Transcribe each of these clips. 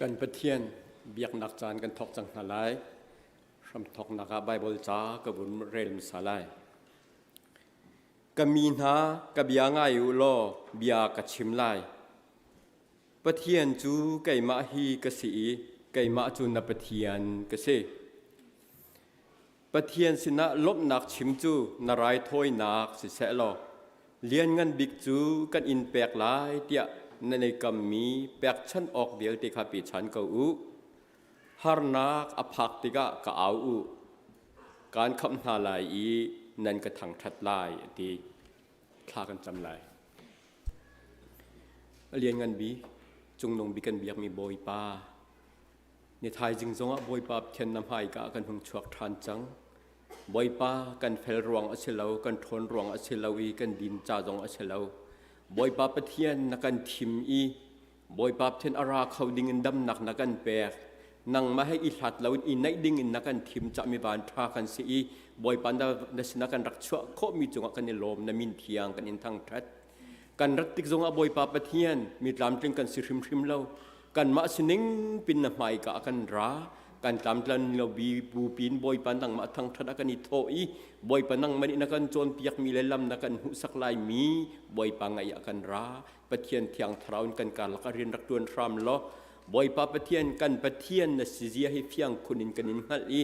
Kan Pathian biaknak caan kan thawk cang hna lai. Hramthawknak ah Baibal ca ka vun rel hmasa lai. Ka mi hna, ka bia ngai u law bia ka chim lai. Pathian cu keimah hi ka si i keimah cu na Pathian ka si. Pathian sinah lawmhnak chim cu na raithawinak siseh law lianngan bik cu kan in pek lai tiah nan i kammi pekchanh awk vialte kha pe ṭhan ko u. Harnak a phak tikah ka au u. Kaan khamh hna lai i nan ka thangṭhat lai, a ti. Thla kan cam lai. A lianngan bik, cungnung bik kan biakmi Bawipa, Ni thaizing zongah Bawipa Pathian na hmaika ah kan hung chuak ṭhan cang. Bawipa kan fel ruang a si lo, kan ṭhawn ruang a si lo i kan din ca zong a si lo. Bawipa Pathian na kan thim i Bawipa Pathian a ra kho ding in damnak na kan pek. Nangmah he i hlat lo in i naih ding in na kan thim cah mi van ṭha kan si i Bawipa na sinah kan rak chuah khawhmi cungah kan i lawm, na min thiang kan in thangṭhat. Kan rat tik zongah Bawipa Pathian mi tlamtling kan si hrimhrim lo. Kanmah sining pin na hmaika ah kan ra. Kan tlamtlan lo bi bu pin Bawipa nangmah thangṭhat ah kan i thawh i Bawipa nangmah nih na kan cawnpiakmi le lam na kan hmuhsak laimi Bawipa ngaih ah kan ra. Pathian Thiang Thlarau in kan karlak ah rian rak ṭuan hram law Bawipa Pathian kan Pathian na si zia hi fiang khun in kan in hngalh i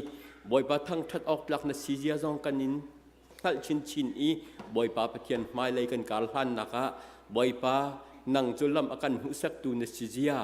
Bawipa thangṭhat awk tlak na si zia zong kan in hngalh chinchin i Bawipa Pathian hmailei kan kar hlannak ah Bawipa nang cu lam a kan hmuhsaktu na si zia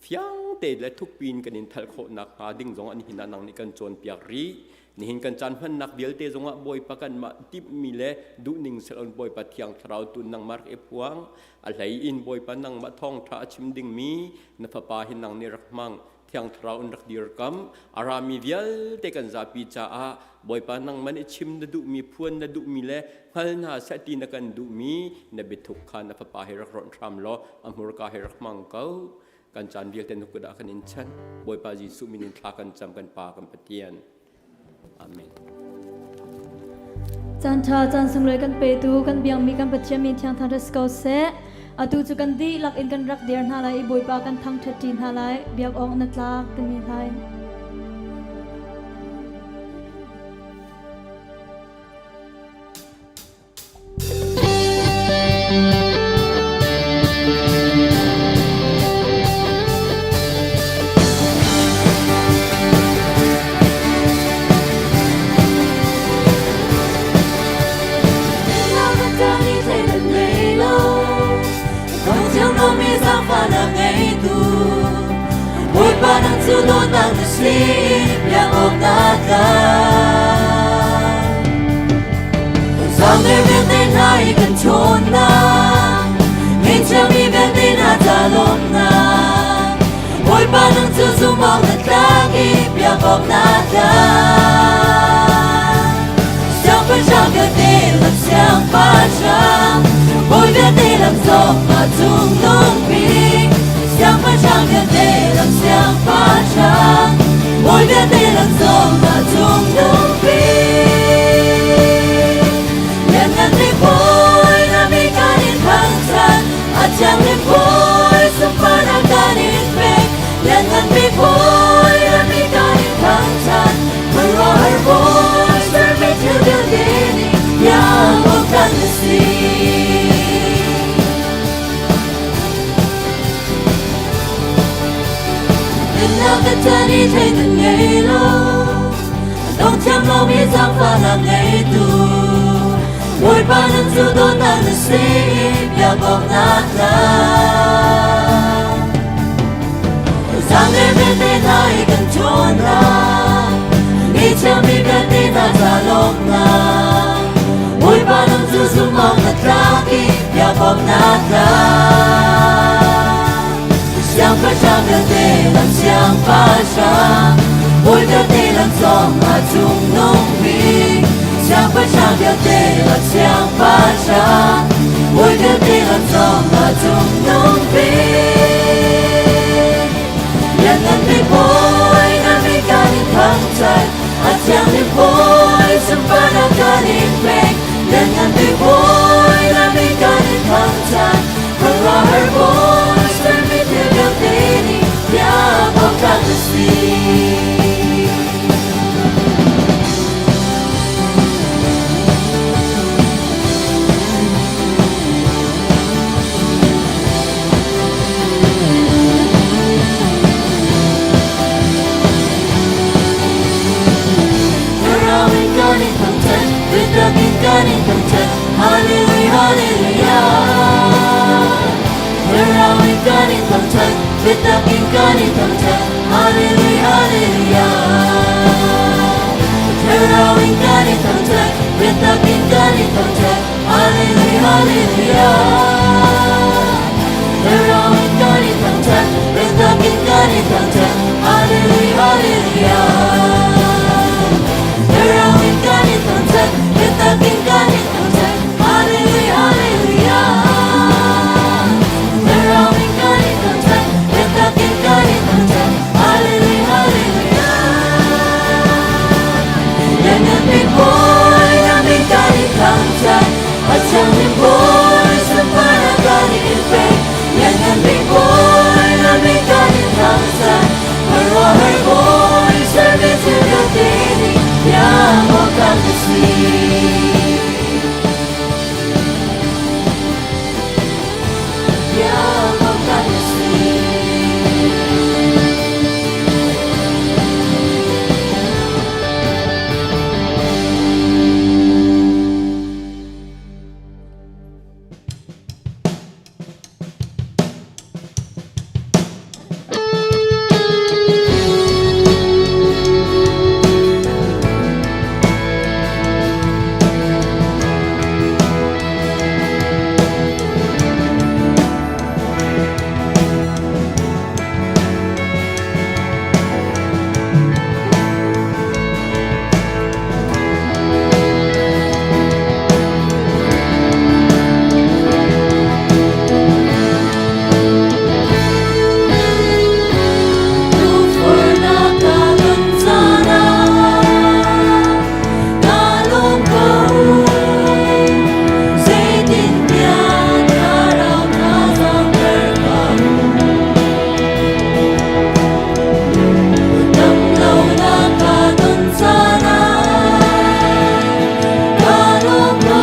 fiang te le thukpi in kan in thalh khawhnak hnga ding zong an hin ah nang nih kan cawnpiak rih. Nihin kan caan hmannak vialte zongah Bawipa kanmah timhmi le duhning selon Bawipa Thiang Thlarau tu nangmah rak i phuang. A hlei in Bawipa nangmah thawngṭha a chim dingmi na fapa hi nang nih rak hmang. Thiang Thlarau in rak dirkamh. A rami vialte kan zapi caah Bawipa nangmah nih chim na duhmi, phuan na duhmi le hngal hna seh ti na kan duhmi na biathuk kha na fapa he rak rawnh hram law a hmurka he rak hmang ko. Kan caan vialte na kut ah kan in chanh. Bawipa Jesuh min in thla kan cam kan Pa kan Pathian. Amen. Caan ṭha caan sunglawi kan petu kan biangmi kan Pathian min thiang thangṭhat si ko seh. Atu cu kan dihlak in kan rak dir hna lai i Bawipa kan thangṭhat ṭi hna lai. Biak awk na tlak timi hla in. Bawipa nang cu dawtnak na si, biak awk na tlak. Zame vialte hna i kan ṭhawnnak, ngeichiami vialte hna ca lawmnak. Bawipa nang cu zumh awk na tlak i biak awk na tlak. Siangpahrang vialte lak siangpahrang, bawi vialte lak zong ah cungnung bik. Siangpahrang vialte lak siangpahrang, bawi vialte lak zong ah cungnung bik. Lianngan bik bawi na mi kan in thangṭhat, a thianglim bawi sunparnak kan in pek. Lianngan bik bawi na mi kan in thangṭhat, khuaruahhar bawi sermi thil vialte nih biak awk kan si. Dinnak ka chan i thleidan ngei lo, dong thiam lomi zaangfahnak ngeitu. Bawipa nan cu dawtnak na si i biak awk na tlak. Zaangel vialte hna i kan ṭhawnnak, ngeichiami vialte hna ca lawmnak. Bawipa nang cu zumh awk na tlak i biak awk na tlak. Siangpahrang vialte lam siangpahrang, bawi vialte lam zong ah cungnung bik. Siangpahrang vialte lam siangpahrang, bawi vialte lam zong ah cungnung bik. Lianngan bik bawi na mi kan in thangṭhat, a thianglim bawi sunparnak kan in. Hallelujah. Thlarau in kan i thangṭhat, biatak in kan i thangṭhat. Hallelujah, Hallelujah. Thlarau in kan i thangṭhat, biatak in kan i thangṭhat. Hallelujah, Hallelujah. Thlarau in kan i thangṭhat, biatak in kan i thangṭhat. Hallelujah, Hallelujah. Lianngan bik Bawi na min kan i thangṭhat, a thiangmi Bawi sunparnak kan in pek. Lianngan bik Bawi na min kan i thangṭhat, khuaruahhar Bawi sermi thil vialte nih biak awk tlak na si. Biak awk tlak na si. Tukforhnak ka ton caan ah kaa lawm ko. Zeitintiah thlarau thazaang ter ka Damlonak ka ton caan ah kaa lawm ko.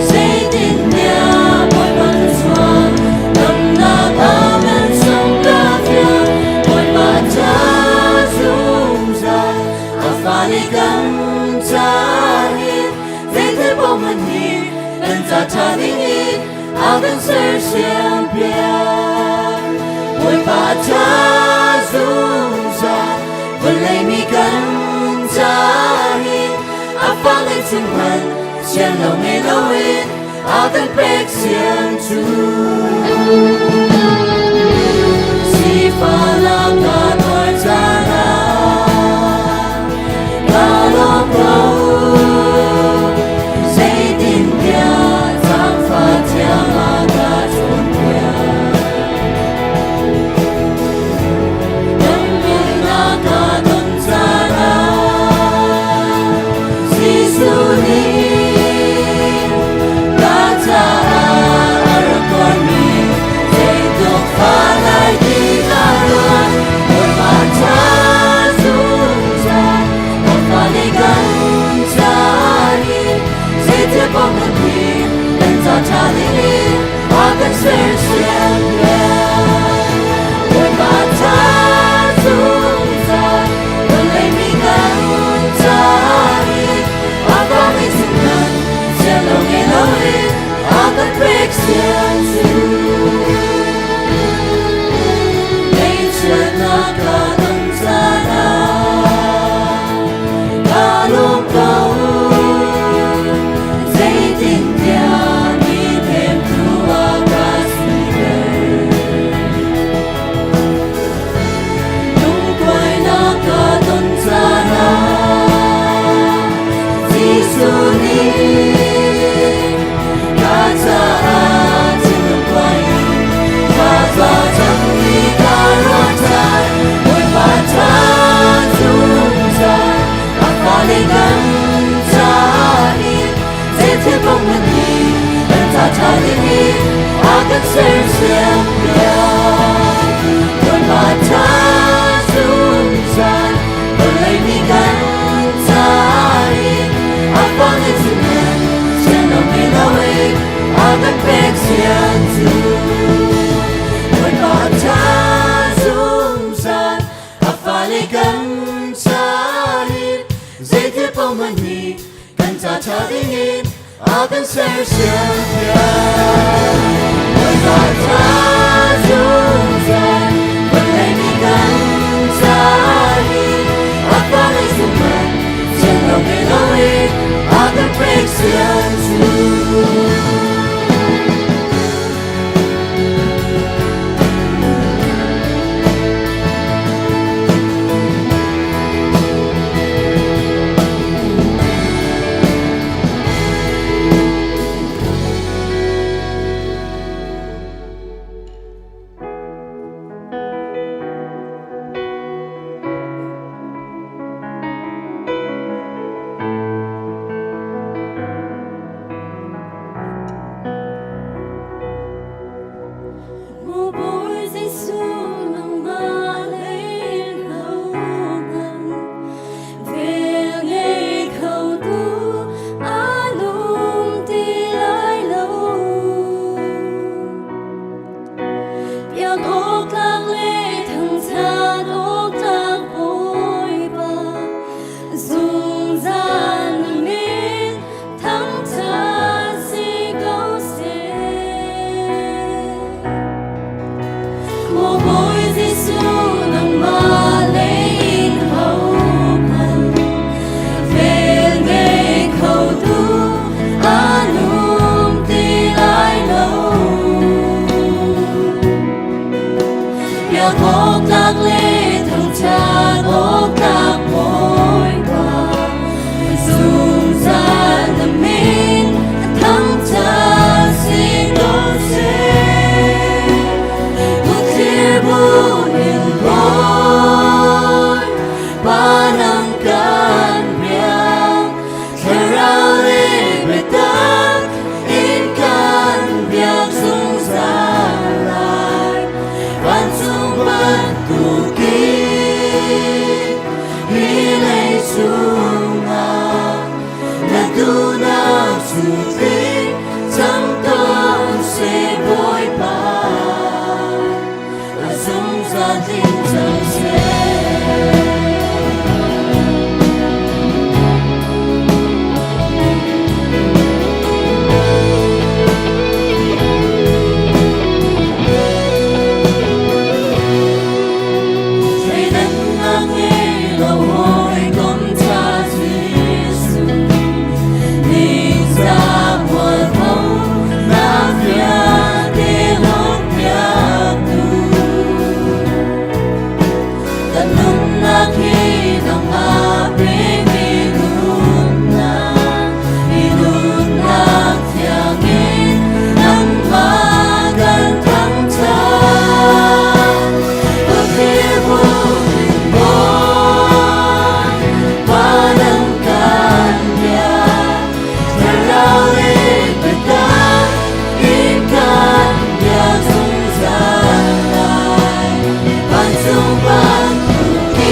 Zeitintiah Bawipa thluachuah damnak amen sung ka fiang. Bawipa ca zungzal a fale kan cahin zeithil paoh hmanh hi kan ca ṭha dingin a kan sersiam piak. Bawipa ca zungzal vawlei mi kan cahin a fale chim hmanh sian lo ngei loin a kan pek siang cu. Sifahnak ka tuar caan ah kaa lawm ko. Zeitintiah zaangfah thiam a ka cawnpiak. Damnak ka ton caan ah Jesuh nih ka caah a rak tuarmi zeitluk fah lai ti ka ruat. Bawipa ca zungzal ka fale kan cahin zeithil paoh hmanh hi kan ca ṭha dingin a kan sersiam piak. Bawipa ca zungzal vawlei mi kan cahin a fami sinah sian lo ngei loin a kan pek sian cu. Ngaihchiatnak ka ton caan ah kaa lawm ko. Zeitintiah mi hnemtu a ka siter. Lungkuainak ka ton caan ah Jesuh nih ka caah thinlung kuai in thla cam mi ka ruah caan. Bawipa ca zungzal a fale kan cahin zeithil paoh hmanh hi kan ca ṭha dingin a kan sersiam piak. Bawipa ca zungzal vawlei mi kan cahin a fale sinah sian lo ngei loin a kan pek siang cu. Bawipa ca zungzal a fale kan cahin zeithil paoh hmanh hi kan ca ṭha dingin a kan sersiam piak. Bawipa ca zungzal vawlei mi kan cahin a fale sinah sian lo ngei loin a kan pek siang cu. Biak awk tlak le thangṭhat awk tlak Bawipa, zungzal na min a thangṭhat si ko seh. Kutthlir bu in Bawipa nang kan biak, Thlarau le biatak in kan biak zungzal lai. Vancung bantukin hi leicung ah na duhnak cu tling cang tawn seh Bawipa. A zungzal tling cang seh. Thleidannak ngei lo hawikom ṭha Jesuh, ningzah mualpho nak vialte hlawtpiaktu. Kan nunnak hi nangmah pekmi nunnak, hi nunnak thiangin nangmah kan thangṭhat. Kutthlir in Bawipa nang kan biak, Thlarau le biatak in kan biak zungzal lai. Vancung bantukin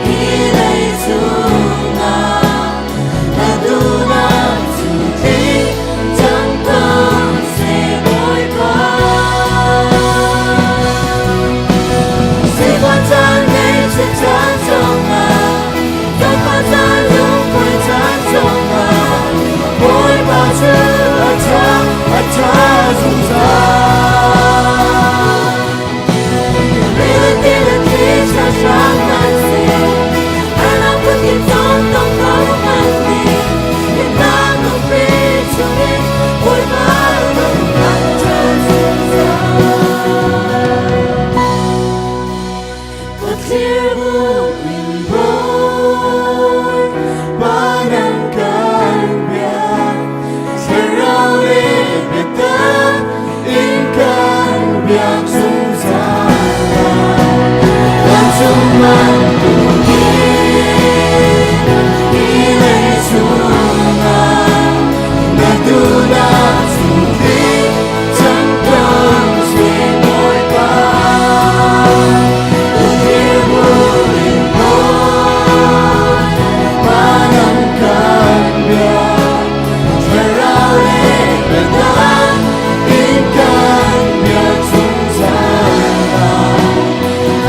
hi leicung ah na duhnak cu tling cang ko seh Bawipa. Sifah caan ngaihchiat caan zongah, Zaangfah caan lungkuai caan zongah, Bawipa cu a ṭha, a ṭha zungzal. Rili le thli hrang hmanhseh, harnak phunkip zong tong kho hmanhning, Himnak lungpi chungin Bawipa nang kan ṭha zungzal. Kutthlir bu in Bawipa nang kan biak, Thlarau le biatak in kan biak zungzal lai. Vancung bantukin hi leicung ah na duhnak cu tling cang ko seh Bawipa. Kutthlir bu in Bawipa nang kan biak, Thlarau le biatak in kan biak zungzal lai.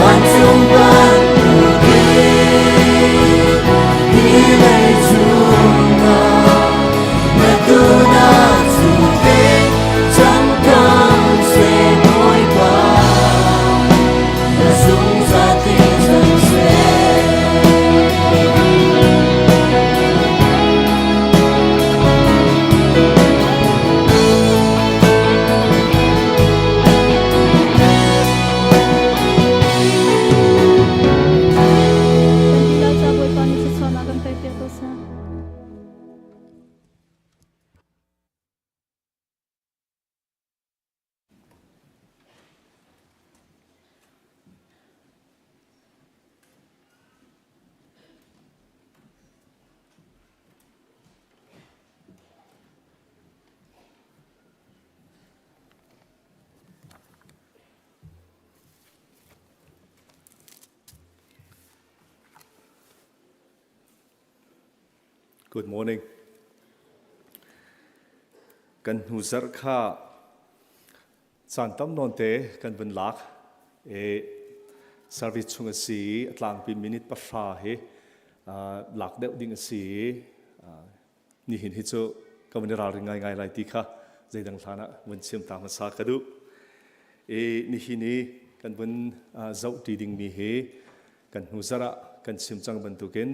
Vancung bantukin hi leicung ah na duhnak cu tling cang ko seh Bawipa. Na zungzal tling cang seh. Kan dihlak ca Bawipa nih thluachuahnak kan pekpiak ko seh. Good morning. Kan hnu zarh kha caan tam nawn te kan vun lak e service chung a si i a tlangpi minute 3 hi lak deuh ding a si i nihin hi cu ka vun i ralring ngaingai lai ti kha zeidang hlan ah vun chim ta hmasa ka duh. I nihin i kan vun zoh ṭi dingmi hi kan hnu zarh ah kan chim cang bantukin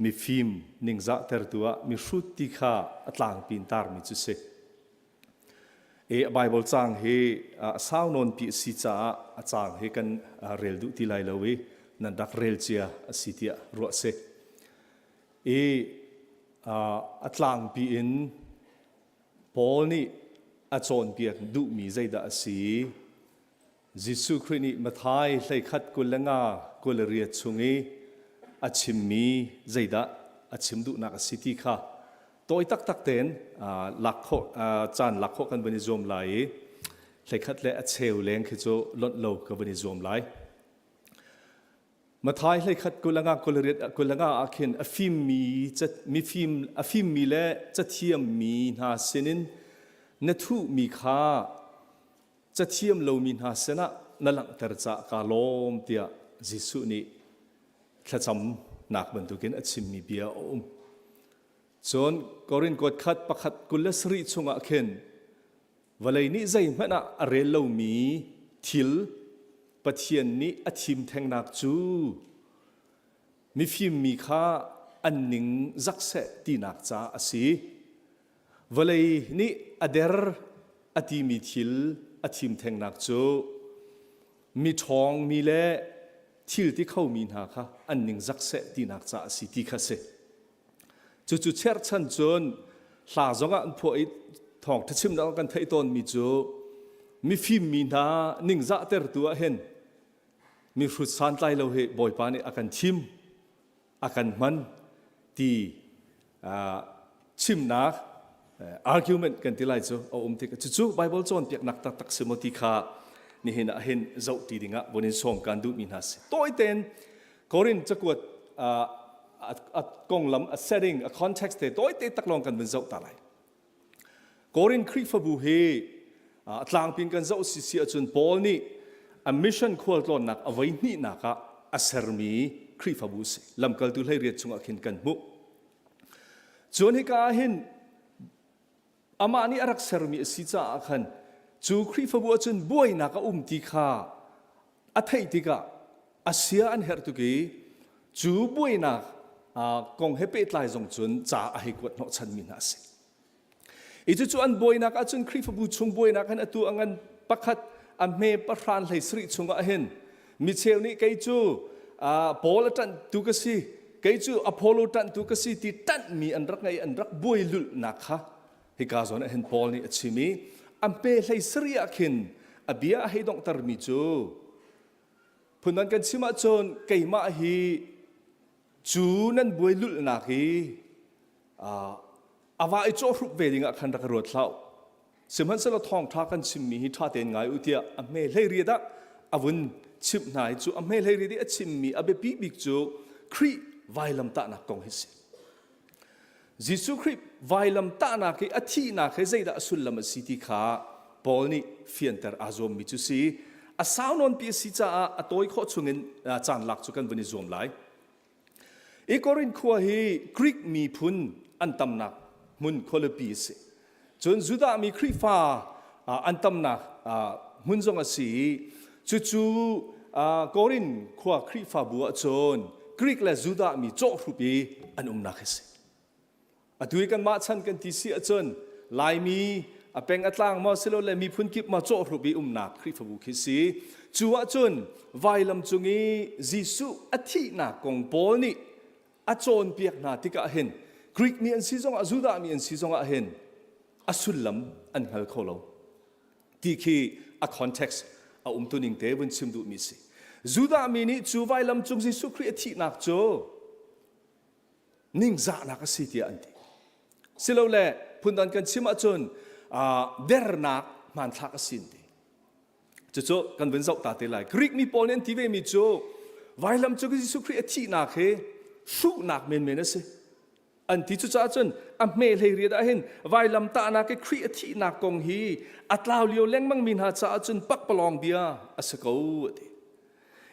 mifim ningzah tertu ah mihrut ti kha a tlangpi in tarmi cu si. I Bible caang hi a sau nawn pi a si caah a caang hi kan rel duh ti lai lo i nan rak rel cia a si tiah ruah si. I a tlangpi in Paul nih a cawnpiak duhmi zeidah a si? Jesuh Khrih nih Matthai hleikhat 25 28 chung i a chimmi zeidah a chim duhnak a si ti kha tawi taktak tein lak khawh caan lak khawh kan van i zuam lai i hleikhat le a cheu leng khi cu lonh lo ka van i zuam lai. Matthai hleikhat 25 28 25 ah khin a fimmi mifim a fimmi le cathiammi hna sinin na thuhmi kha cathiam lomi hna sinah na langhter caah kaa lawm tiah Jesuh nih thlacamnak bantukin a chimmi bia a um. Cun Korin kuat khat pakhat 27 chungah khin vawlei nih zeihmanh ah a rel lomi thil Pathian nih a thim thengnak cu mifim mi kha an ning zak seh tinak caah a si. Vawlei nih a der a timi thil a thim thengnak cu mi ṭhawngmi le thil ti khomi hna kha an ningzak seh tinak caah a si ti kha si. Cucu cherhchan cun hla zongah an phuah i thawngṭha chimnak kan theih tawnmi cu mifim mi hna ningzahtertu ah hin mihrut santlai lo hi Bawipa nih a kan thim a kan hman ti chimnak argument kan ti lai cu a um tik cucu Bible cawnpiaknak taktak si maw ti kha nihin ah hin zoh ti dingah vun in sawm kan duhmi hna si tawi tein Korin cakuat a konglam a setting a context te tawi te tak lawng kan vun zoh ta lai Korin Khrihfabu hi a tlangpin kan zoh si si ahcun Paul nih a mission khualtlawnnak a voi hnihnak ah a sermi Khrihfabu si. Lamkaltu 18 chungah khin kan hmuh. Cun hika ah hin amah nih a rak sermi a si caah khan cu Khrihfabu ahcun buainak a um ti kha a theih tikah a sia an herh tuk i cu buainak kong he pehtlai zong cun ca a hei kuat hnawhchanmi hna a si. I cucu an buainak ahcun Khrihfabu chung buainak hin atu a ngan pakhat a hme pahran hlei sarih chungah hin micheu nih kei cu Paul a ṭanhtu ka si kei cu Apollo ṭanhtu ka si ti ṭanhmi an rak ngei an rak buai lulhnak kha hika zawn ah hin Paul nih a chim i a hme hlei sarih ah khin a bia a hei donghtermi cu phundang kan chim ahcun keimah hi cu nan buai lulhnak hi a va i cawhrup ve dingah khan rak ruat hlah sihmanhsehlaw thawngṭha kan chimmi hi ṭha tein ngai u tiah a hme hlei riat ah a vun chimh hna i cu a hme hlei riat i a chimmi a biapi bik cu Khrih vailamtahnak kong hi si. Jesuh Khrih vailamtahnak i a thihnak he zeidah a sullam a si ti kha Paul nih fianter aa zuammi cu si. A sau nawnpi a si caah a tawi khawh chungin caan lak cu kan vun i zuam lai. I Korin khua hi Greek miphun an tamnak hmun khualipi a si. Cun Judah mi Khrihfa an tamnak hmun zong a si i cucu Korin khua Khrihfabu ahcun Greek le Judah mi cawhhrup i an umnak hi si. Atu i kanmah chan kan ti si ahcun Laimi a peng a tlang maw silole miphun kip maw cawhhrup i umnak Khrihfabu khi si. Cu ahcun vailam cung i Jesuh a thihnak kong Paul nih a cawnpiak hna tikah hin Greek mi an si zongah Judah mi an si zongah hin a sullam an hngal kho lo ti khi a context a umtuning te vun chim duhmi si. Judah mi nih cu vailam cung Jesuh Khrih a thihnak cu ningzahnak a si tiah an ti. Silole phundang kan chim ahcun dernak hmanthlak a si an ti. Cucu kan vun zoh ta te lai. Greek mi pawl nih an ti ve mi cu vailam cu Jesuh Khrih a thihnak hi hruhnak menmen a si. An ti cucaah cun a hme hlei riat ah hin vailam tahnak i Khrih a thihnak kong hi a tlau lio lengmang mi hna caah cun pakpalawng bia a si ko a ti.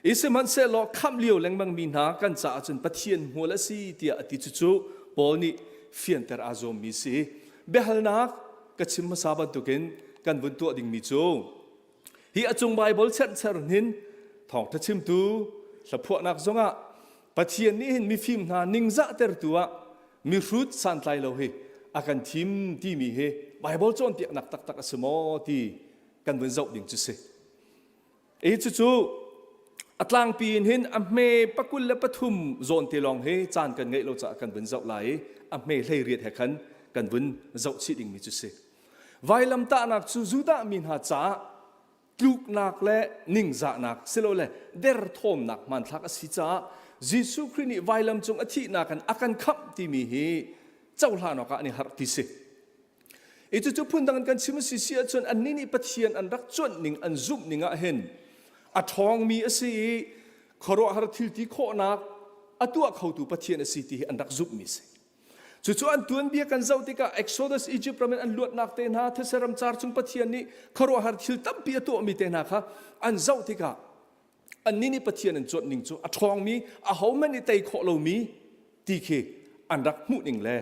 I sihmanhsehlaw khamh lio lengmang mi hna kan caah cun Pathian hmual a si tiah a ti cucu Paul nih fianter aa zuammi si. Biahalnak ka chim hmasa bantukin kan vun tuah dingmi cu hi a cung Baibal cherhcher hin thawngṭha chimtu hlaphuahnak zongah Pathian nih hin mifim hna ningzahtertu ah mihrut santlai lo hi a kan thim timi hi Bible cawnpiaknak taktak a si maw ti kan vun zoh ding cu si. E cucu a tlangpi in hin a hme pakul le pathum zawn te lawng hi caan kan ngeih lo caah kan vun zoh lai i a hme hlei riat he khan kan vun zoh chih dingmi cu si. Vailamtahnak cu Judah mi hna caah tluknak le ningzahnak silole derthawmnak hmanthlak a si caah Jesuh Khrih nih vailam cung a thihnak in a kan khamh timi hi cohlan awkah an i harh ti si. I cucu phundang in kan chim a si si ahcun annih nih Pathian an rak cuanh ning an zumh ning ah hin a ṭhawngmi a si i khuaruahhar thil ti khawhnak a tuah khotu Pathian a si ti hi an rak zumhmi a si. Cucu an tuanbia kan zoh tikah Exodus Egypt ram in an luatnak te hna these ramcar chung Pathian nih khuaruahhar thil tampi a tuahmi te hna kha an zoh tikah annih nih Pathian an cuanh ning cu a ṭhawngmi ahohmanh nih tei khawh lomi ti khi an rak hmuh ning le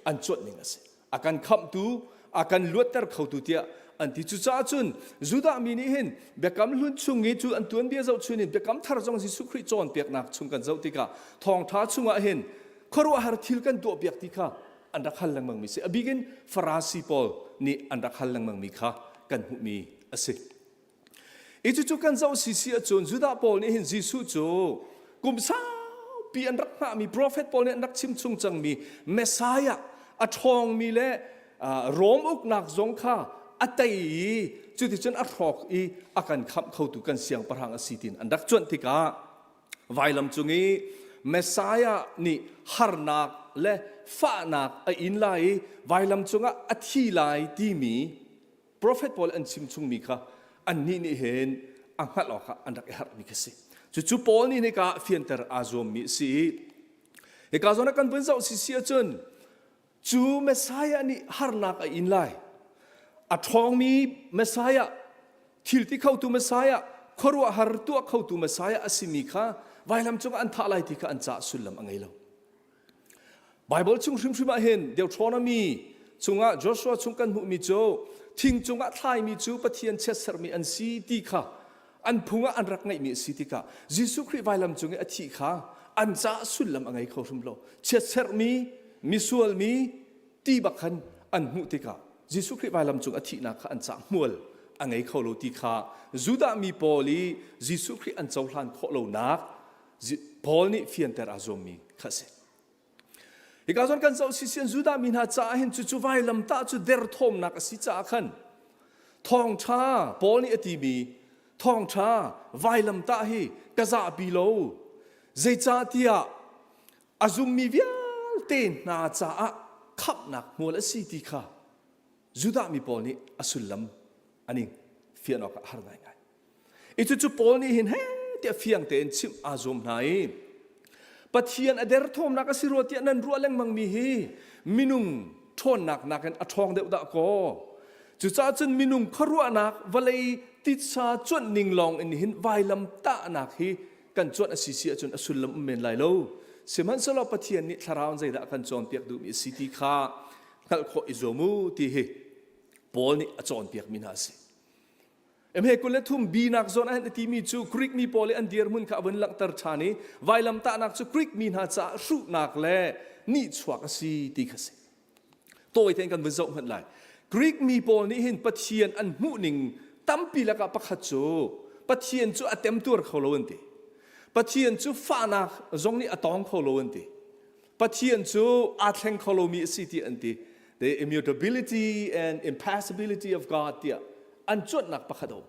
an cuanh ning a si. A kan khamhtu, a kan luatter khotu tiah an ti. Cucaah cun Judah mi nih hin Biakam Hlun chung i cu an tuanbia zohchun in Biakam Thar zong Jesuh Khrih cawnpiaknak chung kan zoh tikah thawngṭha chungah hin khuaruahhar thil kan tuahpiak ti kha an rak hal lengmangmi si. A bik in Farasi pawl nih an rak hal lengmangmi kha kan hmuhmi a si. I cucu kan zoh sisi ahcun Judah pawl nih hin Jesuh cu kum saupi an rak hngahmi profet pawl nih an rak chim chung cangmi Messiah a ṭhawngmi le Rom uknak zong kha a tei i cuticun a hrawk i a kan khamh khotu kan siangpahrang a si tiin an rak cuanh tikah vailam cung i Messiah nih harnak le fahnak a in lai i vailam cungah a thi lai timi Profet pawl an chim chungmi kha annih nih hin a hngalh awkah an rak i harhmi kha si. Cucu Paul nih hika ah fianter aa zuammi a si i hika zawn ah kan vun zoh sisi ahcun cu Messiah nih harnak a in lai. A ṭhawngmi Messiah, thil ti khotu Messiah, khuaruahhar tuah khotu Messiah a simi kha vailam cungah an thah lai ti kha an caah sullam a ngei lo. Baibal chung hrimhrim ah hin Deuteronomy chungah Joshua chung kan hmuhmi cu thing cungah thlaimi cu Pathian chiatserhmi an si ti kha an phung ah an rak ngeihmi a si tikah Jesuh Khrih vailam cung i a thih kha an caah sullam a ngei kho hrim lo. Chiatserhmi, misualmi ti bak khan an hmuh tikah Jesuh Khrih vailam cung a thihnak kha an caah hmual a ngei kho lo ti kha Judah mi pawl i Jesuh Khrih an cohlan khawh lonak Paul nih fianter aa zuammi kha a si. Hika zawn kan zoh sisian Judah mi hna caah hin cucu vailamtah cu derthawmnak a si caah khan thawngṭha Paul nih a timi thawngṭha vailamtah hi ka zahpi lo zeicahtiah a zummi vialte hna caah khamhnak hmual a si ti kha Judah mi pawl nih a sullam an i fian awk ah a har ngaingai. I cucu Paul nih hin he tiah fiang tein chimh aa zuam hna i Pathian a derthawmnak a si rua tiah nan ruah lengmangmi hi minung ṭhawnnak nakin a ṭhawng deuh dah kaw. Cucaah cun minung khuaruahnak vawlei titsa cuanh ning lawng in hin vailam tahnak hi kan cuanh a si si ahcun a sullam um men lai lo. Sihmanhsehlaw Pathian nih thlarau in zeidah a kan cawnpiak duhmi a si ti kha hngalh khawh i zuam u ti hi Paul nih a cawnpiakmi hna a si. Hme 23 B nak zawn ah hin a timi cu Greek mi pawl i an dirhmun kha a vun langhter ṭhan i vailamtahnak cu Greek mi hna caah hruhnak le nihchuak a si ti kha si. Tawi tein kan vun zoh hmanh lai. Greek mi pawl nih hin Pathian an hmuhning tampi lakah pakhat cu Pathian cu a temtuar kho lo an ti. Pathian cu fahnak zong nih a tawng kho lo an ti. Pathian cu aa thleng kho lomi a si tiah an ti. The immutability and impassibility of God tiah an cuanhnak pakhat a um.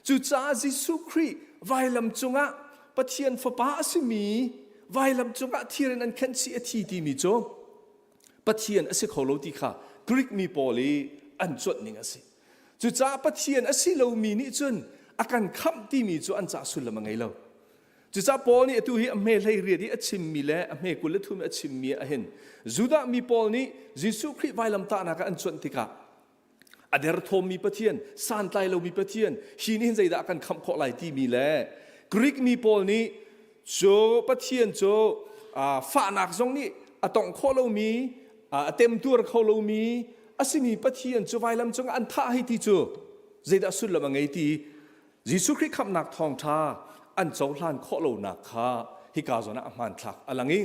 Cucaah Jesuh Khrih vailam cungah Pathian fapa a simi vailam cungah thir in an khenhchih a thi timi cu Pathian a si kho lo ti kha Greek mi pawl i an cuanh ning a si. Cucaah Pathian a si lomi nih cun a kan khamh timi cu an cah sullam a ngei lo. Cucaah Paul nih atu hi a hme hlei riat i a chimmi le a hme 23 i a chimmi ah hin Judah mi pawl nih Jesuh Khrih vailamtahnak ah an cuanh tikah a derthawmmi Pathian, santlai lomi Pathian, hi nih hin zeidah a kan khamh khawh lai timi le Greek mi pawl nih cu Pathian cu fahnak zong nih a tongh khawh lomi, a temtuar kho lomi a simi Pathian cu vailam cungah an thah hei ti cu zeidah sullam a ngei ti Jesuh Khrih khamhnak thawngṭha an cohlan khawh lonak kha hika zawn ah a hmanthlak a lang i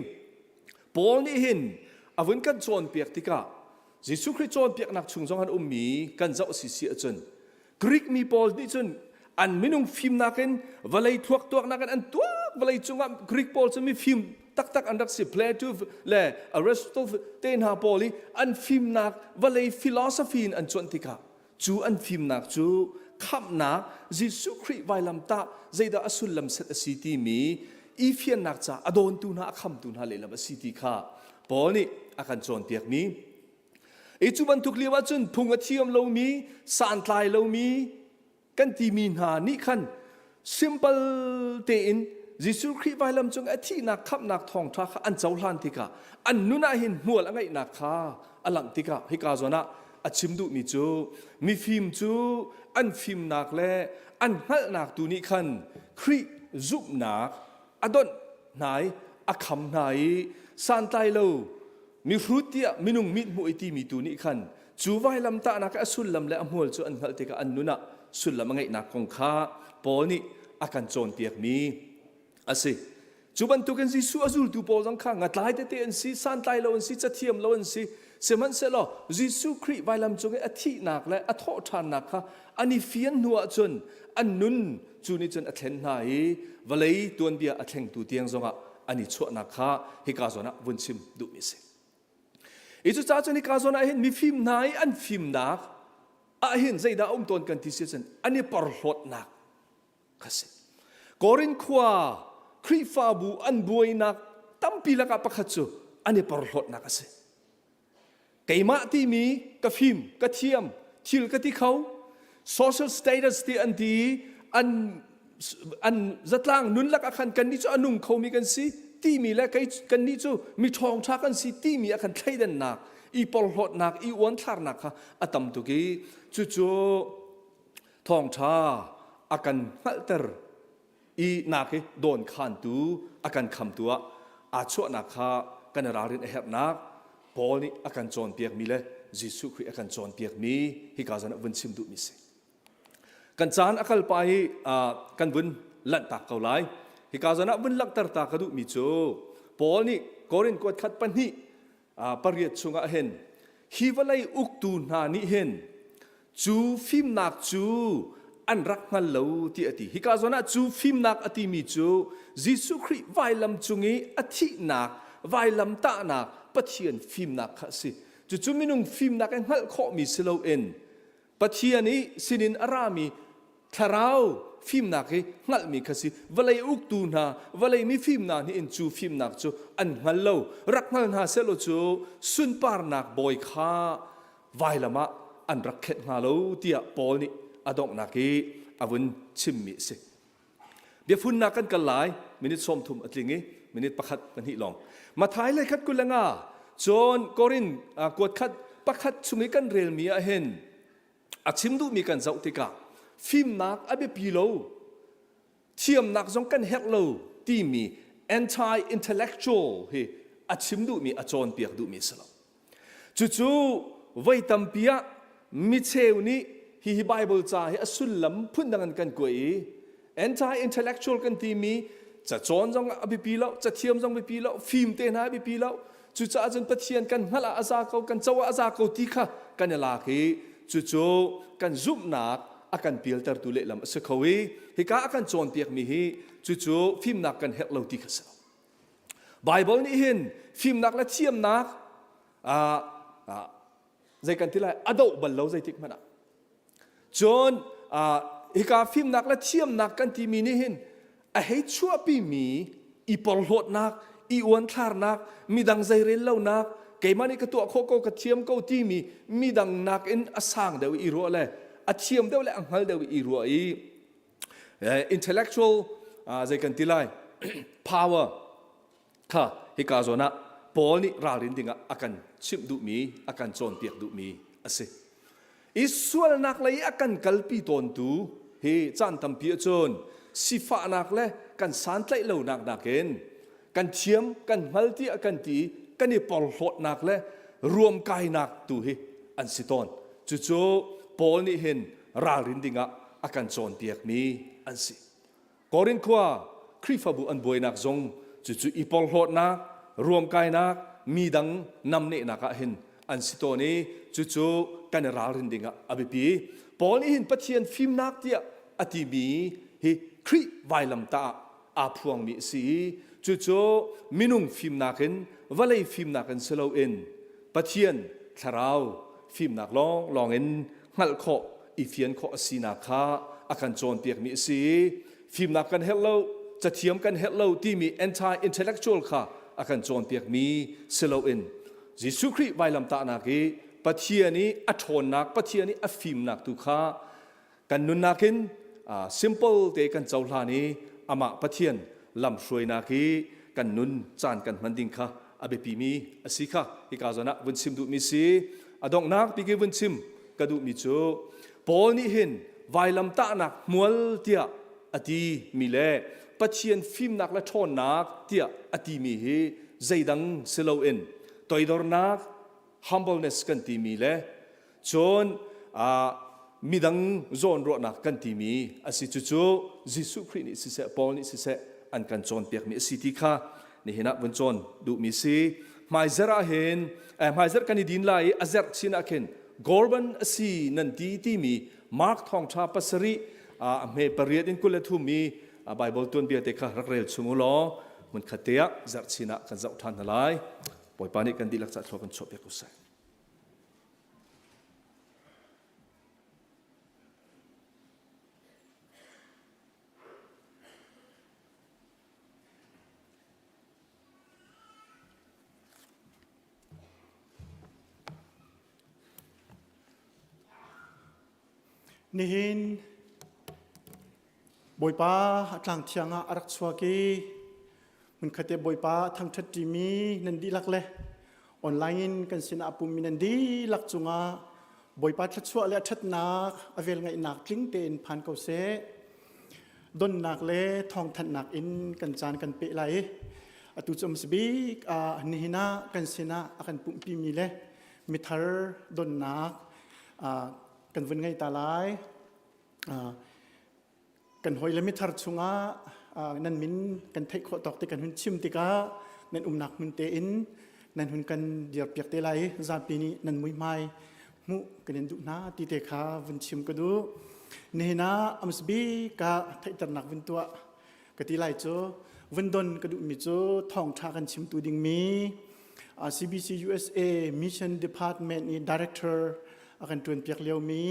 Paul nih hin a vun kan cawnpiak tikah. Jesuh Khrih cawnpiaknak chung zong an ummi kan zoh si si ahcun Greek mi pawl nih cun an minung fimnak in vawlei thuak tuaknak in an tuak vawlei cungah Greek pawl cu mifim taktak an rak si Plato le Aristotle te hna pawl i an fimnak vawlei philosophy in an cuanh tikah cu an fimnak cu khamhnak Jesuh Khrih vailamtah zeidah a sullam set a si timi i fiannak ca a dawntu hna a khamtu hna lehlam a si ti kha Paul nih a kan cawnpiakmi I cu bantuk lio ahcun phung a thiam lomi, santlai lomi kan timi hna nih khan simple tein Jesuh Khrih vailam cung a thihnak khamhnak thawngṭha kha an cohlan tikah an nun ah hin hmual a ngeihnak kha a langh tikah hika zawn ah a chim duhmi cu mifim cu an fimnak le an hngalhnak tu nih khan Khrih zumhnak a donh hna i a kham hna i santlai lo Mihrut tiah minung mithmuh i timi tu nih khan cu vailamtahnak a sullam le a hmual cu an hngalh tikah an nun ah sullam a ngeihnak kong kha Paul nih a kan cawnpiakmi a si. Cu bantukin Jesuh a zultu pawl zong kha ngatlai tete an si, santlai lo an si, cathiam lo an si. Sihmanhsehlaw Jesuh Khrih vailam cung i a thihnak le a thawhṭhannak kha an i fian hnu ahcun an nun cu nih cun a thlen hna i vawlei tuanbia a thlengtu tiang zongah an i chuahnak kha hika zawn ah vun chim duhmi a si. I cucaah cun hika zawn ah hin mifim hna i an fimnak ah hin zeidah a um tawn kan ti si cun an i porhlawtnak kha si. Korin khua Khrihfabu an buainak tampi lakah pakhat cu an i porhlawtnak a si. Keimah timi ka fim, ka thiam, thil ka ti kho, social status ti an ti i an an zatlang nun lak ah khan kannih cu a nung khomi kan si timi le kei kannih cu mi ṭhawngṭha kan si timi ah khan thleidannak i porhlawtnak i uanthlarnak kha a tam tuk i cucu thawngṭha a kan hngalhter i nak i dawnkhantu a kan khamtu ah aa chuahnak kha kan i ralrin a herhnak Paul nih a kan cawnpiakmi le Jesuh Khrih a kan cawnpiakmi hika zawn ah vun chim duhmi si. Kan caan a kal pa i kan vun lanhtak ko lai. Hika zawn ah vun langhter ta ka duhmi cu Paul nih Korin kuat khat pahnih pariat chungah hin hi vawlei uktu hna nih hin cu fimnak cu an rak hngal lo ti a ti. Hika zawn ah cu fimnak a timi cu Jesuh Khrih vailam cung i a thihnak, vailam tahnak Pathian fimnak kha a si. Cucu minung fimnak in hngalh khawhmi si loin Pathian i sinin a rami thlarau fimnak hi hngalhmi kha si. Vawlei uktu hna, vawlei mifim hna nih in cu fimnak cu an hngal lo. Rak hngal hna sehlaw cu sunparnak bawi kha vailam ah an rak khenh hnga lo tiah Paul nih a donghnak i a vun chimmi a si. Biafunnak kan kal lai minute 30 a tling i minute pakhat pahnih lawng. Mathai le khat 25 cun Korin kuat khat pakhat chung i kan relmi ah hin a chim duhmi kan zoh tikah fimnak a biapi lo thiamnak zong kan herh lo timi anti-intellectual hi a chim duhmi a cawnpiak duhmi a si lo. Cucu voi tampi ah micheu nih hihi Bible ca hi a sullam phundang in kan kuai i anti-intellectual kan timi cacawn zong a biapi lo, cathiam zong biapi lo, fim te hna a biapi lo. Cucaah cun Pathian kan hngalh ah a za ko, kan co ah a za ko ti kha kan i lak i cucu kan zumhnak a kan pialtertu lehlam a si kho i hika a kan cawnpiakmi hi cucu fimnak kan herh lo ti kha si lo. Bible nih hin fimnak le thiamnak zei kan ti lai a doh bal lo zeitik hmanh ah. Cun hika fimnak le thiamnak kan timi nih hin a hei chuahpimi i porhlawtnak, i uanthlarnak, midang zeirel lonak, keimah nih ka tuah khawh ko, ka thiam ko timi midang nakin a sang deuh i ruah le a thiam deuh le a hngal deuh i ruah i intellectual zei kan ti lai power kha hika zawn ah Paul nih ralrin dingah a kan chimh duhmi a kan cawnpiak duhmi a si. I sualnak lei a kan kalpi tawntu hi caan tampi ahcun sifahnak le kan santlaih lonak nakin kan thiam kan hngal tiah kan ti kan i porhlawtnak le ruamkainak tu hi an si tawn. Cucu Paul nih hin ralrin dingah a kan cawnpiakmi an si. Korin khua Khrihfabu an buainak zong cucu i porhlawtnak, ruamkainak, mi dang namnehnak ah hin an. an si tawn i cucu kan i ralrin dingah a biapi. Paul nih hin Pathian fimnak tiah a timi hi Khrih vailamtah ah aa phuangmi a si i cucu minung fimnak in vawlei fimnak in si loin Pathian thlarau fimnak lawnglawng in hngalh khawh i fian khawh a sinak kha a kan cawnpiakmi a si i fimnak kan herh lo cathiam kan herh lo timi anti intellectual kha a kan cawnpiakmi si loin Jesuh Khrih vailamtahnak i Pathian i a ṭhawnnak Pathian i a fimnak tu kha kan nunnak in simple te kan cohlan i amah Pathian lamhruainak i kan nun caan kan hman ding kha a biapimi a si kha hika zawn ah vun chim duhmi si a donghnak bik i vun chim ka duhmi cu Paul nih hin vailamtahnak hmual tiah a ti mi le Pathian fimnak le ṭhawnnak tiah a timi hi zeidang si loin toidornak humbleness kan timi le cun midang zawnruahnak kan timi a si cucu Jesuh Khrih nih siseh Paul nih siseh an kan cawnpiakmi a si ti kha nihin ah vun cawn duhmi si hmaizarh ah hin hmaizarh kan i din lai i a zerh chin ah khin Gorban a si nan ti timi Mark thawngṭha pasarih a hme pariat in 23 i Bible tuanbia te kha rak rel chung u law hmunkhat te ah zarh chin ah kan zoh ṭhan hna lai Bawipa nih kan dihlak ca thlua kan chuahpiak ko seh. Nihin Bawipa a tlang thiang ah a rak chuak i hmunkhat te Bawipa a thangṭhat ṭimi nan dihlak le online in kan sinah a pummi nan dihlak cungah Bawipa thluachuah le a ṭhatnak a velngeihnak tling tein phan ko seh. Donnak le thawngthanhnak in kan caan kan peh lai i atu cu um bik ah nihin ah kan sinah a kan pumhpimi le mithar donnak kan vun ngei ta lai. Kan hawi le mithar chungah nan min kan theih khawh tawk te kan hun chim tikah nan umnak hmun tein nan hun kan dirpiak te lai zapi nih nan muihmai hmuh kan in duh hna ti te kha vun chim ka duh. Nihin ah amsbi ka theihternak vun tuah ka ti lai cu vun don ka duhmi cu thawngṭha kan chimtu dingmi CBC USA Mission Department i Director a kan ṭuanpiak liomi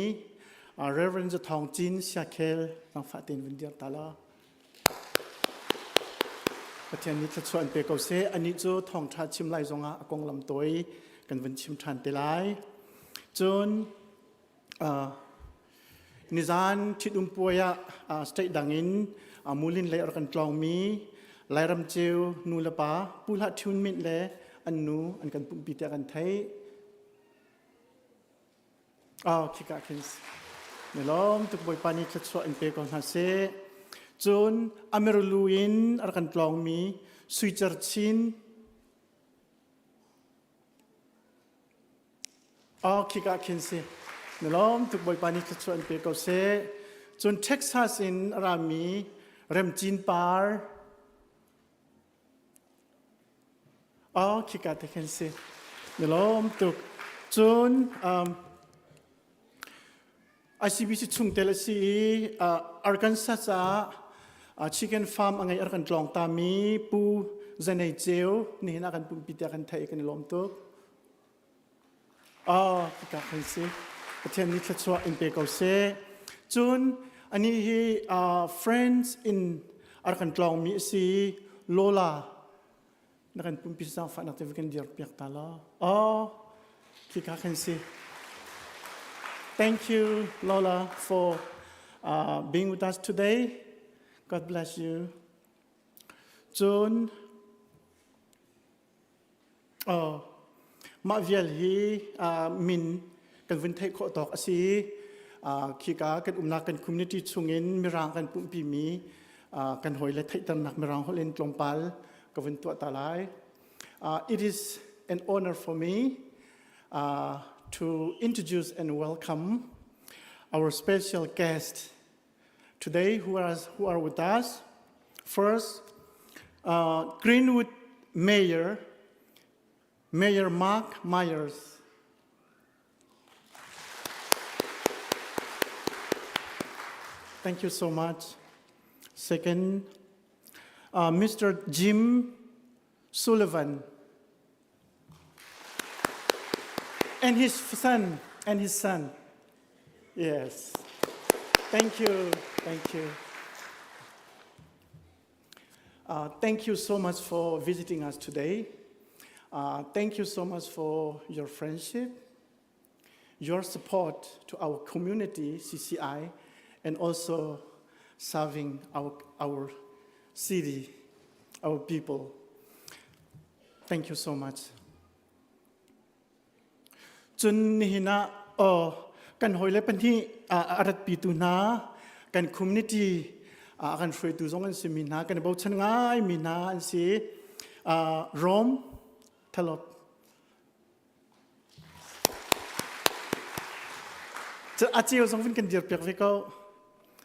Reverend Zathawng Cin Siakhel zangfah tein vun dir ta la. Pathian nih thluachuah an pe ko seh. Anih cu thawngṭha chim lai zongah a konglam tawi kan vun chim ṭhan te lai. Cun nizan ṭhitum puai ah state dang in mulin lei a rak kan tlawngmi Lairam ceu nu le pa Pu Hlah Ṭhun Mint le an nu an kan pumhpi tiah kan theih. Oh, khika khin na lawm tuk Bawipa nih thluachuah in pe ko hna seh. Cun Amerulu in a rak kan tlawngmi Suicer Chin Oh, khika khin si. Na lawm tuk Bawipa nih thluachuah in pe ko seh. Cun Texas in a rami Remcin Par Oh, khika te khin si. Na lawm tuk. Cun um, ICBC chungtel a si i uh, Arkansas ah uh, chicken farm a ngei a kan tlawng tami Pu Zanei Ceu nihin ah kan pumpi tiah kan theih kan i lawm tuk. Oh, khika khan si. Pathian nih thluachuah in pe ko seh. Cun ani hi uh, friends in a rak kan tlawngmi a si Lola na kan pumpi zaangfahnak te kan dir piak ta law. Oh, khika khan si. Thank you, Lola, for uh, being with us today. God bless you. Cun Oh, mah vial hi uh, min kan vun theih khawh tawk a si. Uh, khika kan umnak kan community chungin mirang kan pumhpimi uh, kan hawi le theihternak mirang holh in tlawmpal ka vun tuah ta lai. Uh, it is an honor for me uh, to introduce and welcome our special guest today who are, who are with us. First, uh, Greenwood Mayor, Mayor Mark Myers. Thank you so much. Second, uh, Mr. Jim Sullivan and his son and his son. Yes. Thank you. Thank you. Uh, thank you so much for visiting us today. Uh, thank you so much for your friendship, your support to our community, CCI, and also serving our, our city, our people. Thank you so much. Cun nihin ah aw kan hawile pahnih a ratpitu hna kan community a kan hruaitu zong an simi hna kan i bochan ngaimi hna an si. Rome Thalop a ceu zong vun kan dir piak ve ko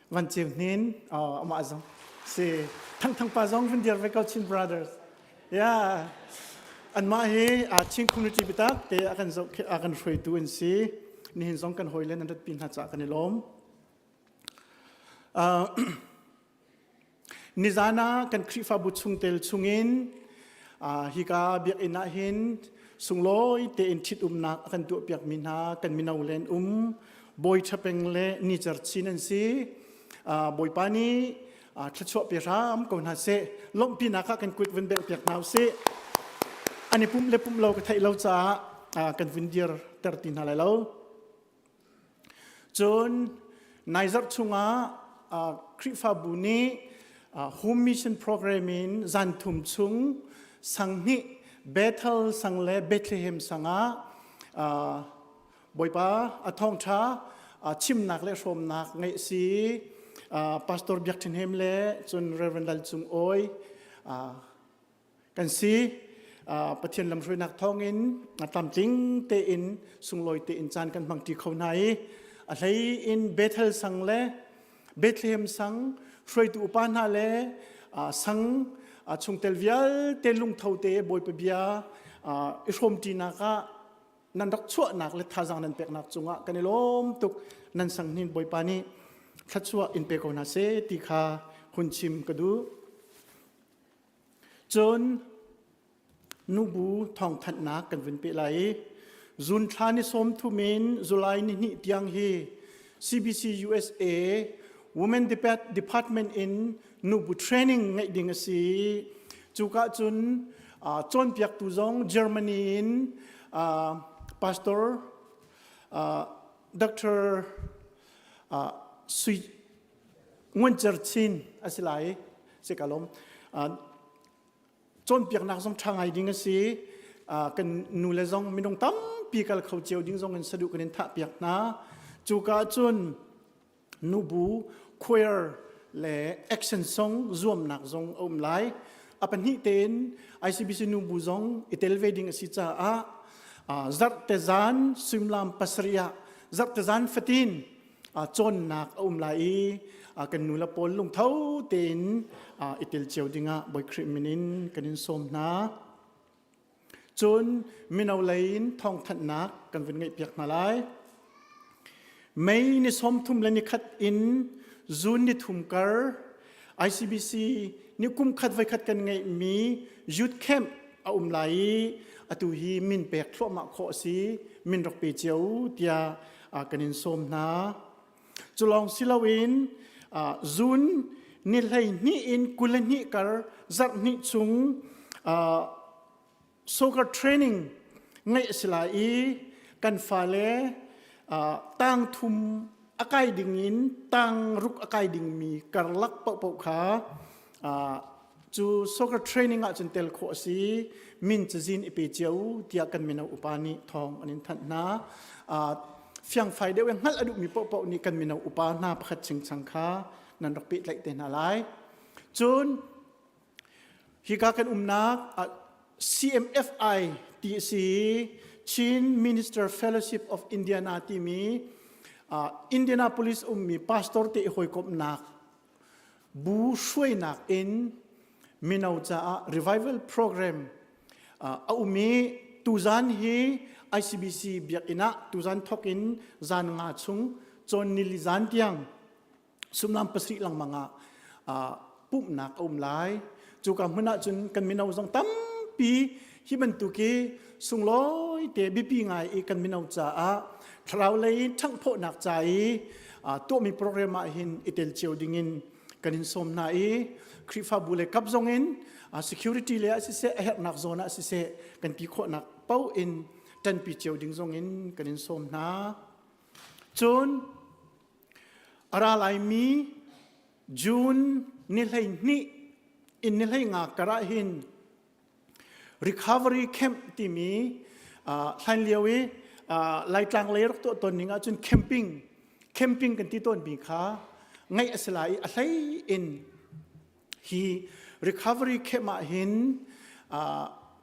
van ceu hnin amah zong si thang thang pa zong vun dir ve ko Chin Brothers yeah anmah hi Chin community bitak te a kan zoh a kan hruaitu an si nihin zong kan hawi le nan ratpi hna caah kan i lawm Nizan ah kan Khrihfabu chungtel chungin hika biakinn ah hin sunglawi tein ṭhitumnak a kan tuahpiakmi hna kan mino le an um. Bawi Ṭhapeng le Nicer Chin an si. Bawipa nih thluachuah pe hram ko hna seh. Lawmhpinak ah kan kut vun benghpiak hna usih. An i pumh le pumh lo ka theih lo caah kan vun dir ter ti hna lai lo. Cun nai zarh chungah Khrihfabu nih Home Mission Program in zan thum chung sang hnih Bethel sang le Bethlehem sang ah Bawipa a thawngṭha chimnak le hrawmnak ngeih si Pastor Biak Ṭhin Hem le cun Reverend Lal Cung Awi kan si. Pathian lamhruainak thawngin tlamtling tein sunglawi tein caan kan hmangṭi kho hna i a hlei in Bethel sang le Bethlehem sang hruaitu upa hna le sang chungtel vialte lungtho te Bawipa bia i hrawmṭinak ah nan rak chuahnak le thazaang nan peknak cungah kan i lawm tuk nan sang hnin Bawipa nih thluachuah in pe ko hna seh ti kha hun chim ka duh. Cun nubu thawngthanhnak kan vun peh lai i June thla ni 30 in July ni hnih tiang hi CBC USA Women Department in nubu training ngeih ding a si. Cuka cun cawnpiaktu zong Germany in Pastor Dr. Sui Ngun Cer Chin a si lai si ka lawm. Cawnpiaknak zong ṭha ngai ding a si. Kan nu le zong minung tampi kal kho cio ding zong in saduh kan in thah piak hna. Cuka cun nubu choir le action song zuamnak zong a um lai. A pahnih tein ICBC nubu zong i tel ve ding a si caah zarhte zan suimilam pasarih ah zarhte zan fatin cawnnak a um lai i kan nu le pawl lungtho tein i tel cio dingah Bawi Khrih min in kan in sawm hna. Cun mino lei in thawngthanhnak kan vun ngeihpiak hna lai. May ni 30 le ni khat in June ni thum kar ICBC ni kum khat voi khat kan ngeihmi youth camp a um lai i atu hi min pek thluahmah khawh a si min rak pe cio tiah kan in sawm hna. Cu lawng si loin June ni 12 in 22 kar zarh hnih chung soccer training ngeih a si lai i kan fale tang thum a kai ding in tang ruk a kai dingmi karlak paohpaoh kha cu soccer training ah cun tel khawh a si min cazin i pe cio tiah kan mino upa nih thawng an in thanh hna fiangfai deuh in hngalh a duhmi paohpaoh nih kan mino upa hna pakhat chingchang kha nan rak pehtlaih te hna lai cun hika kan umnak CMFI ti a si Chin Minister Fellowship of Indiana timi Indianapolis ummi pastor te i hawikomhnak Bu hruainak in mino caah revival program a um i tuzan hi ICBC biakinn ah tuzan thok in zan nga chung cawn nili zan tiang. Sumlam pasarih lengmang ah pumhnak a um lai. Cuka hmun ah cun kan mino zong tampi hi bantuk i sunglawi te biapi ngai i kan mino caah thlarau lei ṭhanghphawhnak ca i tuahmi program ah hin i tel cio dingin kan in sawm hna i Khrihfabu le kap zong in security le ah siseh a herhnak zawn ah siseh kan ti khawhnak paoh in ṭanpi cio ding zong in kan in sawm hna. Cun a ra laimi June ni 12 in ni 15 kar ah hin recovery camp timi hlan lio i Laitlang lei rak tuah tawn ning ahcun camping camping kan ti tawnmi kha ngaih a si lai i a hlei in hi recovery camp ah hin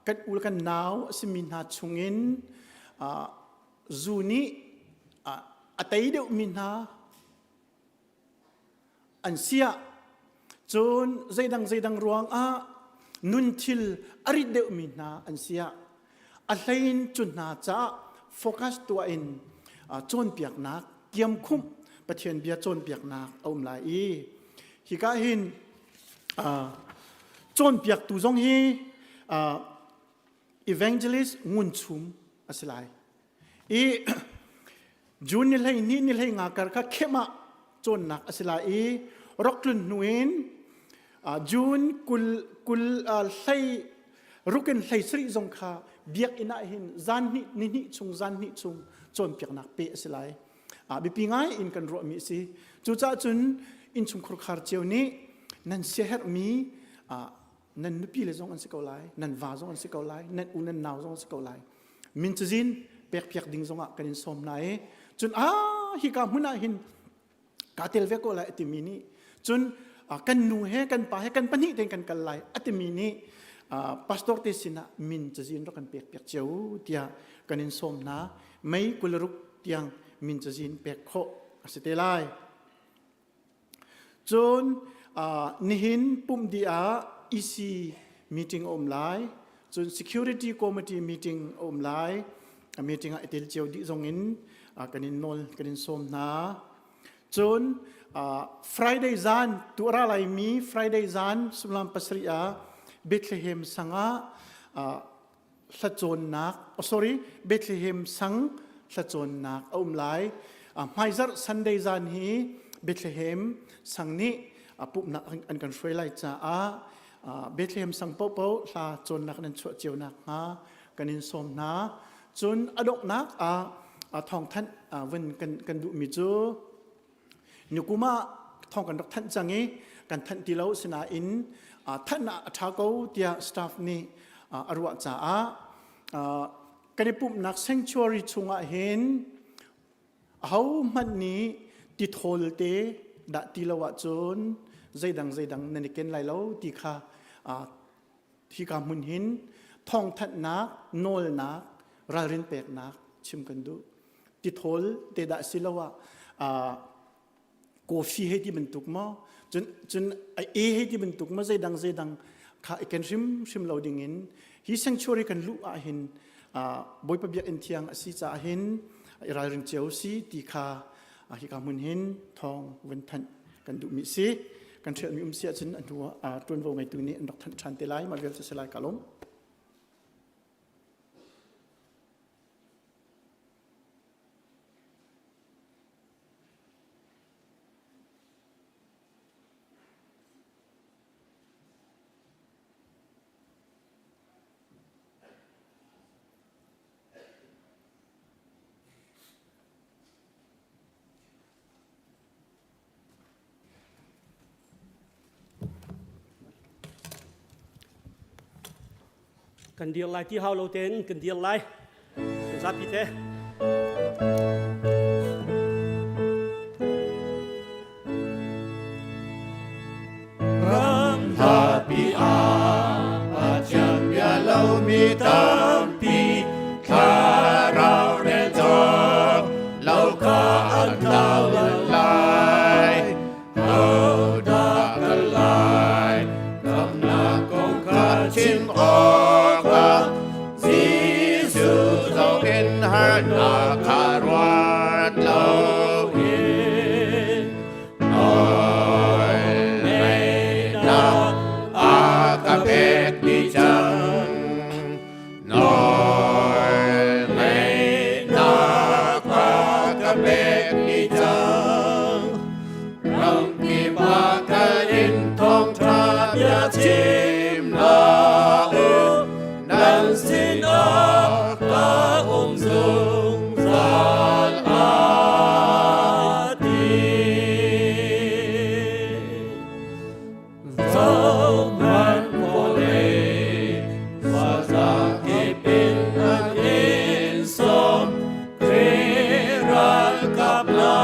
kan u kan nau a simi hna chungin zu nih a tei deuhmi hna an siah cun zeidang zeidang ruangah nun thil a rit deuhmi hna an siah a hlein cu hna caah focus tuah in cawnpiaknak kiamkhumh Pathian bia cawnpiaknak a um lai i hika hin cawnpiaktu zong hi evangelist Ngun Chum a si lai i June ni 12 ni 15 kar kha khem ah cawnnak a si lai i rok tlun hnu in June kul kul hlei rukin hlei sarih zong kha biakinn ah hin zan hnih ni hnih chung zan hnih chung cawnpiaknak pe a si lai. Biapi ngai in kan ruahmi a si. Cucaah cun innchungkhar khar cio nih nan siaherhmi nan nupi le zong an si ko lai, nan va zong an si ko lai, nan u nan nau zong an si ko lai. Min cazin pekpiak ding zongah kan in sawm hna i cun a hika hmun ah hin kaa tel ve ko lai a timi nih cun kan nu he kan pa he kan pahnih tein kan kal lai a timi nih pastor te sinah min cazin rak kan pek piak cio tiah kan in sawm hna. Mei 26 tiang min cazin pek khawh a si te lai. Cun nihin pumh dih ah EC meeting a um lai. Cun security committee meeting a um lai. A meeting ah i tel cio dih zong in kan in nawl kan in sawm hna. Cun Friday zan tu ra laimi Friday zan suimilam pasarih ah Bethlehem sang ah hlacawnnak oh sorry Bethlehem sang hlacawnnak a um lai. Hmaizarh Sunday zan hi Bethlehem sang nih pumhnak an kan hruai lai caah Bethlehem sang paohpaoh hla cawnnak nan chuah cio nakhnga kan in sawm hna. Cun a donghnak ah thawngthanh vun kan duhmi cu Nikum ah thawng kan rak thanh cang i kan thanh ti lo sinain thanh ah a ṭha ko tiah staff nih a ruah caah kan i pumhnak sanctuary chungah hin ahohmanh nih tithawl te dah ti lo ahcun zeidang zeidang nan i ken lai lo ti kha hika hmun hin thawngthanhnak nawlnak ralrin peknak chim kan duh. Tithawl te dah si lo ah coffee hei ti bantuk maw cun cun a e hei ti bantuk maw zeidang zeidang kha i ken hrimhrim lo ding in hi sanctuary kan luh ah hin Bawipa biakinn thiang a si caah hin i ralring cio si ti kha hika hmun hin thawng vun thanh kan duhmi si kan ṭhialmi um si ahcun a hnu ah ṭuanvo ngeitu nih an rak thanh ṭhan te lai mah vial cu si lai ka lawm. Kan dir lai ti hau lo tein kan dir lai. Kan zapi te. Ram hlapi ah Pathian bia lomi tampi thlarau rel cawk lo kha an tlau lai. Hodah kan lai damnak kong kha chim awkah Jesuh zong in harnak kha ruat loin. pek ni cang. Ramkip ah kal in thawngṭha bia chim hna u, nan sinah ka um zungzal a ti. Zohhmanh vawlei khuazakip in an in sawm, Khrih ralkap hna,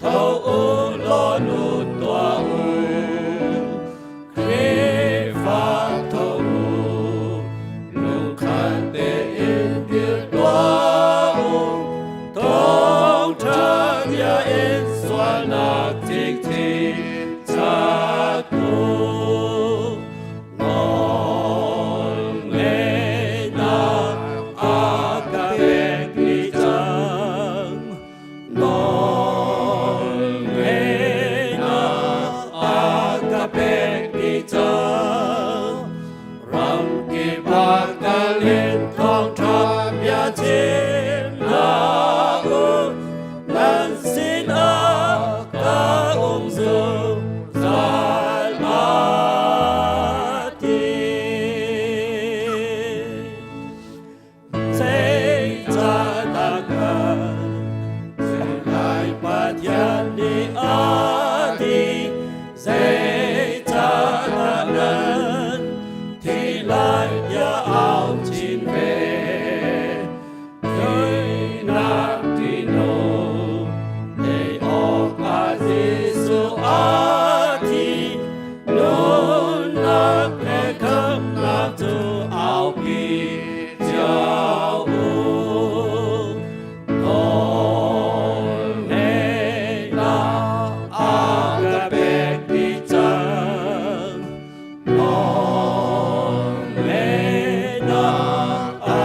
tho u law lut tuah u. Khrihfa tho u, lungkhat tein dir tuah u. Thawngṭha bia in sualnak cikcin chat u. Nawlngeihnak a ka pek dih cang. Nawlngeihnak a ka pek dih cang. Ramkip ah kal in thawngṭha bia chim hna u. Nan sinah ka um zungzal a ti. Zeicahdah kan lai Pathian nih a ti? Zeicahdah nan thi lai tiah au chin ve? Thihnak ṭihnung tei awkah Jesuh a thi. Nunnak le khamhnak cu aupi cio u. Nawlngeihnak a ka pek dih cang. Nawlngeihnak a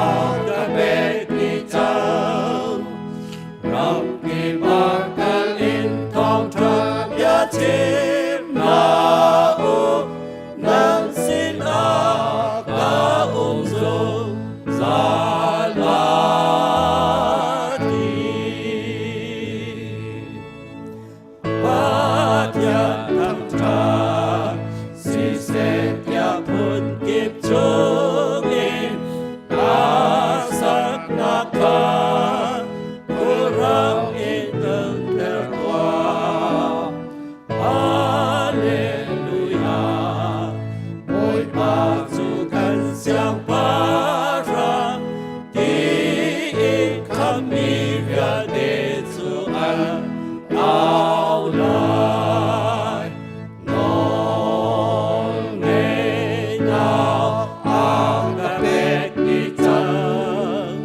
ka pek dih cang. Ramkip ah kal in thawngṭha bia chim hna u. Nan sinah ka um zungzal a ti. Pathian thangṭhat siseh tiah phun kip chungin aa saknak kha khulrang in tlunter tuah. Hallelujah! Bawipa cu kan siangpahrang tiin khammi vialte cu an au lai. Nawlngeihnak a ka pek dih cang.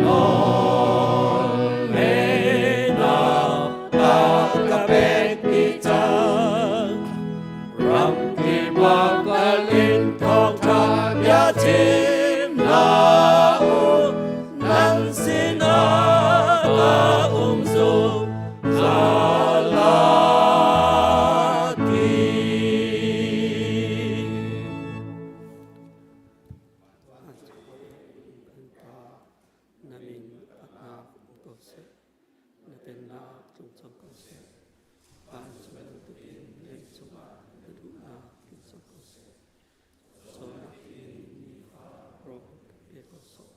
Nawlngeihnak a ka pek dih cang. Ramkip ah kal in thawngṭha bia chim hna u. Nan sinah ka um zungzal a ti. Na min upatnak um ko seh, na pennak tlung cang ko seh. Vancung bantukin leicung ah na duhnak tling cang ko seh. Cawnnak in nifa rawl kan pe ko sawh.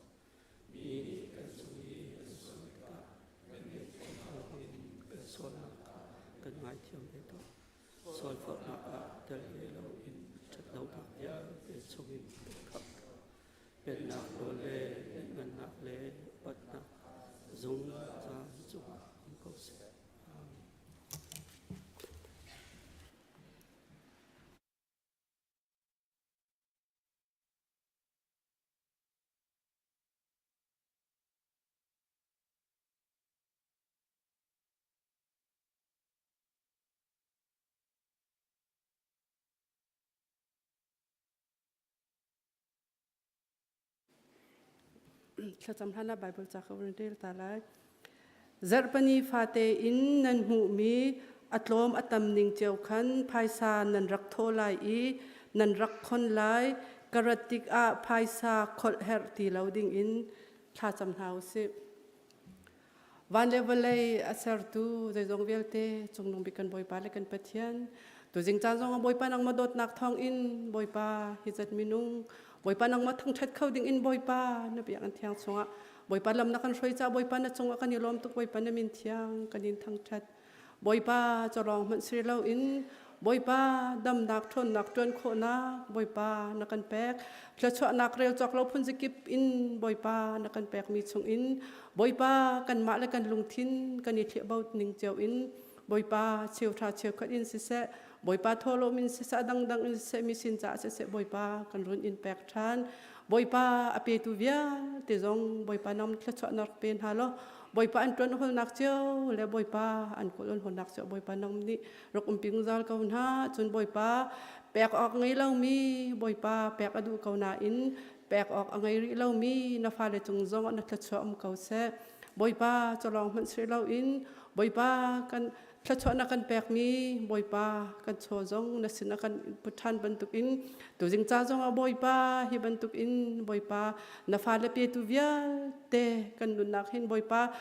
Mi nih kan cung i an sual tikah kan ngaihthiam hna bangin kan sualnak kha kan ngaithiam ve tuah. Sualforhnak ah tel ve loin ṭhatlonak vialte chungin kan khamh. Pennak rawl le ngannak le upatnak zungzal cungah um ko seh. Amen. Thlacam hlan ah Bible ca ka vun rel ta lai. Zarhpini fate in nan hmuhmi a tlawm a tam ning cio khan phaisa nan rak thaw lai i nan rak khon lai. Ka rat tikah phaisa kholh herh ti lo dingin thlacam hna u sih. Van le vawlei a sertu zeizong vialte cungnung bik kan Bawipa le kan Pathian tuzing caan zong ah Bawipa nangmah dawtnak thawng in Bawipa hi zat minung Bawipa nangmah thangṭhat kho ding in Bawipa na biakinn thiang chungah Bawipa lam na kan hruai caah Bawipa na cungah kan i lawm tuk Bawipa na min thiang kan in thangṭhat Bawipa cawlawng hmanh si loin Bawipa damnak ṭhawnnak ṭuan khawhnak Bawipa na kan pek thluachuahnak rel cawk lo phun zakip in Bawipa na kan pekmi chungin Bawipa kanmah le kan lungthin kan i thliahbo ning cio in Bawipa cheuhra cheukhat in siseh Bawipa thawhlawm in siseh dangdang in siseh mi sin caah siseh Bawipa kan run in pek ṭhan Bawipa a petu vialte zong Bawipa nam thluachuahnak pe hna law Bawipa an ṭuan hawlnak cio le Bawipa an kawl hawlnak cio Bawipa nang nih rak um pingzal ko hna cun Bawipa pek awk ngei lomi Bawipa pek a duh ko nain pek awk a ngei rih lomi na fale cung zong ah na thluachuah um ko seh Bawipa cawlawng hmanh si loin Bawipa kan thluachuah na kan pekmi Bawipa kan chaw zong na sin a kan put ṭhan bantukin tuzing ca zong ah Bawipa hi bantukin Bawipa na fale petu vialte kan nunnak hin Bawipa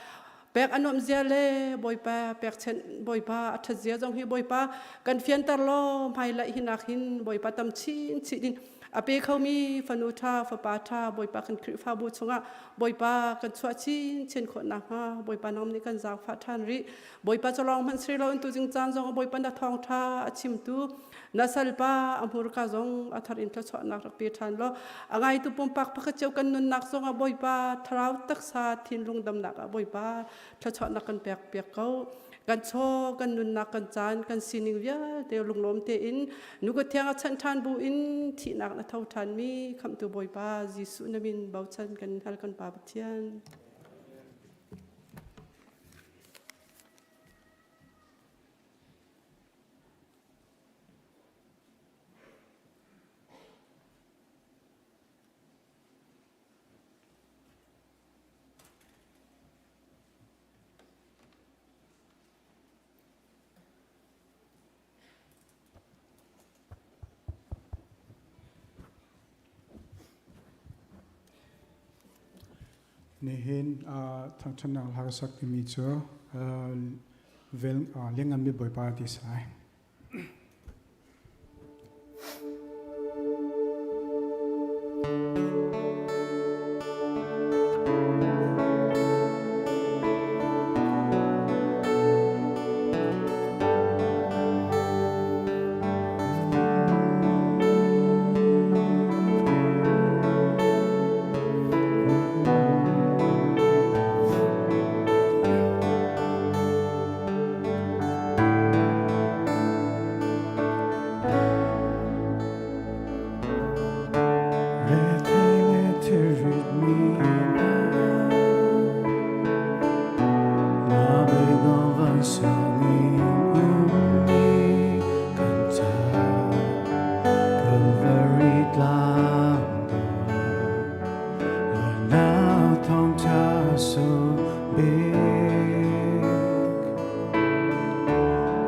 pek a nuamh zia le Bawipa pekchanh Bawipa a ṭhat zia zong hi Bawipa kan fianter law hmailei hinak hin Bawipa tam chin chin in a pe khomi fanu ṭha fapa ṭha Bawipa kan Khrihfabu chungah Bawipa kan chuah chin chin khawh nakhnga Bawipa nang nih kan zaangfah ṭhan rih Bawipa cu lawng hmanh si loin tuzing caan zong Bawipa na thawngṭha a chimtu na salpa a hmurka zong a thar in thluachuahnak rak pe ṭhan law a ngaitu pumpak pakhat cio kan nunnak zong ah Bawipa thlarau taksa thinlung damnak ah Bawipa thluachuahnak kan pek piak ko kan chaw kan nunnak kan caan kan sining vialte lunglawm tein nuka thiang a chanh ṭhan bu in thihnak na tho ṭhan mi khamhtu Bawipa Jesuh na min bochan kan hal kan Pa Pathian. Nihin thangṭhatnak hla ka sak timi cu Liannganmi Bawipa ti a si lai. Rethei le thilritmi hna na beidong vansang in ummi kan ca Calvary tlang Lornak thawngṭha so bik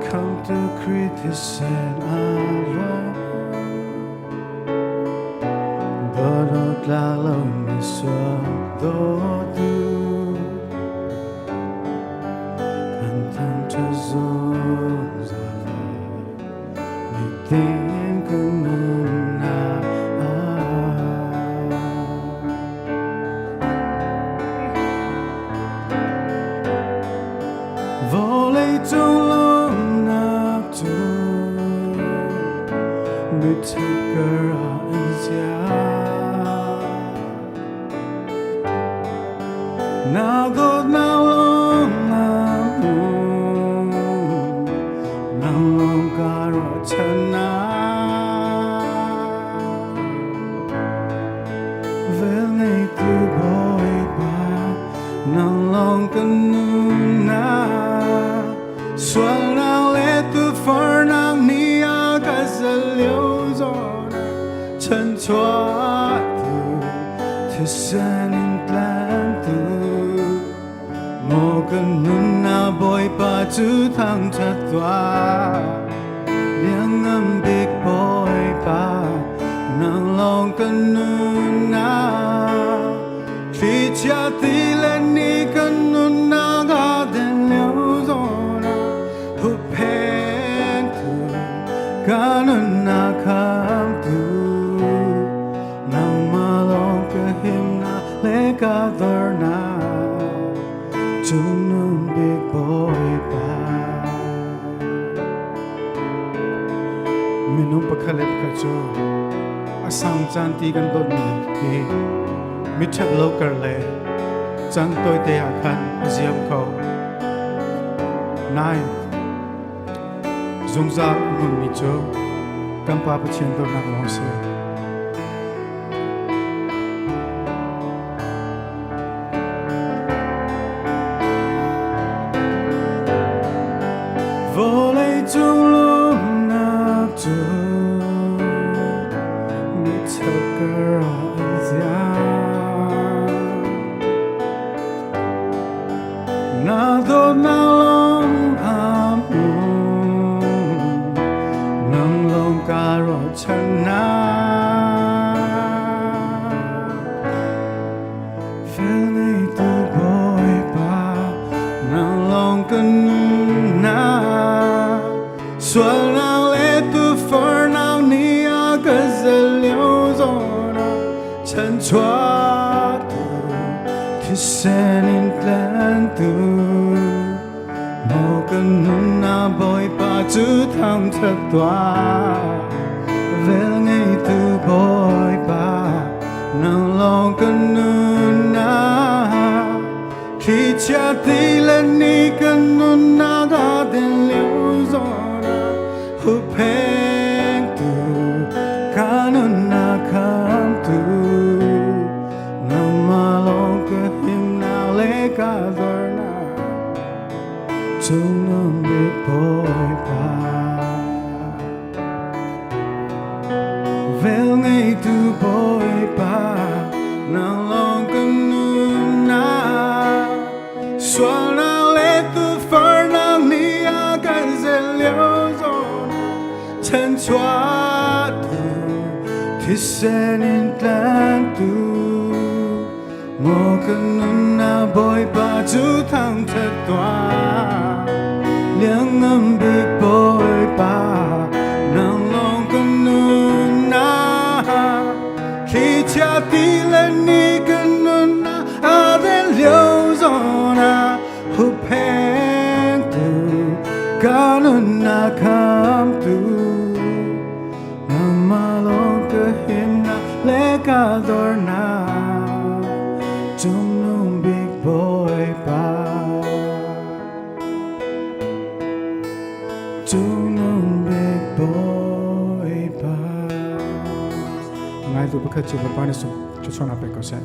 Come to Christ and alone Dawt lo mi sual dawtu Kan thangṭhat zungzal Nitin kan nunnak ah. Vawleicung lawmnak cu miṭhikar ah an ziah. Na dawtnak lawmnak mu, nang lawng kaa ruahchannak. Velngeitu Bawipa, nang lawng kan nunnak. Sualnak le tufarnak nih a ka zal lio zawn chanchuahtu thisen in tlantu maw kan nunnak Bawipa cu thangṭhat tuah lianngan bik Bawipa nang lawng kan nunnak thlichia ti le ni kan nunnak ah Pakhat le pakhat cu a sang caan ti kan dawtmi hi miṭhat lo kar le caan tawite ah khan a ziam kho. Nain zungzal a hmunmi cu kan Pa Pathian dawtnak lawng a si. Vawleicung lawmhnak cu miṭhakar ah an ziam. Na dawtnak lawng aa hmu, nang lawng kaa ruahchannak. Velneitu Bawipa, nang lawng ka nunnak, sualnak le tufarnak nih a ka zelh lio zawn ah chanchuaktu thisen in tlantu maw ka nunnak Bawipa cu thangṭhat tuah. Velngeitu Bawipa, nang lawng ka nunnak, thlichia ti le ni ka nunnak a den lio zawn ah hupphengtu ka nunnak khamtu, nangmah lawng ka himnak le ka dornak, cungnung bik Bawipa. Velngeitu Bawipa, nang lawng ka nunnak, sualnak le tufarnak nih a kan zelh lio zawn chanchuahtu thisen in tlantu Maw ka nunnak Bawipa cu thangṭhat tuah, lianngan bik Bawipa, nang lawng ka nunnak, thlichia ti le ni ka nunnak a den lio zawn ah hupphengtu ka nunnak khamtu, nangmah lawng ka himnak le ka dornak, cungnung bik Bawipa, cungnung bik Bawipa. Ngaitu pakhat cu Bawipa nih sung thluachuahnak pe ko seh.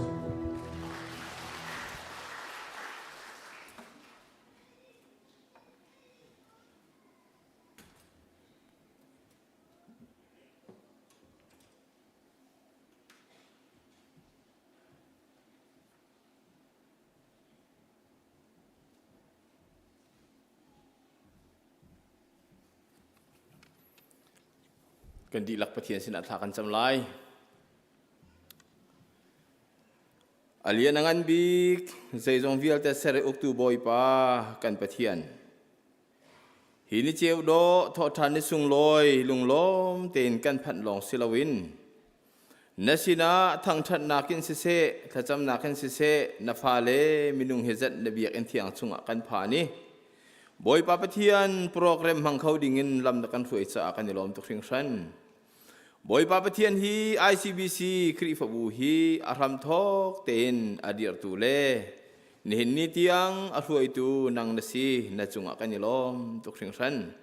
Kan dihlak Pathian sinah thla kan cam lai. A lian a ngan bik, zeizong vialte ser i uktu Bawipa kan Pathian. Hi ni ceu dawh thawhṭhan ni sunglawi lunglawm tein kan phanh lawng si loin na sinah thangṭhatnak in siseh, thlacamnak in siseh, na fale minung he zat na biakinn thiang chungah kan phan i Bawipa Pathian program hmang kho dingin lam na kan hruai caah kan i lawm tuk hringhran. Bawipa Pathian hi ICBC Khrihfabu hi a hramthawk tein a dirhtu le nihin ni tiang a hruaitu nang na si, na cungah kan i lawm tuk hringhran.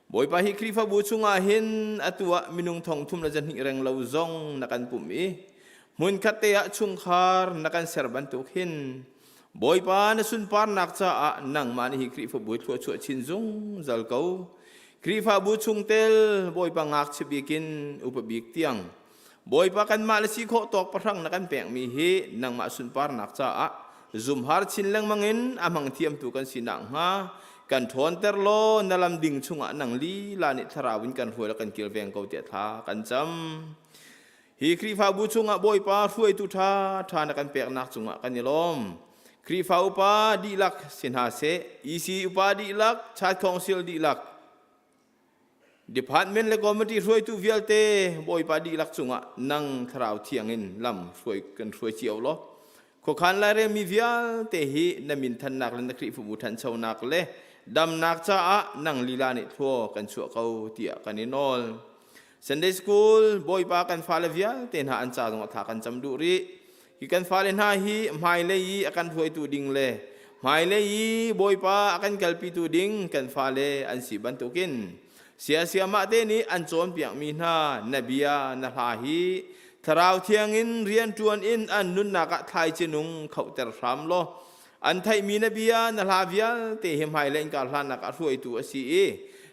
Bawipa, hi Khrihfabu chungah hin atu ah minung thong thum le zahnih reng lo zong na kan pumh i hmunkhat te ah chungkhar na kan ser bantuk hin Bawipa, na sunparnak caah nangmah nih hi Khrihfabu thluachuah chin zungzal ko. Khrihfabu chungtel Bawipa, ngakchia bik in upa bik tiang Bawipa, kanmah le si khawh tawk pahrang na kan pekmi hi nangmah sunparnak caah zumhar chin lengmang in a hmang thiamtu kan si nakhnga kan ṭhawnter law na lam ding chungah nang lila nih thlarau in kan hruai le kan kilveng ko tiah thla kan cam. Hi Khrihfabu chungah Bawipa, hruaitu ṭha ṭha na kan peknak cungah kan i lawm. Khrihfa upa dihlak si hna seh, EC upa dihlak, Church Council dihlak, Department le committee hruaitu vialte Bawipa dihlak cungah nang thlarau thiang in lam hruai kan hruai cio law khuakhan lairel mi vialte hi na min thannak le na Khrihfabu thanchonak le damnak caah nang lila nih thlua kan chuah ko tiah kan i nawl. Sunday School Bawipa kan fale vialte hna an ca zong a tha kan cam duh rih. Hi kan fale hna hi hmailei i a kan hruaitu ding le hmailei i Bawipa a kan kalpitu ding kan fale an si bantukin siasiamah te nih an cawnpiakmi hna na bia na hla hi Thlarau Thiang in rianṭuan in an nunnak ah thlaici nung khohter hram law an theihmi na bia na hla vialte hi hmailei in kar hlannak ah hruaitu a si i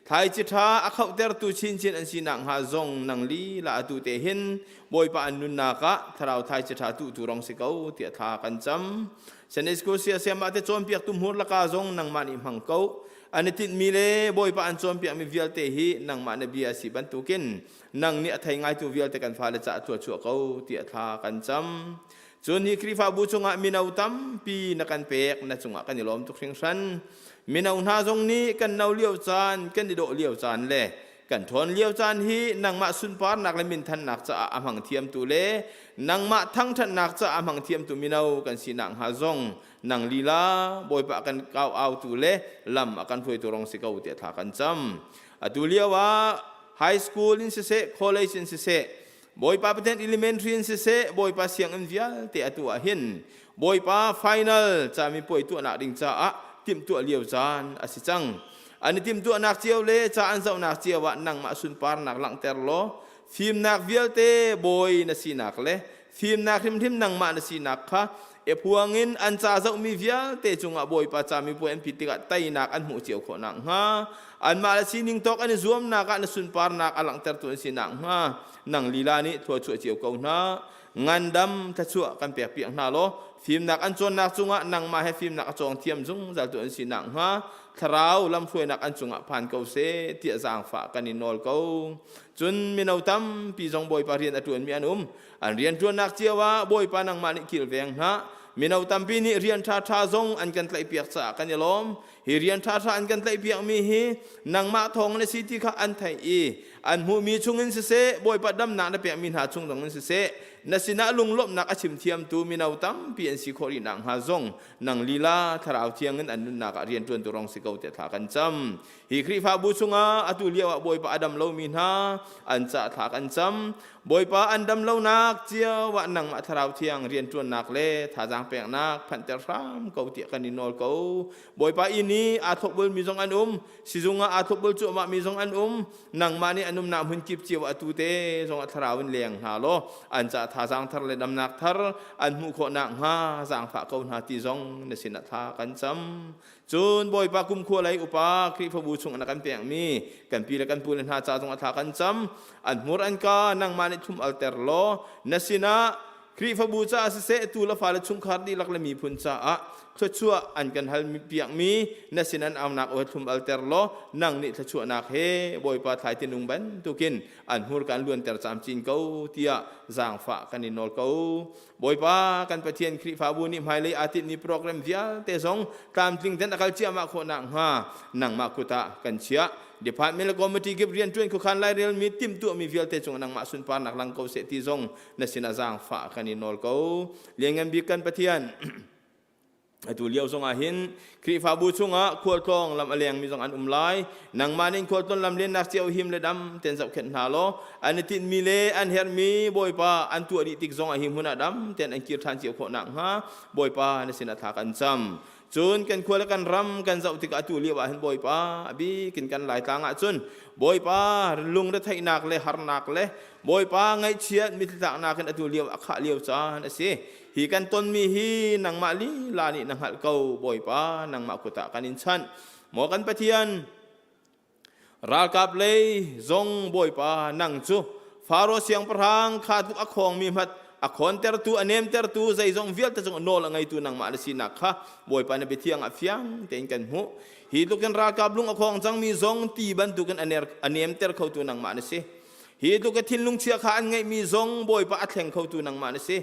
thlaici ṭha a khohtertu chinchin an si nakhnga zong nang lila atu te hin Bawipa an nunnak ah thlarau thlaici ṭha tuhtu rong si ko tiah thla kan cam. Sunday School siasiam ah te cawnpiaktu hmur laka zong nangmah nih hmang ko. An i tinhmi le Bawipa an cawnpiakmi vialte hi nangmah na bia a si bantukin nang nih a thei ngaitu vialte kan fale caah thluachuah ko tiah thla kan cam. Cun hi Khrihfabu chungah mino tampi na kan pek na cungah kan i lawm tuk hringhran. Mino hna zong nih kan no lio caan, kan i dawh lio caan le kan ṭhawn lio caan hi nangmah sunparnak le minthannak caah a hmang thiamtu le nangmah thangṭhatnak caah a hmang thiamtu mino kan si nakhnga zong nang lila Bawipa kan kau autu le lam a kan hruaitu rong si ko tiah thla kan cam. Atu lio ah high school in siseh, college in siseh, Bawipa Pathian elementary in siseh Bawipa sianginn vialte atu ah hin Bawipa final camipuai tuahnak ding caah timhtuah lio caan a si cang. An i timhtuahnak cio le ca an zohnak cio ah nangmah sunparnak langhter law fimnak vialte bawi na sinak le fimnak hrimhrim nangmah na sinak kha e phuang in an ca zohmi vialte cungah Bawipa camipuai an phit tikah teinak an hmuh cio khawh nakhnga anmah le sining tawk an i zuamnak ah na sunparnak a langhtertu an si nakhnga nang lila nih thluachuah cio ko hna. Ngandam thluachuah kan pek piak hna law fimnak an cawnnak cungah nangmah he fimnak a cawng thiam zungzal tu an si nakhnga thlarau lamhruainak an cungah phan ko seh tiah zaangfah kan in nawl ko. Cun mino tampi zong Bawipa rian a ṭuanmi an um. An rianṭuannak cio ah Bawipa nangmah nih kilveng hna. Mino tampi nih rian ṭhaṭha zong an kan tlaihpiak caah kan i lawm. Hi rian ṭhaṭha an kan tlaihpiakmi hi nangmah thawng na si ti kha an theih i an hmuhmi chungin siseh, Bawipa damnak na pekmi hna chung zongin siseh, na sinah lunglawmhnak a chim thiamtu mino tampi an si khawh rih nakhnga zong nang lila Thlarau Thiang in an nunnak ah rianṭuantu rong si ko tiah thla kan cam. Hi Khrihfabu chungah atu lio ah Bawipa a dam lomi hna an cah thla kan cam. Bawipa an dam lonak cio ah nangmah Thlarau Thiang rianṭuannak le thazaang peknak phanhter hram ko tiah kan in nawl ko. Bawipa inn i aa thawkbul mi zong an um, sizung ah aa thawkbul cuahmah mi zong an um. Nangmah nih an umnak hmun kip cio ah atu te zong ah Thlarau in leng hna law an caah thazaang thar le damnak thar an hmuh khawh nakhnga zaangfah ko hna ti zong na sinah thla kan cam. Cun Bawipa kumkhua lei upa Khrihfabu chung na kan pekmi kan pi le kan pu le hna ca zong a thla kan cam. An hmur an ka nangmah nih thlum alter law na sinah Khrihfabu caah siseh tu le fale chungkhar dihlak le miphun caah thluachuah an kan hal piakmi na sin an aunak aw thlum alter law nang nih thluachuahnak he Bawipa thlai tinung bantukin an hmurka an luanter camcin ko tiah zaangfah kan in nawl ko. Bawipa kan Pathian Khrihfabu nih hmailei aa tinhmi program vialte zong tlamtling ten a kal ciahmah khawh nakhnga nangmah kut ah kan chiah. Department le committee kip rianṭuan khuakhan lairelmi timhtuahmi vialte cung nangmah sunparnak lang ko seh ti zong na sinah zaangfah kan i nawl ko. Lianngan bik kan Pathian Atu lio zongah hin Khrihfabu chungah khualtlawng lam a lengmi zong an um lai. Nangmah nih khualtlawn lam lennak cio him le dam ten zohkhenh hna law an i tinhmi le an herhmi Bawipa an tuah dih tik zongah hi hmun ah dam ten an kir ṭhan cio khawh nakhnga Bawipa na sinah thla kan cam. Cun kan khua le kan ram kan zoh tikah atu lio ah hin Bawipa a bikin kan Laitlang ah cun Bawipa lungretheihnak le harnak le Bawipa ngaihchiat mitthli in atu lio a khah lio caan a si. Hi kan tonmi hi nangmah lila nih na hngalh ko, Bawipa, nangmah kut ah kan in chanh. Maw kan Pathian, ralkap lei zong Bawipa, nang cu Faro siangpahrang kha tluk a khawngmi hmat a khawntertu a nemtertu zeizong vialte cung nawl a ngeitu nangmah na sinak kha Bawipa na biathiang ah fiang tein kan hmuh. Hi tlukin ralkap lung a khawng cangmi zong ti bantukin a nemter khotu nangmah na si. Hi tluk a thinlung chia kha an ngeihmi zong Bawipa a thleng khotu nangmah na si.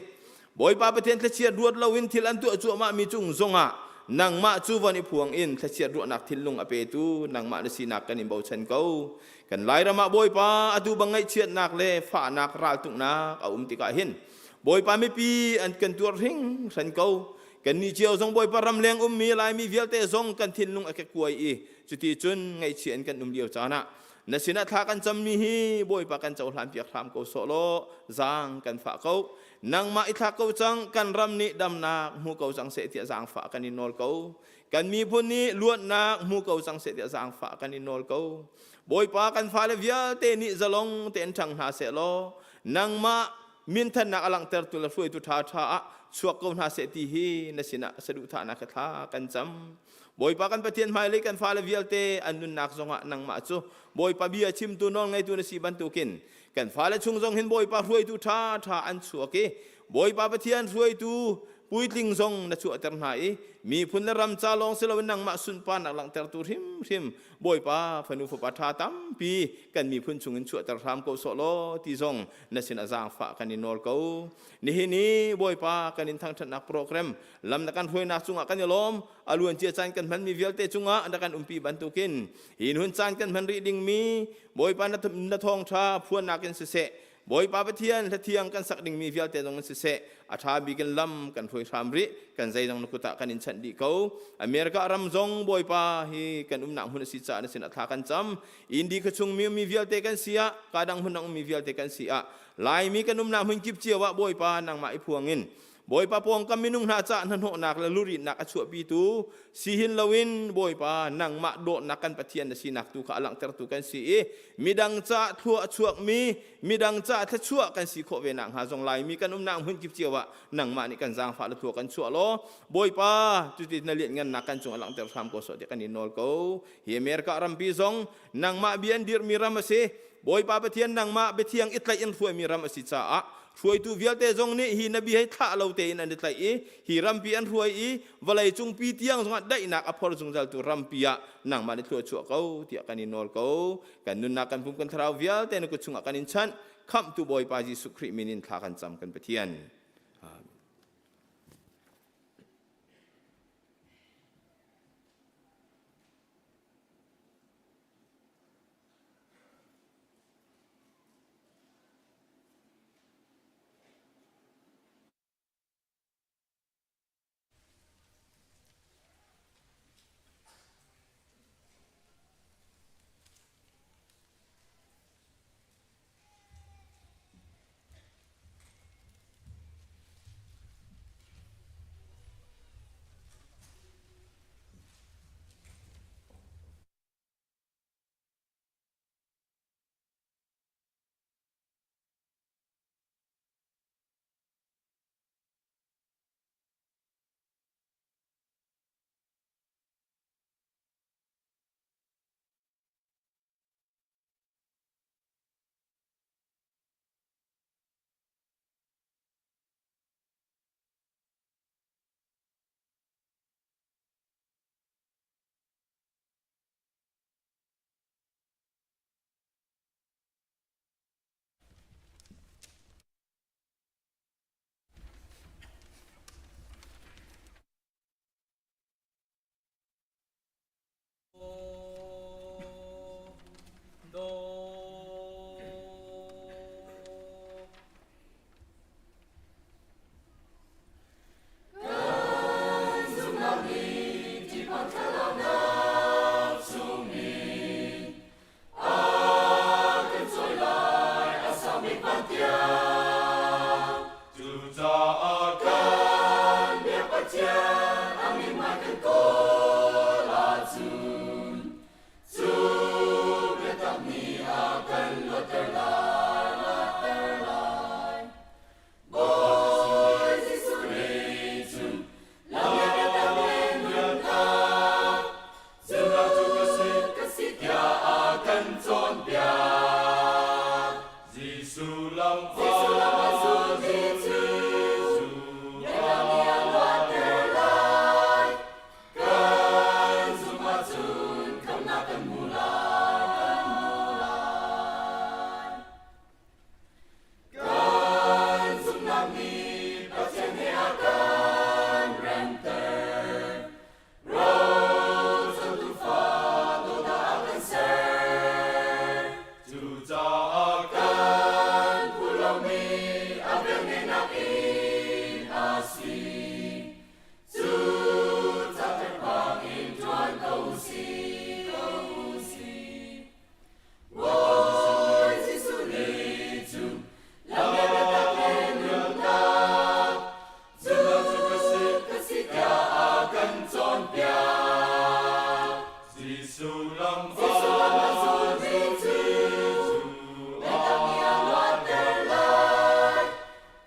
Bawipa Pathian thlachiat ruat loin thil an tuah cuahmahmi cung zongah nangmah cu von i phuang in thlachiat ruahnak thinlung a petu nangmah na sinak kan in bochan ko. Kan Lairam ah Bawipa atu bang ngaihchiatnak le fahnak raltuknak a um tikah hin Bawipa mipi an kan tuar hringhran ko. Kannih cio zong Bawipa ramleng ummi Laimi vialte zong kan thinlung a kekkuai i cuti cun ngaihchia in kan um lio caan ah. Na sinah thla kan cammi hi Bawipa kan cohlan piak hram ko sawh law zaang kan fah ko. Nangmah i thlak ko cang, kan ram nih damnak hmu ko cang seh tiah zaangfah kan in nawl ko. Kan miphun nih luatnak hmu ko cang seh tiah zaangfah kan in nawl ko. Bawipa kan fale vialte nih zalong tein ṭhang hna seh law nangmah minthannak a langhtertu le hruaitu ṭhaṭha ah chuak ko hna seh ti hi na sinah saduhthahnak he thla kan cam. Bawipa kan Pathian hmailei kan fale vialte an nunnak zongah nangmah cu Bawipa bia chimtu nawlngeitu na si bantukin kan fale chung zong hin Bawipa hruaitu ṭhaṭha an chuak i Bawipa Pathian hruaitu puitling zong na chuahter hna i miphun le ram ca lawng si loin nangmah sunparnak langhtertu hrimhrim Bawipa fanu fapa ṭha tampi kan miphun chungin chuahter hram ko sawh law ti zong na sinah zaangfah kan i nawl ko. Nihin i Bawipa kan in thangṭhatnak program lam na kan hruainak cungah kan i lawm. A luancia caan kan hmanmi vialte cungah na kan umpi bantukin hi hun caan kan hman rih dingmi Bawipa na thawngṭha phuannak in siseh Bawipa Pathian hlathiang kan sak dingmi vialte zong in siseh a ṭha bik in lam kan hruai hram rih kan zeizong na kut ah kan in chanh dih ko. America ram zong Bawipa hi kan umnak hmun a si caah na sinah thla kan cam. Indi khuachung mi ummi vialte kan si ah kadang hmun ummi vialte kan si ah Laimi kan umnak hmun kip cio ah Bawipa nangmah i phuang in Bawipa pawngkam minung hna cah hnahnawhnak le lurinnak a chuahpitu si hin loin Bawipa nangmah dawtnak kan Pathian na sinak tu kha a langhtertu kan si i midang caah thlua a chuakmi midang caah thluachuah kan si khawh ve nak hnga zong Laimi kan umnak hmun kip cio ah nangmah nih kan zaangfah le thlua kan chuah law Bawipa cuti na lianhngannak kan cung a langhter hram ko sawh tiah kan in nawl ko. Hi America rampi zong nangmah bia an dirhmi ram a si. Bawipa Pathian nangmah biathiang i tlaih in hruaimi ram a si caah hruaitu vialte zong nih hi nabi hei thlah lo tein an i tlaih i hi rampi an hruai i vawlei cungpi tiang zongah daihnak a phor zungzaltu rampi ah nangmah nih thlua chuah ko tiah kan in nawl ko. Kan nunnak kan pum kan thlarau vialte na kut chungah kan in chanh. Khamhtu Bawipa Jesuh Khrih min in thla kan cam kan Pathian. Amen. Cucaah kan biak Pathian a mithmai kan kawl ahcun cu biatak nih a kan luatter lai, luatter lai. Bawi Jesuh Khrih cu lam le biatak le nunnak cu ka si tiah a kan cawnpiak. Jesuh lam a zulmi cu biatak nih a luatter lai. Kan zumh ahcun khamhnak kan hmu lai, kan hmu lai. Kan zumhnak nih Pathian he a kan remter. Roco tuufa dawtnak a kan ser. Cucaah kan phu lomi a velngeihnak in a si. Cu ca thengpang in ṭuan ko u si, ko u si. Jesuh lam a zulmi cu biatak nih a luatter lai.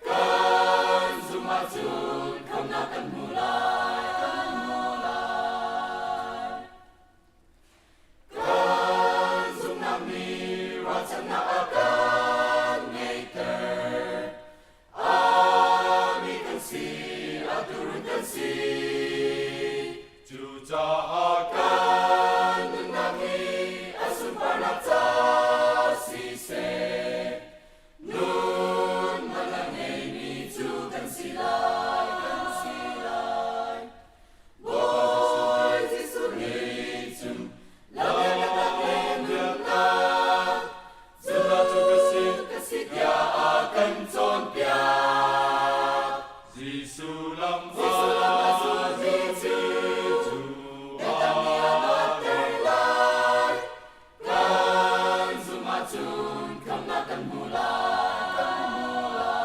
Kan zumh ahcun khamhnak kan hmu lai, kan hmu lai. Kan zumhnak nih ruahchannak a kan ngeihter. Ami kan si, a turun kan si. Cucaah kan nunnak hi a sunparnak ca siseh, nun man a ngeimi cu kan si lai, kan si lai. Bawi Jesuh nih cun lam le biatak le nunnak cu ka si tiah a kan cawnpiak. Jesuh lam a zulmi cu biatak nih a luatter lai. Kan zumh ahcun khamhnak kan hmu lai, kan hmu lai.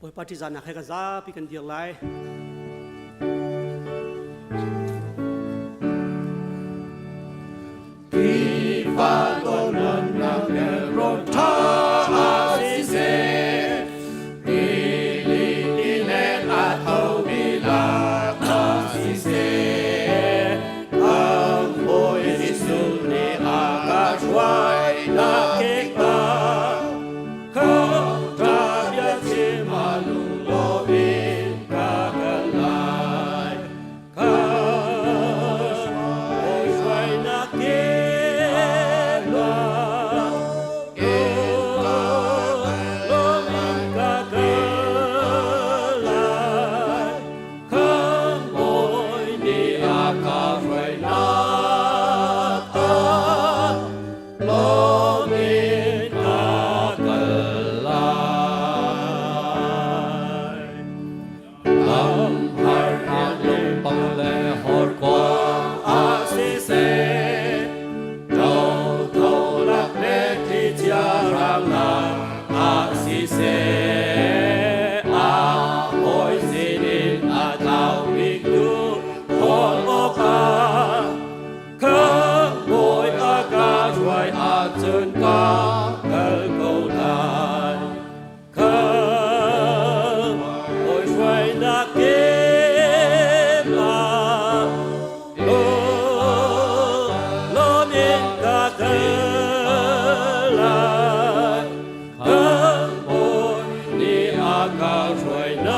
Bawipa ṭihzahnak he kan zapi kan dir lai. Tiva dolonnak le rawl ṭha siseh, rili tilet a thomi lak ah siseh, ang Bawi Jesuh nih a ka hruainak kikah, kha ṭha bia chim a lunglawm in ka kal lai. Lamharnak lungpang le horkuang ah siseh, ṭotholak le thlichia hrangnak ah siseh, a hawi sinin a tlaumi tu hawl awkah Khamhbawi a ka hruai ahcun ka kal ko lai. Khamhbawi hruainak kim ah lawm in ka kal lai. Khamhbawi nih a ka hruainak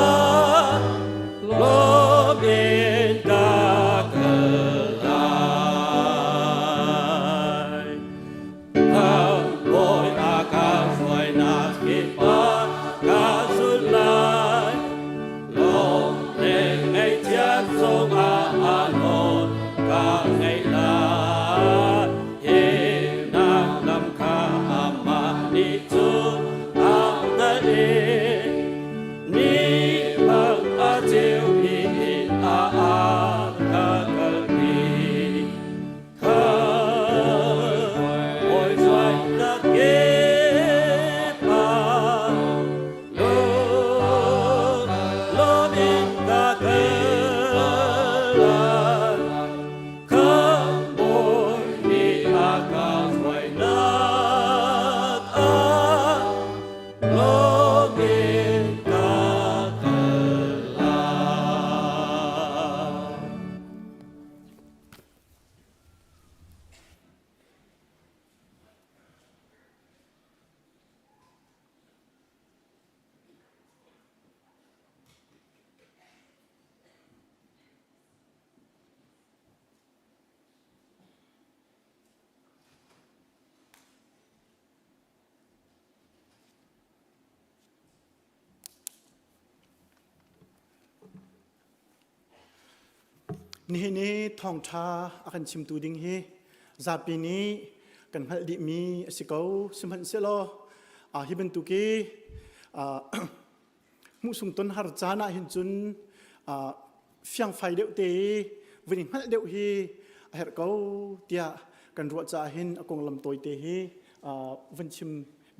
ah lawm in ka kal lai. Khamhbawi a ka hruainak kip ah ka zulh lai. Lawm le ngaihchiat zongah a nawl ka ngaih lai. Nihin i thawngṭha a kan chimtu ding hi zapi nih kan hngalh dihmi a si ko. Sihmanhsehlaw hi bantuk i hmuhsung ton har caan ah hin cun fiangfai deuh te i vun i hngalh deuh hi a herh ko tiah kan ruah caah hin a konglam tawite hi vun chim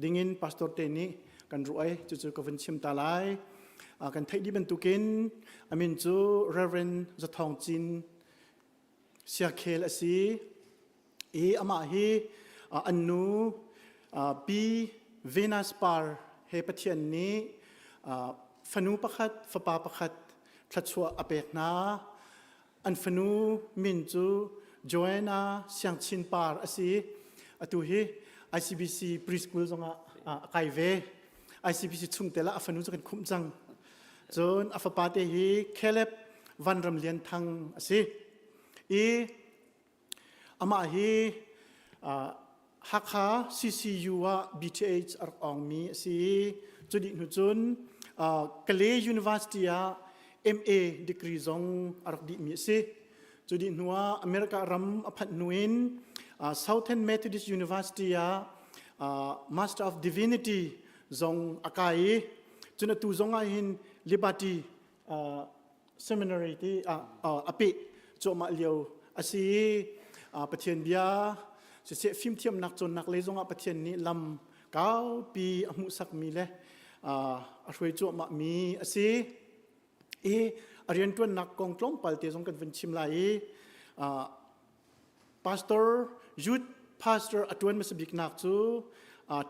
dingin pastor te nih kan ruah i cucu ka vun chim ta lai. Kan theih dih bantukin a min cu Reverend Zathawng Cin Siakhel a si i amah hi an nu Pi Venus Par he Pathian nih fanu pakhat fapa pakhat thluachuah a pek hna. An fanu min cu Joanna Siangchin Par a si. Atu hi ICBC preschool zongah a kai ve. ICBC chungtel ah a fanu cu kan khumh cang. Cun a fapa te hi Caleb Vanram Lian Thang a si. I amah hi Hakha CCU ah BTH a rak awngmi a si i cu dih hnu cun Kalay University ah MA degree zong a rak dihmi a si. Cu dih hnu ah America ram a phanh hnu in Southern Methodist University ah Master of Divinity zong a kai i cun atu zong ah hin Liberty seminary ti a peh cuahmah lio a si i Pathian bia siseh fimthiamnak cawnnak lei zongah Pathian nih lam kaupi a hmuhsakmi le a hruai cuahmahmi a si i a rianṭuannak kong tlawmpal te zong kan vun chim lai i pastor youth pastor a ṭuan hmasa biknak cu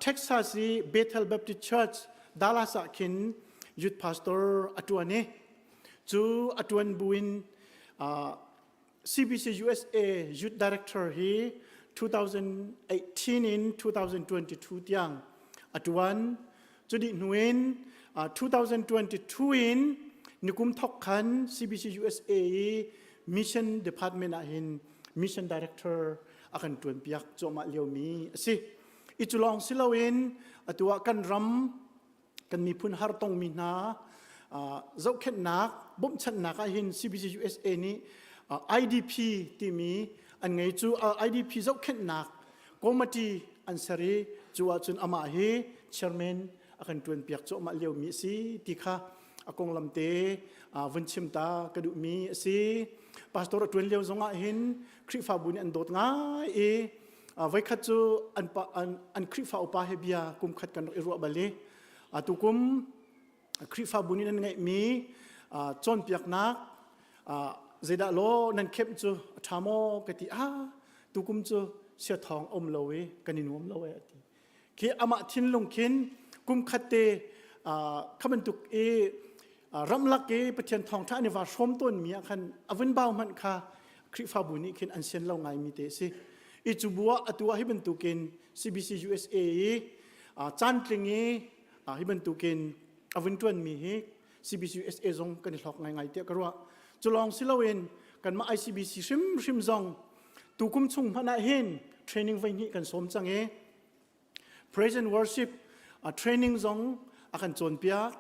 Texas i Bethel Baptist Church Dallas ah khin youth pastor a ṭuan i cu a ṭuan buin CBC USA Youth Director hi 2018 in 2022 tiang a ṭuan. Cu dih hnu in 2022 in nikum thok khan CBC USA i Mission Department ah hin Mission Director a kan ṭuanpiak cuahmah liomi a si. I cu lawng si loin atu ah kan ram kan miphun har tongmi hna zohkhenhnak bawmhchanhnak ah hin CBC USA nih IDP timi an ngei cu IDP zohkhenhnak committee an ser i cu ahcun amah hi chairman a kan ṭuan piak cuahmah liomi a si ti kha a konglam te vun chim ta ka duhmi a si. Pastor a ṭuan lio zongah hin Khrihfabu nih an dawt ngai i voikhat cu an, an, an Khrihfa upa he bia kum khat kan rak i ruah bal i tukum Khrihfabu nih nan ngeihmi cawnpiaknak zeidah law nan khemh cu a ṭha maw ka ti ah tukum cu sia thawng um lo i kan i nuam lo e a ti khi amah thinlung khin kum khat te kha bantuk i ramlak i Pathian thawngṭha an i va hrawm tawnmi ah khan a vun bau hmanh kha Khrihfabu nih khin an sian lo ngaimi te a si. I cu bu ah atu ah hi bantukin CBC USA i caantling i hi bantukin a vun ṭuanmi hi CBC USA zong kan i hlawk ngaingai tiah ka ruah. Cu lawng si loin kanmah ICBC hrimhrim zong tukum chung hmanh ah hin training voi hnih kan sawm cang i Praise and worship uh, training zong a kan cawnpiak.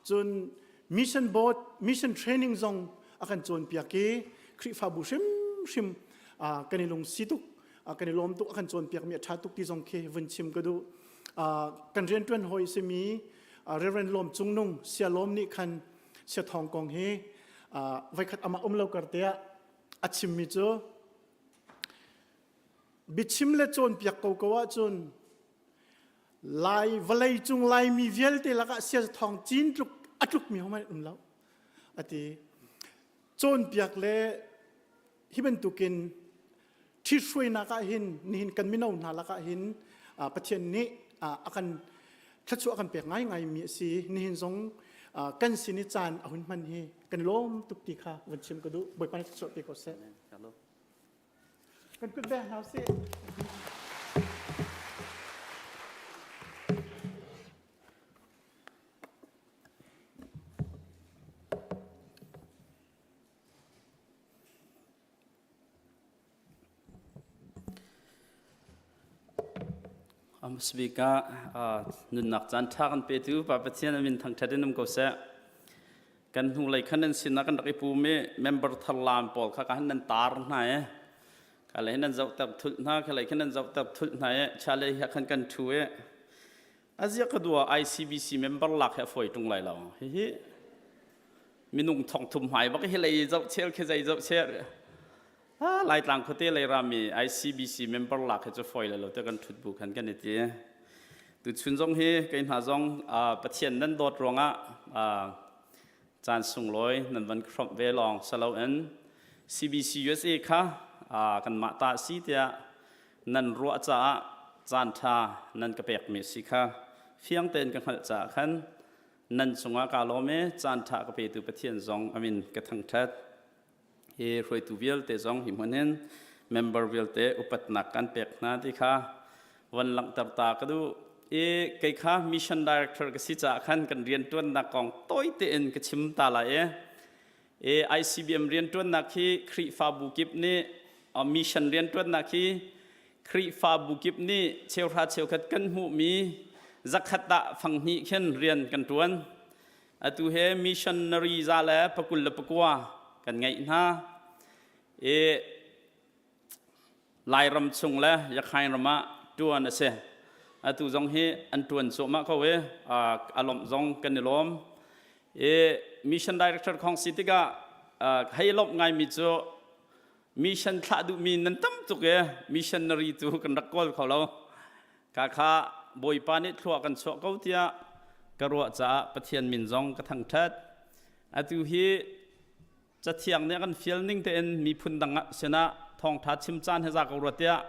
Cun mission board, mission training zong a kan cawnpiak i Khrihfabu hrimhrim uh, kan i lungsi tuk, uh, kan i lawm tuk, a kan cawnpiakmi a ṭha tuk ti zong khi vun chim ka duh. Uh, kan rianṭuan hawi simi uh, Reverend Lawm Cung Nung Sia Lawm nih khan Sia Thawng kong hi uh, voikhat amah um lo kar te ah a chimmi cu Biachim le cawnpiak ko ko ahcun Lai vawlei cung Laimi vialte lakah siaza thawng cin tluk a tlukmi hohmanh um lo a ti. Cawnpiak le hi bantukin ṭhithruainak ah hin nihin kan mino hna lakah hin Pathian nih a kan thluachuah a kan pek ngaingaimi a si. Nihin zong kan sin i caan a hun hman hi kan lawm tuk ti kha van chim ka duh. Bawipa nih thluachuah pe ko seh. Kan kut beng hna usih. Hmasabik ah nunnak caan ṭha kan petu Pa Pathian a min thangṭhat in um ko seh. Kan hnulei khan nan sinah kan rak i pum i member thar lam pawl kha ka han nan tar hna i kha lei nan zohter thulh hna kha lei khan nan zohter thulh hna i cha lei he khan kan ṭhu i azia ka dua ICBC member lak he a fawi ṭung lai lo. Hihi minung thong thum hmai bak hi lei zoh chel khi zei zoh chel Laitlang khuate lei rami ICBC member lak hi cu fawi le lo te kan ṭhut bu khan kan i ti. Tuchun zong hi kei hna zong Pathian nan dawt ruangah caan sunglawi nan van hrawmh ve lawng saloin CBC USA kha kanmah ta si tiah nan ruah caah caan ṭha nan ka pekmi si kha fiang tein ka hngalh caah khan nan cungah kaa lawm i caan ṭha ka petu Pathian zong amin ka thangṭhat. Hi hruaitu vialte zong hi hmun hin member vialte upatnak kan pek hna ti kha van langhter ta ka duh. I kei kha mission director ka si caah khan kan rianṭuannak kong tawi tein ka chim ta lai i i ICBM rianṭuannak hi Khrihfabu kip nih mission rianṭuannak hi Khrihfabu kip nih cheuhra cheukhat kan hmuhmi zakhat ah fanghnih khin rian kan ṭuan. Atu he missionary za le pakul le pakua kan ngeih hna. I Lairam chung le Yakhain ram ah ṭuan a si. Atu zong hi an ṭuan cuahmah ko i a lawmh zong kan i lawm. I mission director khong si tikah hei lawmh ngaimi cu mission thlah duhmi nan tam tuk i missionary tu kan rak kawl kho lo. Ka kha Bawipa nih thlua kan chuah ko tiah ka ruah caah Pathian min zong ka thangṭhat. Atu hi Cathiang nih a kan fial ning tein miphun dang sinah thawngṭha chim caan he za ko rua tiah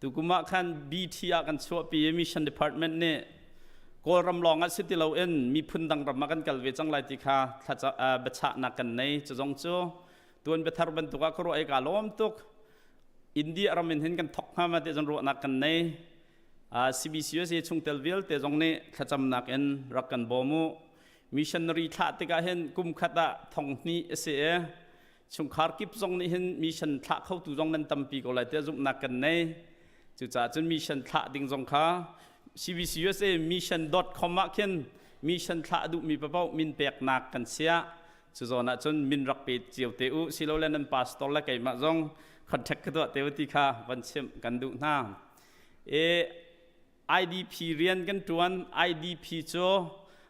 tukum ah khan BT ah kan chuahpi i Mission Department nih Kawlram lawng ah si ti loin miphun dang ram ah kan kal ve cang lai ti kha biachahnak kan nei. Cu zong cu tuan biathar bantuk ah ka ruah i kaa lawm tuk. India ram in hin kan thok hnga ma ti zon ruahnak kan nei. CBCUSA chungtel vialte zong nih thlacamnak in rak kan bawm u. Missionary thlah tikah hin kum khat ah thong hnih a si i chungkhar kip zong nih hin mission thlah khotu zong nan tampi ko lai tiah zumhnak kan nei. Cucaah cun mission thlah ding zong kha CBCUSA mission.com ah khin mission thlah duhmi paoh min peknak kan siah. Cu zawn ah cun min rak pe cio te u silole nan pastor le keimah zong contact ka tuah te u ti kha van chimh kan duh hna. E IDP rian kan ṭuan. IDP cu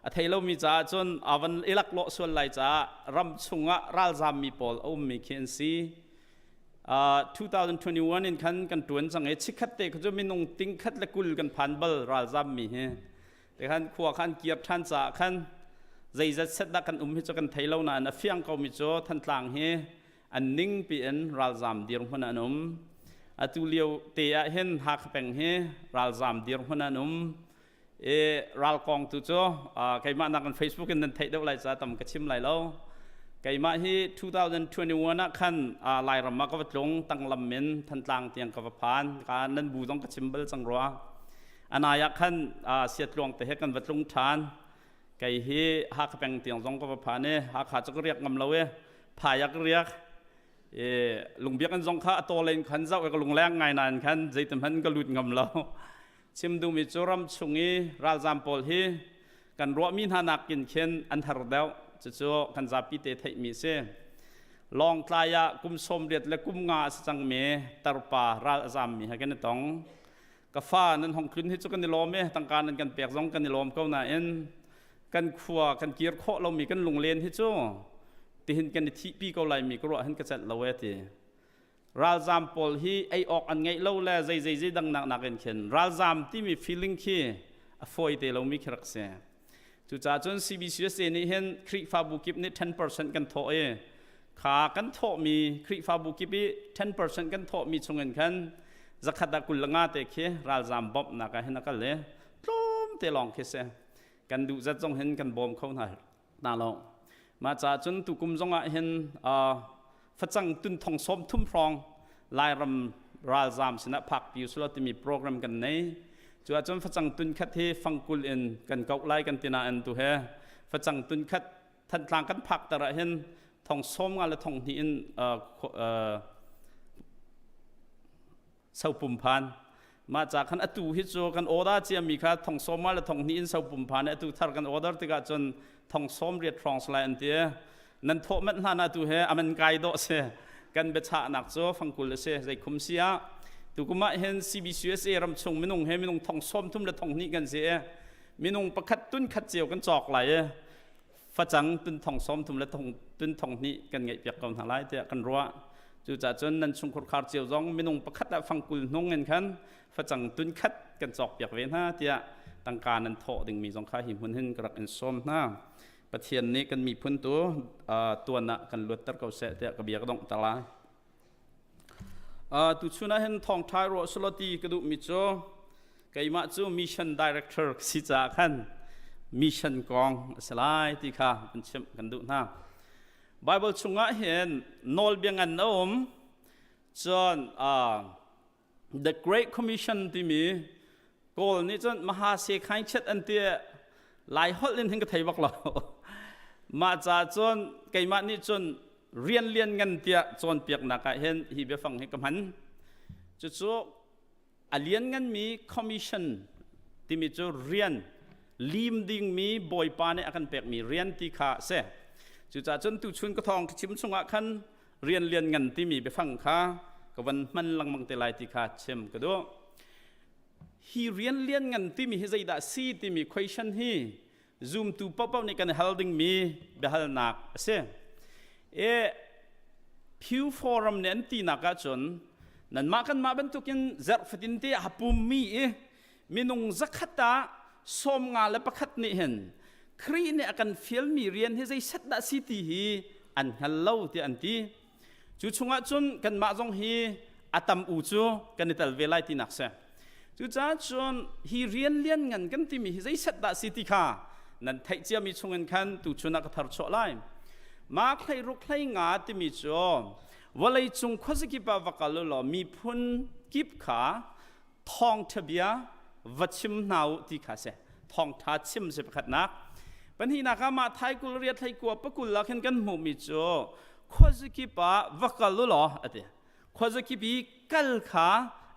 a thei lomi caah cun a van i laklawh sual lai caah ram chungah ralzammi pawl a ummi khi an si. 2021 in khan kan ṭuan cang i chikkhat te kha cu minung ting khat le 20 kan phan bal ralzammi hi. Te khan khua khan kir ṭhan caah khan zeizat set dah kan um hi cu kan thei lo nain a fiang komi cu Thantlang hi an ning piin ralzam dirhmun an um. Atu lio te ah hin Hakha peng hi ralzam dirhmun an um. I ral kong tu cu keimah nak in Facebook in nan theih deuh lai ca tam ka chim lai lo. Keimah hi 2021 ah khan Lairam ah ka va tlung tanglam in Thantlang tiang ka va phan. Ka nan bu zong ka chim bal cang rua. Anai ah khan Siatluang te he kan va tlung ṭhan. Kei hi Hakha peng tiang zong ka va phan i Hakha cu ka riak ngam lo i phai ah ka riak i lungbiak an zong kha a taw len khan zoh i ka lungleng ngai nain khan zeitin hmanh ka lut ngam lo. Chim duhmi cu ram chung i ralzam pawl hi kan ruahmi hna nakin khin an har deuh. Cucu kan zapi te theihmi si. Lawngtlai ah kum 80 le kum nga a si cangmi tarpa ral a zammi he kan i tong. Ka fa nan hong tlun hi cu kan i lawm i tangka nan kan pek zong kan i lawm ko nain kan khua kan kir khawh lomi kan lunglen hi cu tihin kan i thihpi ko laimi ka ruah hin ka celh lo e ti. Ralzam pawl hi ei awk an ngeih lo le zei zei zei dang nak nakin khin ralzam timi feeling khi a fawi te lomi khi rak si. Cucaah cun CBCUSA nih hin Khrihfabu kip nih 10% kan thawh i kha kan thawhmi Khrihfabu kip i 10% kan thawhmi chungin khan zakhat ah 25 te khi ralzam bawmhnak ah hin a kal i tlawm te lawng khi si. Kan duh zat zong hin kan bawm kho hna hna lo. Mah caah cun tukum zong ah hin facang tun thong 30 hrawng Lairam ralzam sinah phakpi usulaw timi program kan nei. Cu ahcun facang tun khat hi fangkul in kan koh lai kan ti nain tu he facang tun khat Thantlang kan phak tar ah hin thong 50 le thong hnih in sopum phan. Mah ca khan atu hi cu kan order ciami kha thong sawma le thong hnih in so pum phan atu thar kan order tikah cun thong sawm riat hrawng salai an ti. Nan thawh manh hlan atu he aman kai dawh si. Kan biachahnak cu fangkul a si. Zei khum si ah tukum ah hin CBCUSA ram chung minung he minung thong sawm thum le thong hnih kan si i minung pakhat tun khat cio kan cawk lai i facang tun thong sawm thum le tun thong hnih kan ngeih piak ko hna lai tiah kan ruah. Cucaah cun nan chungkhur khar cio zong minung pakhat ah fangkul hnung in khan facang tun khat kan cawk piak ve hna tiah tangka nan thawh dingmi zong kha hi hmun hin ka rak in sawm hna. Pathian nih kan miphun tu tuan ah kan luatter ko seh tiah ka bia ka dongh ta lai. Tuchun ah hin thawngṭha ruah selaw ti ka duhmi cu keimah cu mission director ka si caah khan mission kong a si lai ti kha kan chimh kan duh hna. Bible chungah hin nawlbia ngan a um cun The Great Commission timi Kawl nih cun Maha Se Khaing Chet an ti Lai holh in hin ka thei bak lo. Mah ca cun keimah nih cun rian lian ngan tiah cawnpiaknak ah hin hi biafang hi ka hman. Cucu a lian nganmi commission timi cu rian lim dingmi Bawipa nih a kan pekmi rian ti kha a si. Cucaah cun tuchun ka thawng ka chim chungah khan rian lian ngan timi biafang kha ka van hman lengmang te lai ti kha chim ka duh. Hi rian lian ngan timi hi zeidah si timi question hi zumtu paohpaoh nih kan hal dingmi biahalnak a si. E Pew Forum nih an tinak ahcun nanmah kanmah bantukin zarh fatin te a pummi i minung zakhat ah 51 nih hin Khrih nih a kan fialmi rian hi zeiset dah si ti hi an hngal lo tiah an ti. Cu chungah cun kanmah zong hi a tam u cu kan i tel ve lai tinak si. Cucaah cun hi rian lian ngan kan timi hi zeiset dah si ti kha nan theih ciami chungin khan tuchun ah ka thar chuah lai. Mark 16 15 timi cu vawlei cung khuazakip ah va kal u law miphun kip kha thawngṭha bia va chim hna u ti kha si thawngṭha chim si pakhatnak pahnihnak ah mah thai kul riat hlei kua pakul ah khin kan hmuhmi cu khuazakip ah va kal u law a ti khuazakip i kal kha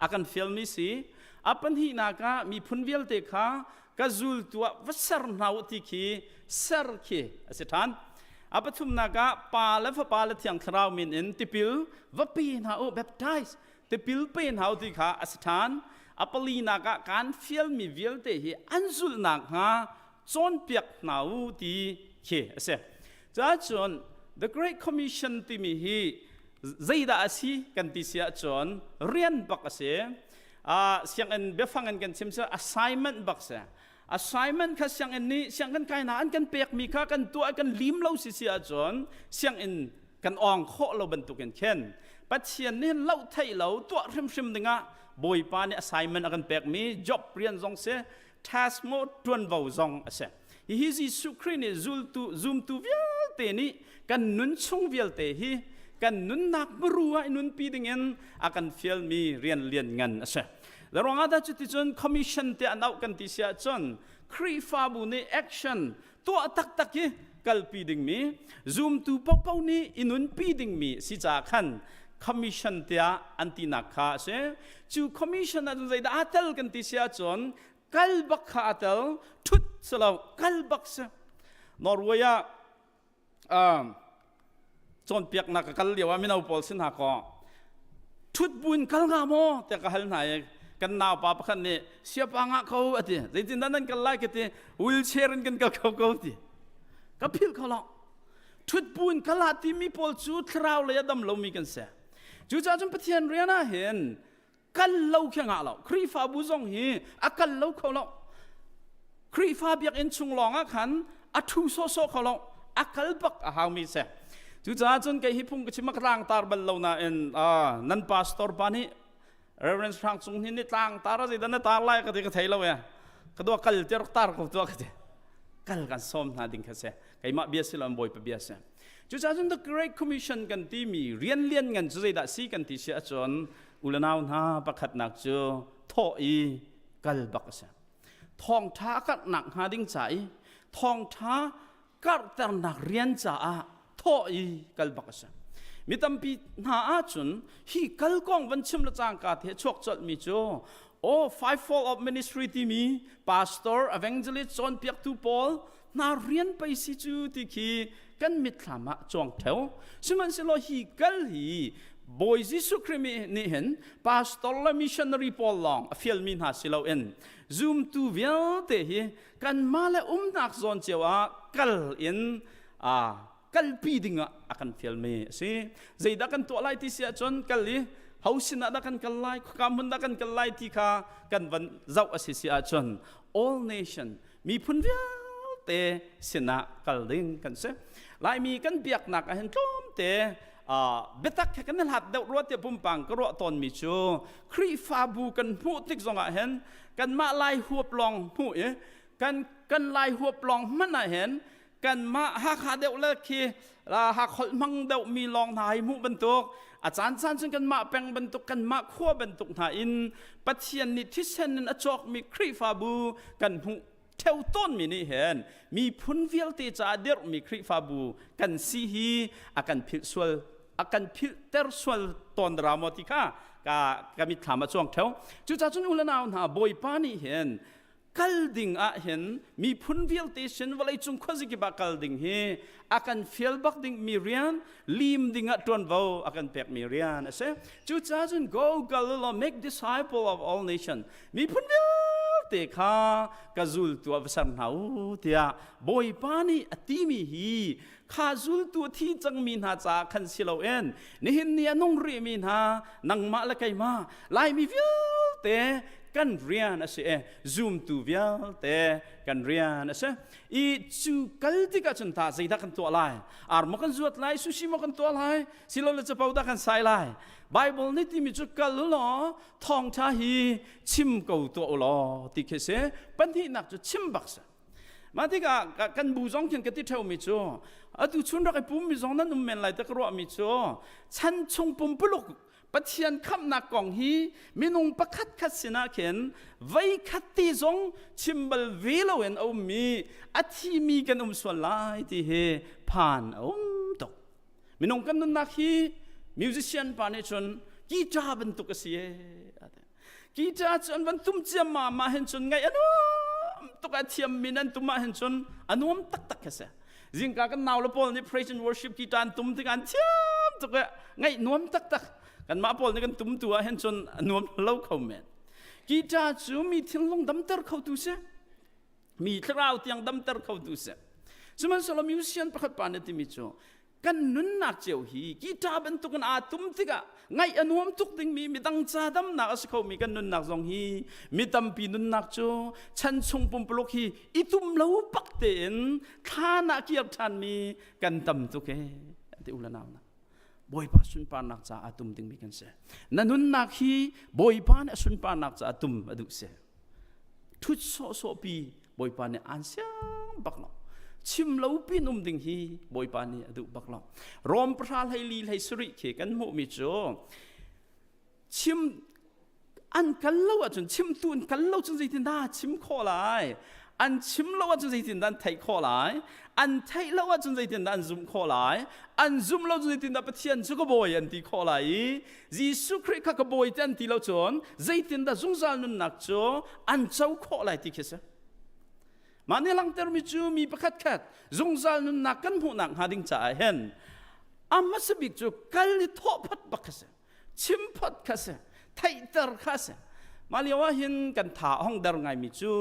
a kan fialmi si a pahnihnak ah miphun vialte kha ka zultu ah va ser hna u ti khi ser khi a si ṭhan a pathumnak ah pa le fapa le thiang thlarau min in tipil va pe hna u baptize tipil pe hna ti kha a si ṭhan. A palinak ah kaan fialmi vialte hi an zulh nakhnga cawnpiak hna u ti khi a si. Cun The Great Commission timi hi zeidah a si kan ti si ahcun rian bak a si. Sianginn biafang in kan chim si assignment bak si. Assignment kha sianginn nih sianginn kainak an kan pekmi kha kan tuah kan lim lo si si ahcun sianginn kan awng khawh lo bantukin khin Pathian nih loh theih lo tuah hrimhrim dingah Bawipa nih assignment a kan pekmi job rian zong si task mo tuanvo zong a si. Hihi Jesuh Khrih nih zultu zumtu vialte nih kan nun chung vialte hi kan nunnak muru ah i nunpi dingin a kan fialmi rian lian ngan a si. Le ruangah dah cuticun commission te an auh kan ti si ahcun Khrihfabu nih action tuah taktak hi kalpi dingmi zumtu paohpaoh nih i nunpi dingmi si caah khan commission tiah an tinak kha a si. Cu commission ah cun zeidah aa tel kan ti si ahcun kal bak kha aa tel ṭhut si lo kal bak si. Norway ah cawnpiaknak ka kal lio ah mino pawl sin hna kaw ṭhut buin kal hnga maw tiah ka hal hna i kan naupa pakhat nih siapa ngah ko a ti zeitindah nan kal lai ka ti wheelchair in kan kal kho ko ti ka philh kho lo ṭhut buin kal ah timi pawl cu thlarau lei a dam lomi kan si cucaah cun Pathian rian ah hin kal lo khi ngah lo Khrihfabu zong hi a kal lo kho lo Khrihfa biakinn chung lawng ah khan a ṭhu sawhsawh kho lo a kal bak a haumi si cucaah cun kei hi phung ka chim ka tlangtar bal lo nain nan pastor pa nih Reverend Hrang Cung Hnin nih tlangtar a zeidah na tar lai ka ti ka thei lo e ka dua kal ti rak tar ko tuah ka ti kal kan sawm hna ding kha si keimah bia si lo bawipa bia si cucaah cun the great commission kan timi rian lian ngan cu zeidah si kan ti si ahcun ulanau hna pakhatnak cu thawh i kal bak a si thawngṭha karhnak hnga ding ca i thawngṭha karhternak rian caah thawh i kal bak a si. Mi tampi hna ahcun hi kal kong van chim le cangka te chuak colh mi cu oh fivefold of ministry timi pastor evangelist cawnpiaktu pawl hna rian pei si cu ti khi kan mitthlam ah cuang theo. Sihmanhsehlaw hi kal hi Bawi Jesuh Khrih nih hin pastor le missionary pawl lawng a fialmi hna si loin zumtu vialte hi kanmah le umnak zawn cio ah kal in kalpi ding ah a kan fialmi a si. Zeidah kan tuah lai ti si ahcun kal i ho sinah dah kan kal lai, khaka hmun dah kan kal lai ti kha kan van zoh a si si ahcun all nation miphun vialte sinah kal ding kan si. Laimi kan biaknak ah hin tlawmte biatak he kan hlat deuh rua tiah pumpang ka ruah tawnmi cu Khrihfabu kan hmuh tik zongah hin kanmah lai huap lawng hmuh i kan kan lai huap lawng hmanh ah hin kanmah Hakha deuh le khi Hakholh hmang deuh mi lawng hna hi hmuh bantuk a caan caan cun kanmah peng bantuk kanmah khua bantuk hna in Pathian nih thisen in a cawkmi Khrihfabu kan hmuh theo tawnmi nih hin miphun vialte caah dirhmi Khrihfabu kan si hi a kan philh sual a kan philhter sual tawn dara maw ti kha ka ka mitthlam a cuang theo. Cucaah cun u le nau hna, Bawipa nih hin kal ding ah hin miphun vialte sin vawleicung khuazakip ah kal ding hi a kan fial bak ding mi rian, lim ding ah ṭuanvo a kan pek mi rian a si. Cucaah cun go kal law make disciple of all nation, miphun vialte kha ka zultu ah va ser hna u tiah Bawipa nih a timi hi kha zultu a thi cangmi hna caah khan si loin nihin ni a nung rihmi hna nangmah le keimah Laimi vialte kan rian a si e, zumtu vialte kan rian a si. I cu kal tikah cun ta zeidah kan tuah lai? Ar maw kan zuat lai, sushi maw kan tuah lai, silole capo dah kan sai lai? Bible nih timi cu kal law thawngtha hi chim ko tuah u law ti khi si. Pahnihnak cu chim bak si. Mah tikah kan bu zong khin ka ti ṭheumi cu atu chun rak i pummi zong nan um men lai te ka ruahmi cu chan chung pumpuluk Pathian khamhnak kong hi minung pakhat khat sinah khin vei khat ti zong chim bal ve loin a ummi a thimi kan um sual lai ti hi phan a um tuk. Minung kan nunnak hi musician pa nih cun guitar bantuk a si e. Guitar cu an van tum ciammam ah hin cun ngaih a nuam tuk, a thiammi nan tum ah hin cun a nuam taktak khi si. Zingka kan nau le pawl nih praise and worship guitar an tum tikah an thiam tuk i ngaih nuam taktak. Kanmah pawl nih kan tum tu ah hin cun a nuam lo kho men. Guitar cu mi thinlung damter khotu si. Mi thlarau tiang damter khotu si. Sihmanhsehlaw musician pakhat pa nih timi cu kan nunnak cio hi guitar bantukin aa tum tikah ngaih a nuam tuk dingmi midang ca damnak a si khomi kan nunnak zong hi mi tampi nunnak cu chan chung pumpuluk hi i tum lo bak tein thlan ah kir ṭhanmi kan tam tuk e ti u le nau na Bawipa sunparnak caah tum dingmi kan si. Na nunnak hi Bawipa nih a sunparnak caah tum a duh si. Ṭhut sawhsawh pi Bawipa nih aan siang bak lo. Chim lo pin um ding hi Bawipa nih a duh bak lo. Rom pahra 14 17 khi kan hmuhmi cu chim an kal lo ahcun, chimtu an kal lo cun zeitindah chim khawh lai? An chim lo ahcun zeitindah an theih khawh lai? An theih lo ahcun zeitindah an zumh khawh lai? An zumh lo cun zeitindah Pathian cu ka bawi an ti khawh lai i Jesuh Khrih kha ka bawi ti an ti lo cun zeitindah zungzal nunnak cu an co khawh lai ti khi si. Mah nih langhtermi cu mi pakhat khat zungzal nunnak kan hmuhnak hnga ding caah hin a hmasa bik cu kal i thawh phot bak kha si. Chim phot kha si. Theihter kha si. Mah lio ah hin kan tha a hong der ngaimi cu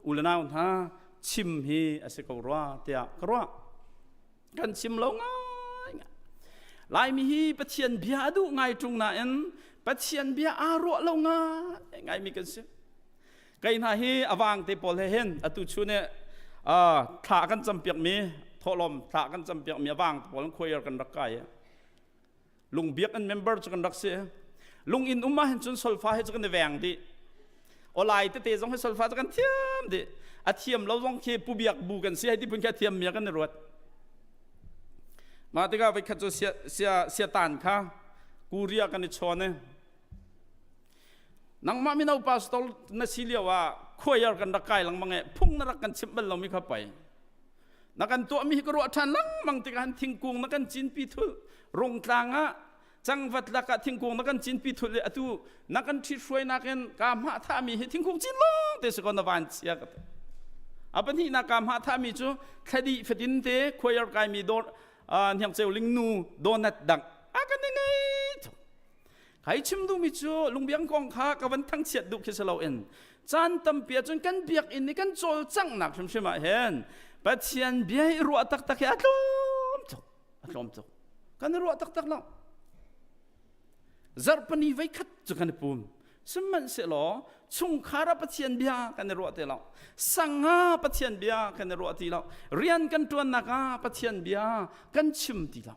u le nau hna chim hi a si ko rua tiah ka ruah. Kan chim lo ngai. Laimi hi Pathian bia a duh ngai ṭung nain Pathian bia aa ruah lo ngai ngaimi kan si. Kei hna hi a vang te pawl he hin atu chun i thla kan campiakmi thawhlawm thla kan campiakmi a vang te pawl choir kan rak kai. Lungbiak an member cu kan rak si. Lung inn um ah hin cun solfa he cu kan i veng dih. Olai tete zong hi solfa cu kan thiam dih. A thiam lo zong khi pu biak bu kan si hei ti phun khi a thiam mi ah kan i ruat. Mah tikah voikhat cu sia sia siatan kha Korea kan i chawn i nangmah mino pastor na si lio ah choir kan rak kai lengmang e phung na rak kan chimh bal lomi kha pei na kan tuahmi hi ka ruah ṭhan lengmang tikah han thingkung na kan cinpi thul. Rungtlang ah cangvat lakah thingkung na kan cinpi thul i atu na kan ṭhit hruainak in kaa hmah thahmi hi thingkung cin lawng te si ko na van chia ka ti. A pahnihnak kaa hmah thahmi cu thladi fatin te choir kaimi dawr hniang ceu ling nu donut dang a kan i ngei tuk. Kai chim duhmi cu lungbiang kong kha ka van thangchiat duh khi si loin caan tampi ahcun kan biakinn i kan cawlcanghnak hrimhrim ah hin Pathian bia i ruah taktak hi a tlawm tuk a tlawm tuk kan i ruah taktak lo zarhpani veikhat cu kan i pum sihmanhsehlaw chungkhar ah Pathian bia kan i ruah ti lo sanga Pathian bia kan i ruah ti lo rian kan ṭuannak ah Pathian bia kan chim ti lo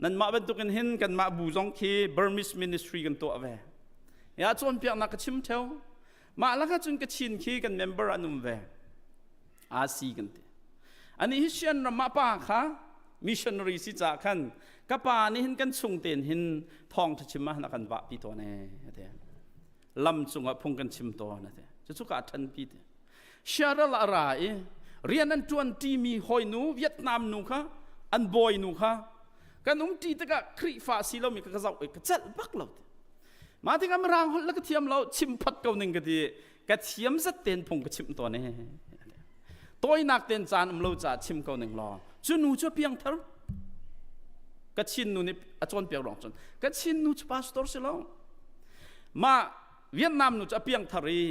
Nanmah bantukin hin kanmah bu zong khi Burmese ministry kan tuah ve. Ya cawnpiaknak ka chim theo. Mah lakah cun Kachin khi kan member an um ve. Asi kan ti. Ani hi Sian ram ah pa kha missionary si ca khan ka pa nih hin kan chung ten hin thawng tha chim ah na kan vah pi tawn e ate. Lam cungah phung kan chim tawn ate. Cucu ka than pi te. Siaral a ra i rian an ṭuan ṭimi hawinu Vietnam nu kha an bawi nu kha kan um ṭi tikah Khrihfa si lomi ka ka zoh i ka celh bak lo ti. Mah tikah Mirang holh le ka thiam lo chim phot ko ning ka ti ka thiam zat ten phung ka chimh tawn e. Tawinak ten caan um lo caah chim ko ning law cu nu cu piangthar ka chin nu nih a cawnpiak ruang cun ka chin nu cu pastor si lo mah Vietnam nu cu a piangthar i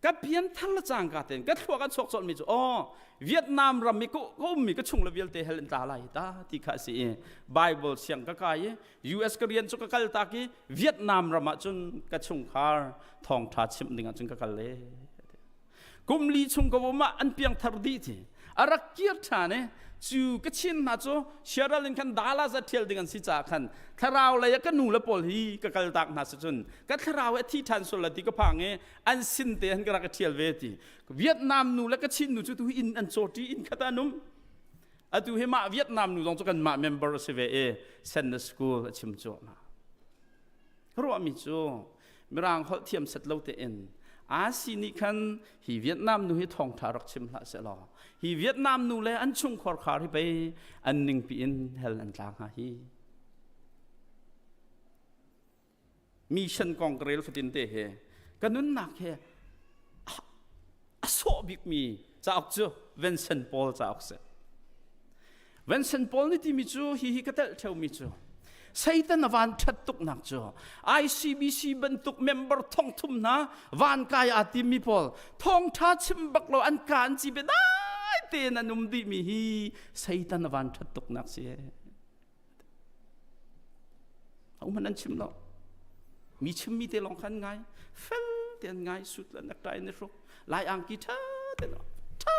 ka pianthar le cangka tein ka thluak an chuak colhmi cu aw Vietnam ram i ka ummi ka chung le vialte hell in tla lai ta ti kha a si i Bible siang ka kai i US ka rian cu ka kal tak i Vietnam ram ah cun ka chungkhar thawngṭha chimh ding ah cun ka kal le kum li chung ka um ah an piangthar dih ti a rak kir ṭhan i cu ka chin hna cu siaral in khan dala za ṭhial ding an si caah khan thlarau lei ah ka nu le pawl hi ka kal tak hna si cun ka thlarau a thi ṭhan sual la ti ka phang i an sin te han ka rak i ṭhial ve ti Vietnam nu le ka Chin nu cu tu hi inn an cawṭi inn khat ah an um atu hi mah Vietnam nu zong cu kanmah member a si ve i Sunday school a chim cuahmah ruahmi cu mirang holh thiam set lo tein asi nih khan hi Vietnam nu hi thawngṭha rak chim hlah seh law hi Vietnam nu le an chungkhar khar hi pei an ningpi in hell an tla hnga hi mission kong ka rel fatin te he ka nunnak he a sawh bikmi cauk cu Vincent Paul cauk si Vincent Paul nih timi cu hi hi ka telh theumi cu Satan a van ṭhat tuknak cu ICBC bantuk member thong thum hna van kai aa timmi pawl thawngṭha chim bak lo an ka an ci be dai tein an um dihmi hi Satan a van ṭhat tuknak si Ahohmanh an chim lo. Mi chimmi te lawng kha an ngai. Fel te an ngai. Suit le necktie an i hruk. Lai angki ṭha ten ṭha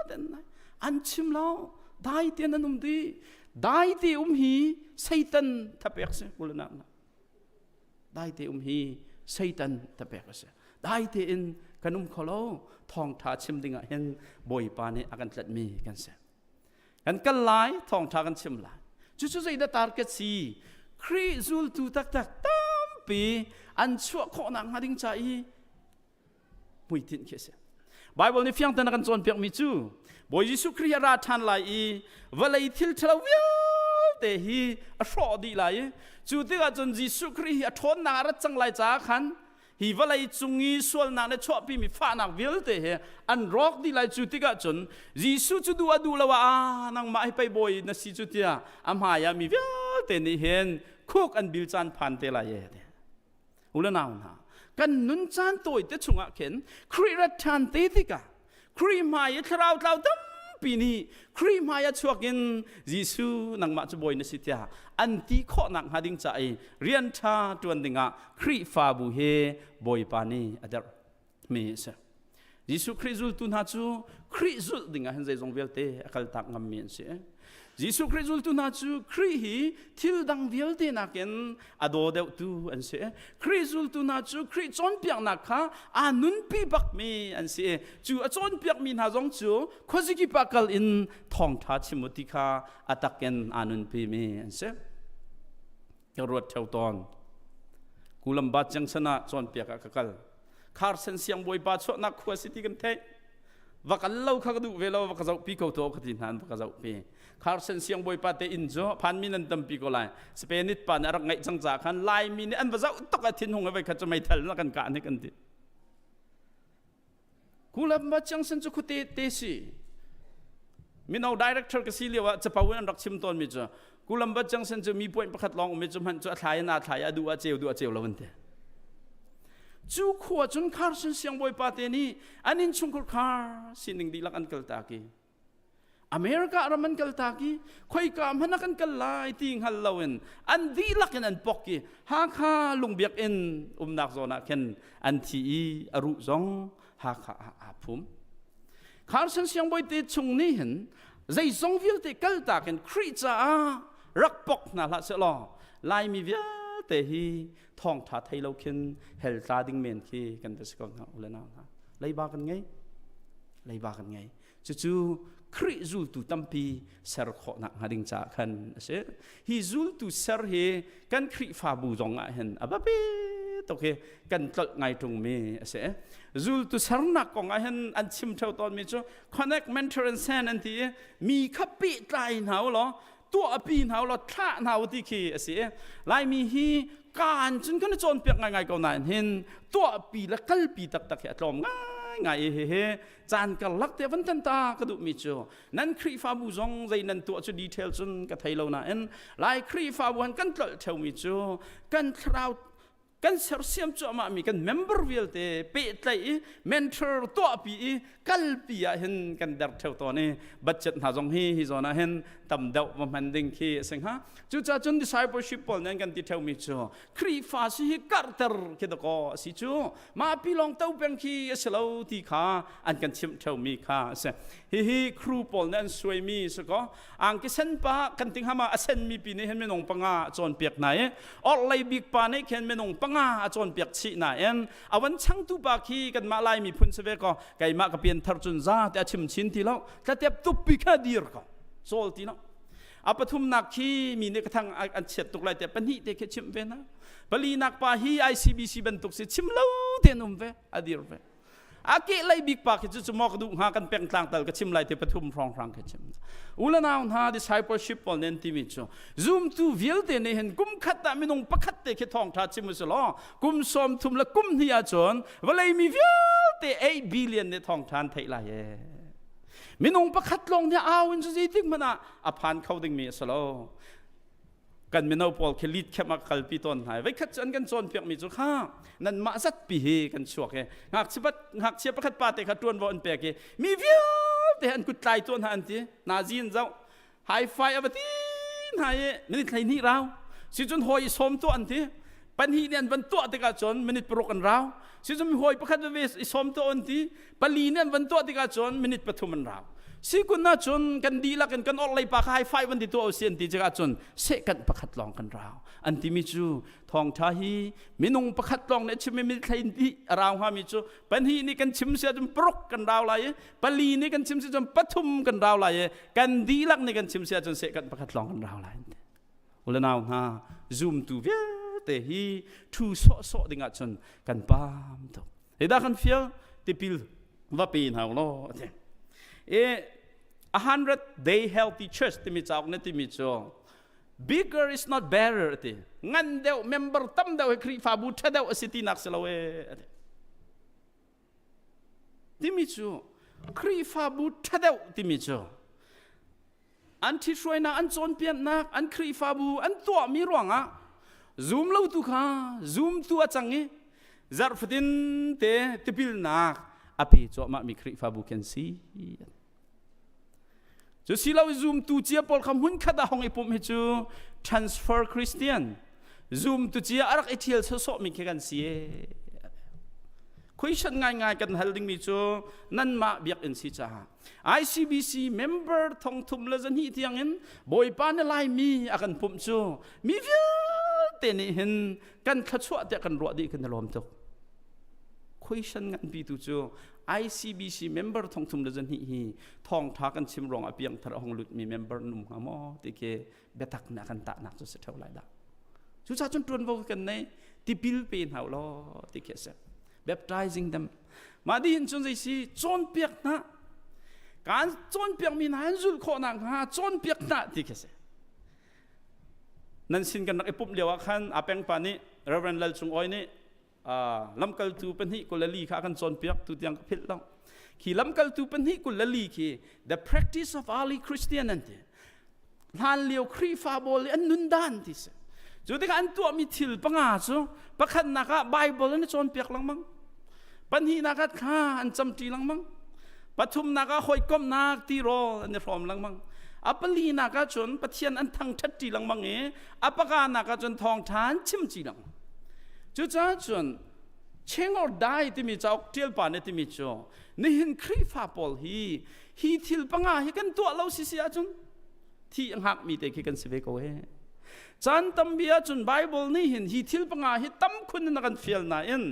ten nai. An chim lo. Dai tein an um dih. Dai te um hi Satan thapek si kulanak na. Dai te um hi Satan thapek a si. Dai tein kan um kho lo. Thawngṭha chim dingah hin Bawipa nih a kan tlatmi kan si. Kan kal lai, thawngṭha kan chim lai. Cucu zeidah target si? Khrih zultu taktak tampi an chuah khawhnak hnga ding ca i hmuitinh khi a si. Bible nih fiang tein a kan cawnpiakmi cu Bawi Jesuh Khrih a ra ṭhan lai i vawlei thil ṭhalo vialte hi a hrawh dih lai i cu tikah cun Jesuh Khrih hi a ṭhawnnak a rat cang lai caah khan hi vawlei cung i sualnak le chuahpimi fahnak vialte he an rawk dih lai cu tikah cun Jesuh cu duh a duh lo ah nangmah hi pei bawi na si cu tiah a hmai ah mi vialte nih hin khuk an bil caan phan te lai e u le nau hna kan nun caan tawi te chungah khin Khrih rat ṭhan te tikah Khrih hmai i thlarau tlau tampi nih Khrih hmai ah chuak in Jesuh nangmah cu bawi na si tiah an ti khawhnak hnga ding ca i rian ṭha ṭuan dingah Khrihfabu he Bawipa nih a derh mi a si. Jesuh Khrih zultu hna cu Khrih zulh dingah hin zeizong vialte a kaltak ngammi an si. Jesuh Khrih zultu hna cu Khrih hi thil dang vialte nakin a daw deuhtu an si. Khrih zultu hna cu Khrih cawnpiaknak kha aa nunpi bakmi an si. Cu a cawnpiakmi hna zong cu khuazikip ah kal in thawngṭha chim u ti kha a takin aa nunpimi an si. Ka ruat ṭheo tawn. Kulamba Junction ah cawnpiak ah ka kal. Kharsen siangbawipa chuahnak khua si ti kan theih. Va kal lo kha ka duh ve lo, va ka zohpi ko to ka ti hna, va ka zohpi. Carson siangbawipa te inn cu phanmi nan tampi ko lai. Spainit pa nih a rak ngaih cang caah khan Laimi nih an va zoh tuk a thinhung i voikhat cu meithal na kan kah hnik an ti. Kulamba Chiangsen cu khuate te si. Mino director ka si lio ah capo in an rak chim tawnmi cu Kulamba Chiangsen cu mi point pakhat lawng um cu hmanh cu a thlai in aa thlai a duh ah ceu duh a ceu lo an ti. Cu khua cun Carson siangbawipa te nih an innchungkhar khar sining dihlak an kaltak i America ram an kaltak i khoika hmanh ah kan kal lai ti hngal loin an dihlak in an pok i Hakha lungbiak in umnak zawn ah khin an thi i a ruh zong Hakha ah aa phum. Carson siangbawi te chung nih hin zeizong vialte kaltak in Khrih caah rak pok hna hlah sehlaw Laimi vialte hi thawngtha thei lo khin hell tla ding men khi kan va si ko hna u le nau hna. Leiba kan ngei. Leiba kan ngei. Cucu Khrih zultu tampi ser khawhnak hnga ding caah khan a si. Hi zultu ser hi kan Khrihfabu zong ah hin a biapi tuk hi kan tlolh ngai ṭungmi a si. Zultu sernak kong ah hin an chim ṭheo tawnmi cu connect, mentor and send an ti i mi kha pehtlai hna u law tuahpi hna u law thlah hna u ti khi a si. Laimi hi kaan cun kan i cawnpiak ngaingai ko nain hin tuahpi le kalpi taktak hi a tlawm ngaingai i hihi caan karlak te van tan ta ka duhmi cu nan Khrihfabu zong zei nan tuah cu detail cun ka thei lo nain Lai Khrihfabu han kan tlolh theumi cu kan thlarau kan sersiam cuahmah mi kan member vialte pehtlaih i mentor tuahpi i kalpi ah hin kan der theo tawn i budget hna zong hi hi zawn ah hin tam deuh va hman ding khi a si hnga cucaah cun discipleship pawl nih an kan ti theumi cu Khrihfa si hi karhter khi dakaw a si cu mah pi lawng to peng khi a si lo ti kha an kan chimh theumi kha a si. Hihi crew pawl nih an suaimi si ko. Angki sen pa kan ting hama a senmi pi nih hin minung panga a cawnpiak hna i orhlei bik pa nih khin minung panga a cawnpiak chih nain a van changtu pa khi kanmah Lai miphun si ve ko keimah ka pianthar cun za te a chim chin ti lo tlatep tuppi kha dir ko cawl ti lo a pathumnak khi mi nih ka thang an chiat tuk lai te pahnih te khi chimh ve na palinak pa hi ICBC bantuk si chim lo te um ve a dir ve a ke lei bik pa khi cu cu maw ka duh hnga kan pengtlang tal ka chim lai te pathum hrawng hrang khi chim ulanau hna discipleship pawl nen timi cu zumtu vialte nih hin kum khat ah minung pakhat te khi thawngtha chim usih law kum sawm thum le kum hnih ahcun vawlei mi vialte 8 billion nih thawngtha an theih lai e minung pakhat lawng nih au in cu zeitik hmanh ah a phan kho dingmi a si lo kan mino pawl khi lead camp ah kalpi tawn hna veikhat cu an kan cawnpiakmi cu kha nanmah zatpi hi kan chuak i ngakchia ngakchia pakhat pa te kha ṭuanvo an pek i mi vialte an kut tlai tuah hna an ti nazi in zoh high five a va ti hna i minute 12 rau sicun hawi i sawm tuah an ti pahnih nih an van tuah tikah cun minute paruk an rau sicun mi hawi pakhat veve i sawm tuah an ti pali nih an van tuah tikah cun minute pathum an rau sikun ah cun kan dihlak in kan orhlei pa kha high five an ti tuah usi an ti tikah cun sehkanh pakhat lawng kan rau an timi cu thawngtha hi minung pakhat lawng nih a chimmi minute thlei hnih a rau hngami cu pahnih nih kan chim si ahcun paruk kan rau lai i pali nih kan chim si cun pathum kan rau lai i kan dihlak nih kan chim si ahcun sehkanh pakhat lawng kan rau lai an ti ulenau hna zumtu vialte hi thu sawhsawh ding ahcun kan pam tuk Zeidah kan fial? Tipil va pe hna law a ti. I 100 day healthy church timi cauk na timi cu bigger is not better a ti. Ngan deuh member tam deuh hi Khrihfabu ṭha deuh a si tinak si lo ee a ti. Timi cu Khrihfabu ṭha deuh timi cu an ṭhithruainak an cawnpiaknak an Khrihfabu an tuahmi ruangah zum lotu kha zumtu a cang i zarh fatin te tipilnak a pe cuahmahmi Khrihfabu khi an si. Cu si lo zumtu cia pawl kha hmunkhat ah hong i pumh hi cu transfer Christian zumtu cia a rak i ṭhial sawsawhmi khi kan si e. Question ngaingai kan hal dingmi cu nanmah biakinn si caah ICBC member thongthum le zahnih tiangin Bawipa na Laimi a kan pumh cu mi vialte nih hin kan thluachuah tiah kan ruah dih kan i lawm tuk. Question nganpi tu cu ICBC member thongthum le zahnih hi thawngtha kan chim ruang ah piangthar a hung lutmi member an um hnga maw ti khi biatak nih a kan tahnak cu si theo lai dah. Cucaah cun ṭuanvo kan nei tipil pe hna u law ti khi a si. Baptizing them. Mah dih hin cun zei si cawnpiak hna. Kan cawnpiakmi hna an zulh khawh nakhnga cawnpiak hna ti khi si. Nan sin kan rak i pumh lio ah khan a peng pa nih Reverend Lal Cung Awi nih lamkaltu pahnih 24 kha a kan cawnpiak tu tiang ka philh lo. Khi lamkaltu pahnih 24 khi the practice of early Christian an ti. Hlan lio Khrihfa pawl i an nun dan ti si. Cu tikah an tuahmi thil panga cu pakhatnak ah Bible an i cawnpiak lengmang. Pahnihnak ah thla an camṭi lengmang. Pathumnak ah hawikomhnak tirawl an i hrawm lengmang. A palinak ah cun Pathian an thangṭhatṭi lengmang i a pakanak ah cun thawngṭha an chimci lengmang. Cucaah cun Change or Die timi cauk ṭial pa nih timi cu nihin Khrihfa pawl hi hi thil panga hi kan tuah lo sisi ahcun thi a hngakmi te khi kan si ve ko he. Caan tampi ahcun Bible nih hin hi thil panga hi tam khun in a kan fial nain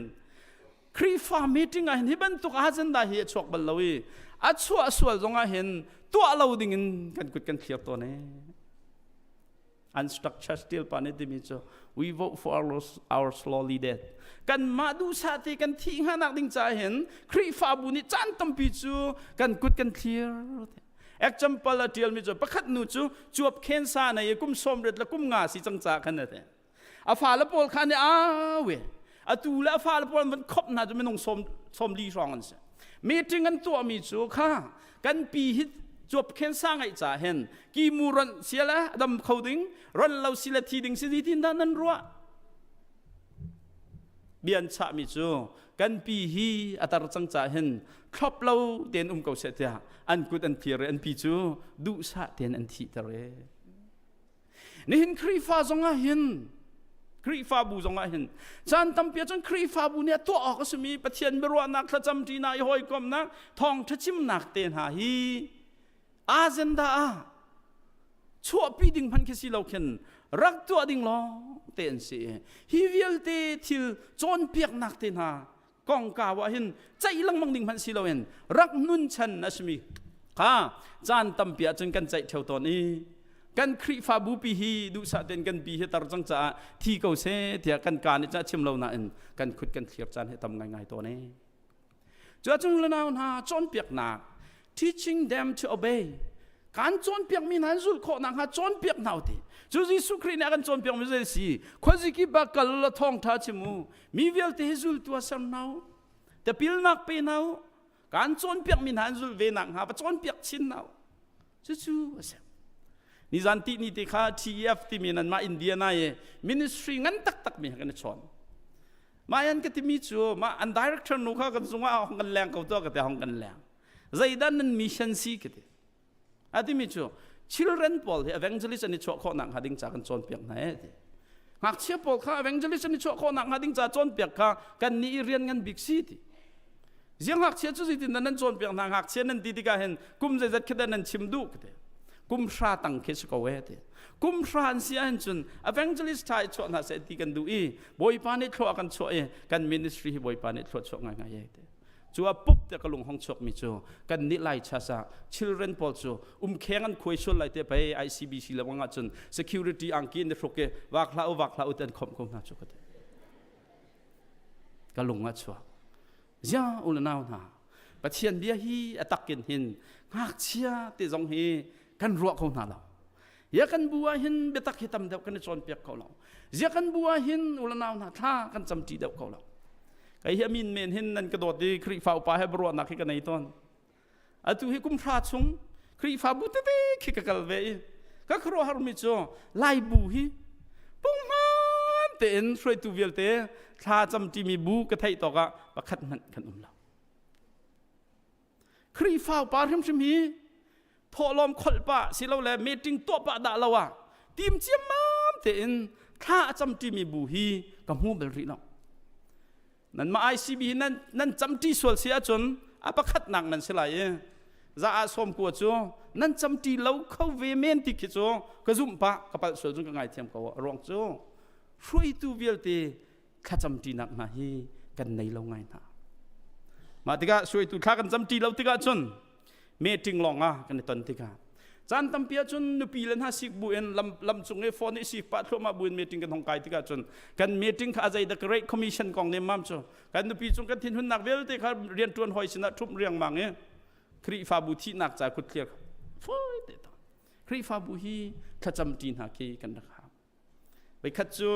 Khrihfa meeting ah hin hi bantuk agenda hi a chuak bal lo i a chuah sual zong ah hin tuah lo ding in kan kut kan thlir tawn ee. Unstructured still pa nih timi cu we vote for our, our slowly death. Kanmah duhsah te kan thih hnga nak ding caah hin Khrihfabu nih caan tampi cu kan kut kan thlir. Example a tialmi cu pakhat nu cu cuap khensa nei i kum 80 le kum nga si cang ca khan a ti. A fale pawl kha nih awe atu le a fale pawl van khop hna cu minung sawm 40 hrawng an si. Meeting an tuahmi cu kha kan pi hi cuap khen sa ngaih ca hen ki mu ron sia le dam kho ding ron lo si le thi ding si ti tin dah nan ruah bian chahmi cu kan pi hi a tar cang ca hin thlop lo ten um ko seh tiah an kut an thlir i an pi cu duhsah ten an thihter e Nihin Khrihfa zongah hin Khrihfabu zongah hin caan tampi ahcun Khrihfabu nih a tuah awk a simi Pathian biaruahnak thlacam ṭinak i hawikomhnak thawngṭha chimnak te hna hi agenda ah chuahpi ding hmanh khi si lo khin rak tuah ding lawng te an si. Hi vialte thil cawnpiaknak te hna kongkau ah hin ceih lengmang ding hmanh si loin rak nun chan a simi kha caan tampi ahcun kan ceih ṭheo tawn i kan Khrihfabu pi hi duhsah tein kan pi hi tar cang caah thi ko seh tiah kan kaa nih cun a chim lo nain kan khut kan thlir caan hi tam ngaingai tawn e. Cu ahcun le nau hna cawnpiaknak teaching them to obey kan cawnpiakmi hna an zulh khawh nakhnga cawnpiak hna u ti cu Jesuh Khrih nih a kan cawnpiakmi zei si khuazikip ah kal la thawngṭha chim u mi vialte hi zultu ah ser hna u tipilnak pe hna u kan cawnpiakmi hna an zulh ve nakhnga va cawnpiak chin hna u cucu a si nizan ti ni te kha TEF timi nanmah Indiana i ministry ngan taktak mi kan i chawn mah yan ka timi cu mah an director nu kha kan zungah hong kan leng ko to ka te hong kan leng zeidah nan mission si ka ti a timi cu children pawl hi evangelist an i chuah khawh nak hnga ding ca kan cawnpiak hna e ti ngakchia pawl kha evangelist an i chuah khawh nak hnga ding ca cawnpiak kha kan nih i rian ngan bik si ti ziang ngakchia cu zeitin dah nan cawnpiak hna ngakchia nan ti tikah hin kum zeizat khi dah nan chim duh ka ti kum hra tang khi si ko e ti kum hra an si ahhin cun evangelist tha i chuah hna seh ti kan duh i bawipa nih thlua kan chuah i kan ministry hi bawipa nih thlua chuah ngaingai e ti Cu a pup te ka lung hong chuakmi cu kan nih lai chas ah children pawl cu umkheng an khuai sual lai te pei ICBC le wang ahcun security angki in hruk i vak hlah u vak hlah u te an khomh ko hna cu ka ti. Ka lung a chuak. Zia u le nau hna Pathian bia hi a takin hin ngakchia te zong hi kan ruah ko hna lo. Ya kan bu ah hin biatak hi tam deuh kan i cawnpiak ko lo. Zia kan bu ah hin u le nau hna thla kan camṭi deuh ko lo. Kei hi a min men hin nan ka dawt i Khrihfa upa he biaruahnak hi ka nei tawn. Atu hi kum hra chung Khrihfabu tete khi ka kal ve i ka khuaruahharmi cu Laibu hi punghman tein hruaitu vialte thla camṭimi bu ka theih tawk ah pakhat hmanh kan um lo. Khrihfa upa hrimhrim hi thawhlawm kholh pah silole meeting tuah pah dah lo ah tim ciammam tein thla a camṭimi bu hi ka hmu bal rih lo. Nanmah ICB hi nan, nan camṭi sual si ahcun a pakhatnak nan si lai i za ah sawm kua cu nan camṭi lo kho ve men ti khi cu ka zumh pah ka palh sual cun ka ngaithiam ko a ruang cu hruaitu vialte thlacamṭinak hna hi kan nei lo ngai hna. Mah tikah hruaitu thla kan camṭi lo tikah cun meeting lawng ah kan i ton tikah caan tampi ahcun nupi le hna sik bu in lam lam cung i phone i sik pah thluahmah bu in meeting kan hong kai tikah cun kan meeting kha a zei the great commission kong nem mam cu kan nupi cung kan thinhunnak vialte kha rianṭuan hawi sinah ṭhumh riangmang i. Khrihfabu thihnak ca kut thlir fawi te to. Khrihfabu hi thlacam ṭi hna khi kan rak hau. Voikhat cu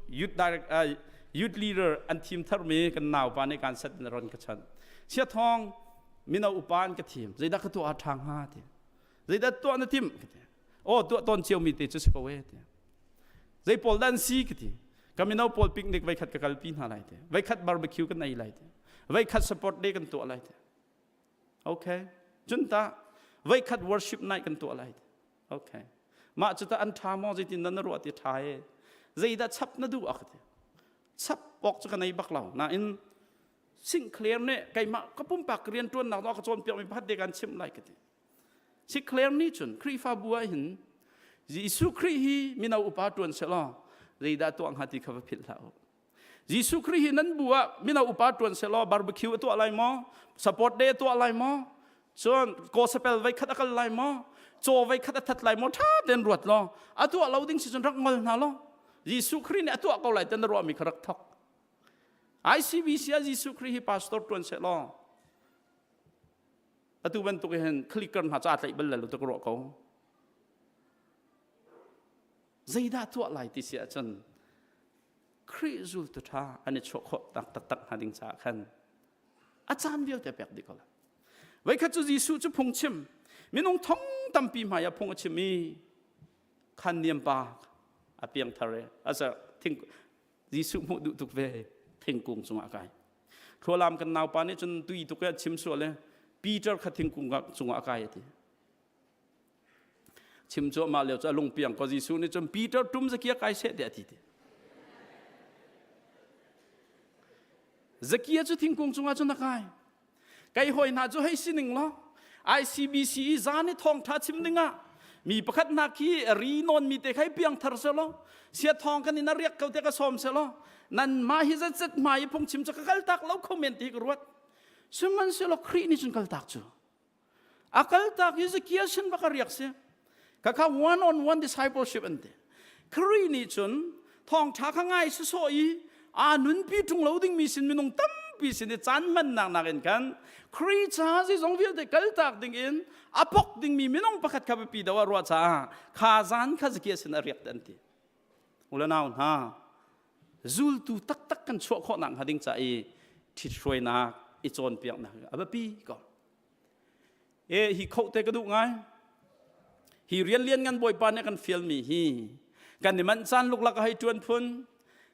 youth direct uh, youth leader an thim tharmi kan naupa nih kan set in ron ka chanh. Sia thong mino upa an ka thim. Zeidah ka tuah a ṭha hnga ti. Zeidah tuah na tim ka ti. Aw tuah tawn cio mi te cu si ko e ti. Zei pawl dah an si ka ti. Ka mino pawl picnic voikhat ka kalpi hna lai ti. Voikhat barbecue kan ei lai ti. Voikhat support day kan tuah lai ti. Okay. Cun ta voikhat worship night kan tuah lai ti. Okay. Mah cu ta an ṭha maw zeitin dah na ruah ti ṭha e. Zeidah chap na duh a ka ti. Chap awk cu ka nei bak lo. Nain Sinclair nih keimah ka pumpak rianṭuannak a ka cawnpiakmi pakhat te kan chimh lai ka ti. Sinclair nih cun Khrihfabu ah hin Jesuh Khrih hi mino upa ṭuan selaw zeidah tuah hnga ti kha va philh hlah u. Jesuh Khrih hi nan bu ah mino upa ṭuan selaw barbecue a tuah lai maw? Support day a tuah lai maw? Cun gospel voi khat a kal lai maw? Caw voi khat a that lai maw? Ṭha tein ruat law a tuah lo ding si cun rak ngol hna law Jesuh Khrih nih a tuah ko lai ti na ruahmi kha rak thok. ICBC ah Jesuh Khrih hi pastor ṭuan seh law atu bantuk hin clicker hna ca tlaih bal lo tu ka ruah ko. Zeidah tuah lai ti si ahcun Khrih zultu ṭha an i chuah khawh tak taktak hna ding caah khan a caan vialte pek dih ko lai. Voikhat cu Jesuh cu phungchim minung thong tampi hmai ah phung a chim i khan niam pa a piangthar i asa thing Jesuh hmuh duh tuk ve thingkung cungah kai. Thlualam kan naupa nih cun tui tuk e chim sual e Peter kha thingkung cungah a kai a ti. Chim cuahmah lio cu a lungpiang ko Jesuh nih cun Peter tum zakia kai seh tiah a ti ti. Zakia cu thingkung cungah cun a kai. Kai hawi hna cu hei sining law ICBC i zan i thawngṭha chim dingah mi pakhat hna khi ri nawn mi te khai piang thar selaw sia thawng kan in a riak ko te ka sawm selaw nan mah hi zat zat hma i phungchim cu ka kal tak lo kho men ti ka ruat sihmanhsehlaw Khrih nih cun kal tak cu A kaltak hi Zakia sin bak a riak si. Khakha one on one discipleship an ti. Khrih nih cun thawngṭha kha ngai sawsawh i aa nunpi ṭung lo dingmi sin minung tampi sin i caan hmannak nakin khan Khrih ca zeizong vialte kaltak dingin a pok dingmi minung pakhat kha biapi deuh ah ruah caah kha zan kha Zakia sin a riak an ti. Ulanau hna, zultu taktak kan chuah khawh nak hnga ding ca i ṭhithruainak i cawnpiaknak a biapi ko. E hi khoh te ka duh ngai. Hi rian lian ngan Bawipa nih kan fialmi hi kan i manh caan luklak a hei ṭuan phun,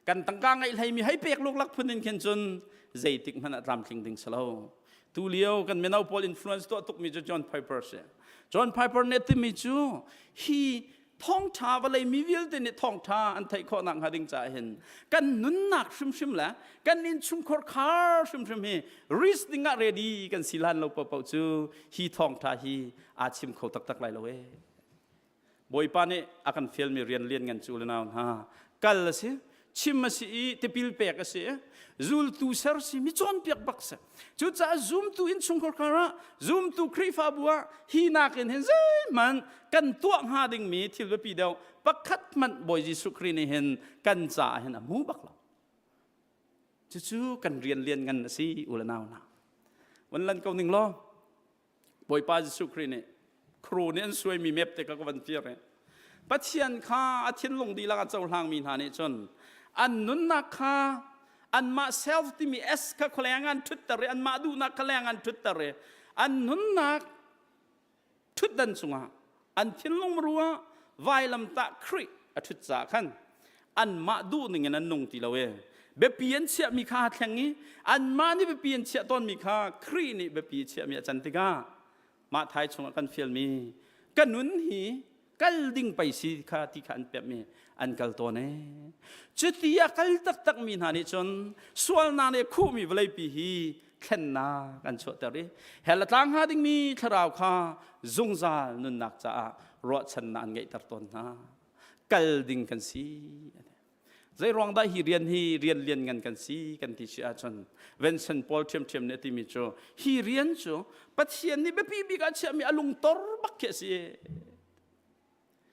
kan tangka ngeih hleimi hei pek luklak phun in khin cun zeitik hmanh ah tlamtling ding si lo. Tu lio kan mino pawl influence tuah tukmi cu John Piper si. John Piper nih timi cu hi thawngṭha vawlei mi vialte nih thawngṭha an theih khawh nakhnga ding caah hin kan nunnak hrimhrim le kan innchungkhar khar hrimhrim hi risk ding ah ready kan si hlan lo paohpaoh cu hi thawngṭha hi aa chim kho taktak lai lo ee. Bawipa nih a kan fialmi rian lian ngan cu le nau hna kal a si chim a si i tipil pek a si zultu ser si mi cawnpiak bak si cucaah zumtu innchungkhar kar ah zumtu Khrihfabu ah hi nakin hin zeihmanh kan tuah hnga dingmi thil biapi deuh pakhat hmanh Bawi Jesuh Khrih nih hin kan caah hin a hmu bak lo cucu kan rian lian ngan a si u le nau hna van lan ko ning law Bawipa Jesuh Khrih nih khru nih an suaimi map te ka ka van fir i Pathian kha a thinlung dihlak a cohlangmi hna nih cun an nunnak kha anmah self timi S kha khualeng an ṭhutter i anmah duhnak kha leng an ṭhutter i an nunnak ṭhutdan cungah an thinlung ruah vailamtah Khrih a ṭhut caah khan anmah duh ning in an nung ti lo e biapi an chiahmi kha aa thleng i anmah nih biapi an chiah tawnmi kha Khrih nih biapi chiahmi a can tikah mah thai chungah kan fialmi ka nun hi kal ding pei si kha ti kha an pekmi an kal tawn e cuti a kal taktakmi hna nih cun sualnak nih khuhmi vawleipi hi thlennak an chuahter i hell a tlang hnga dingmi thlarau kha zungzal nunnak caah ruahchannak an ngeihter tawn hna kal ding kan si zei ruang dah hi rian hi rian lian ngan kan si kan ti si ahcun Vincent Paul ṭhiamṭhiam nih a timi cu hi rian cu Pathian nih biapi bik ah chiahmi a lungtor bak khi a si.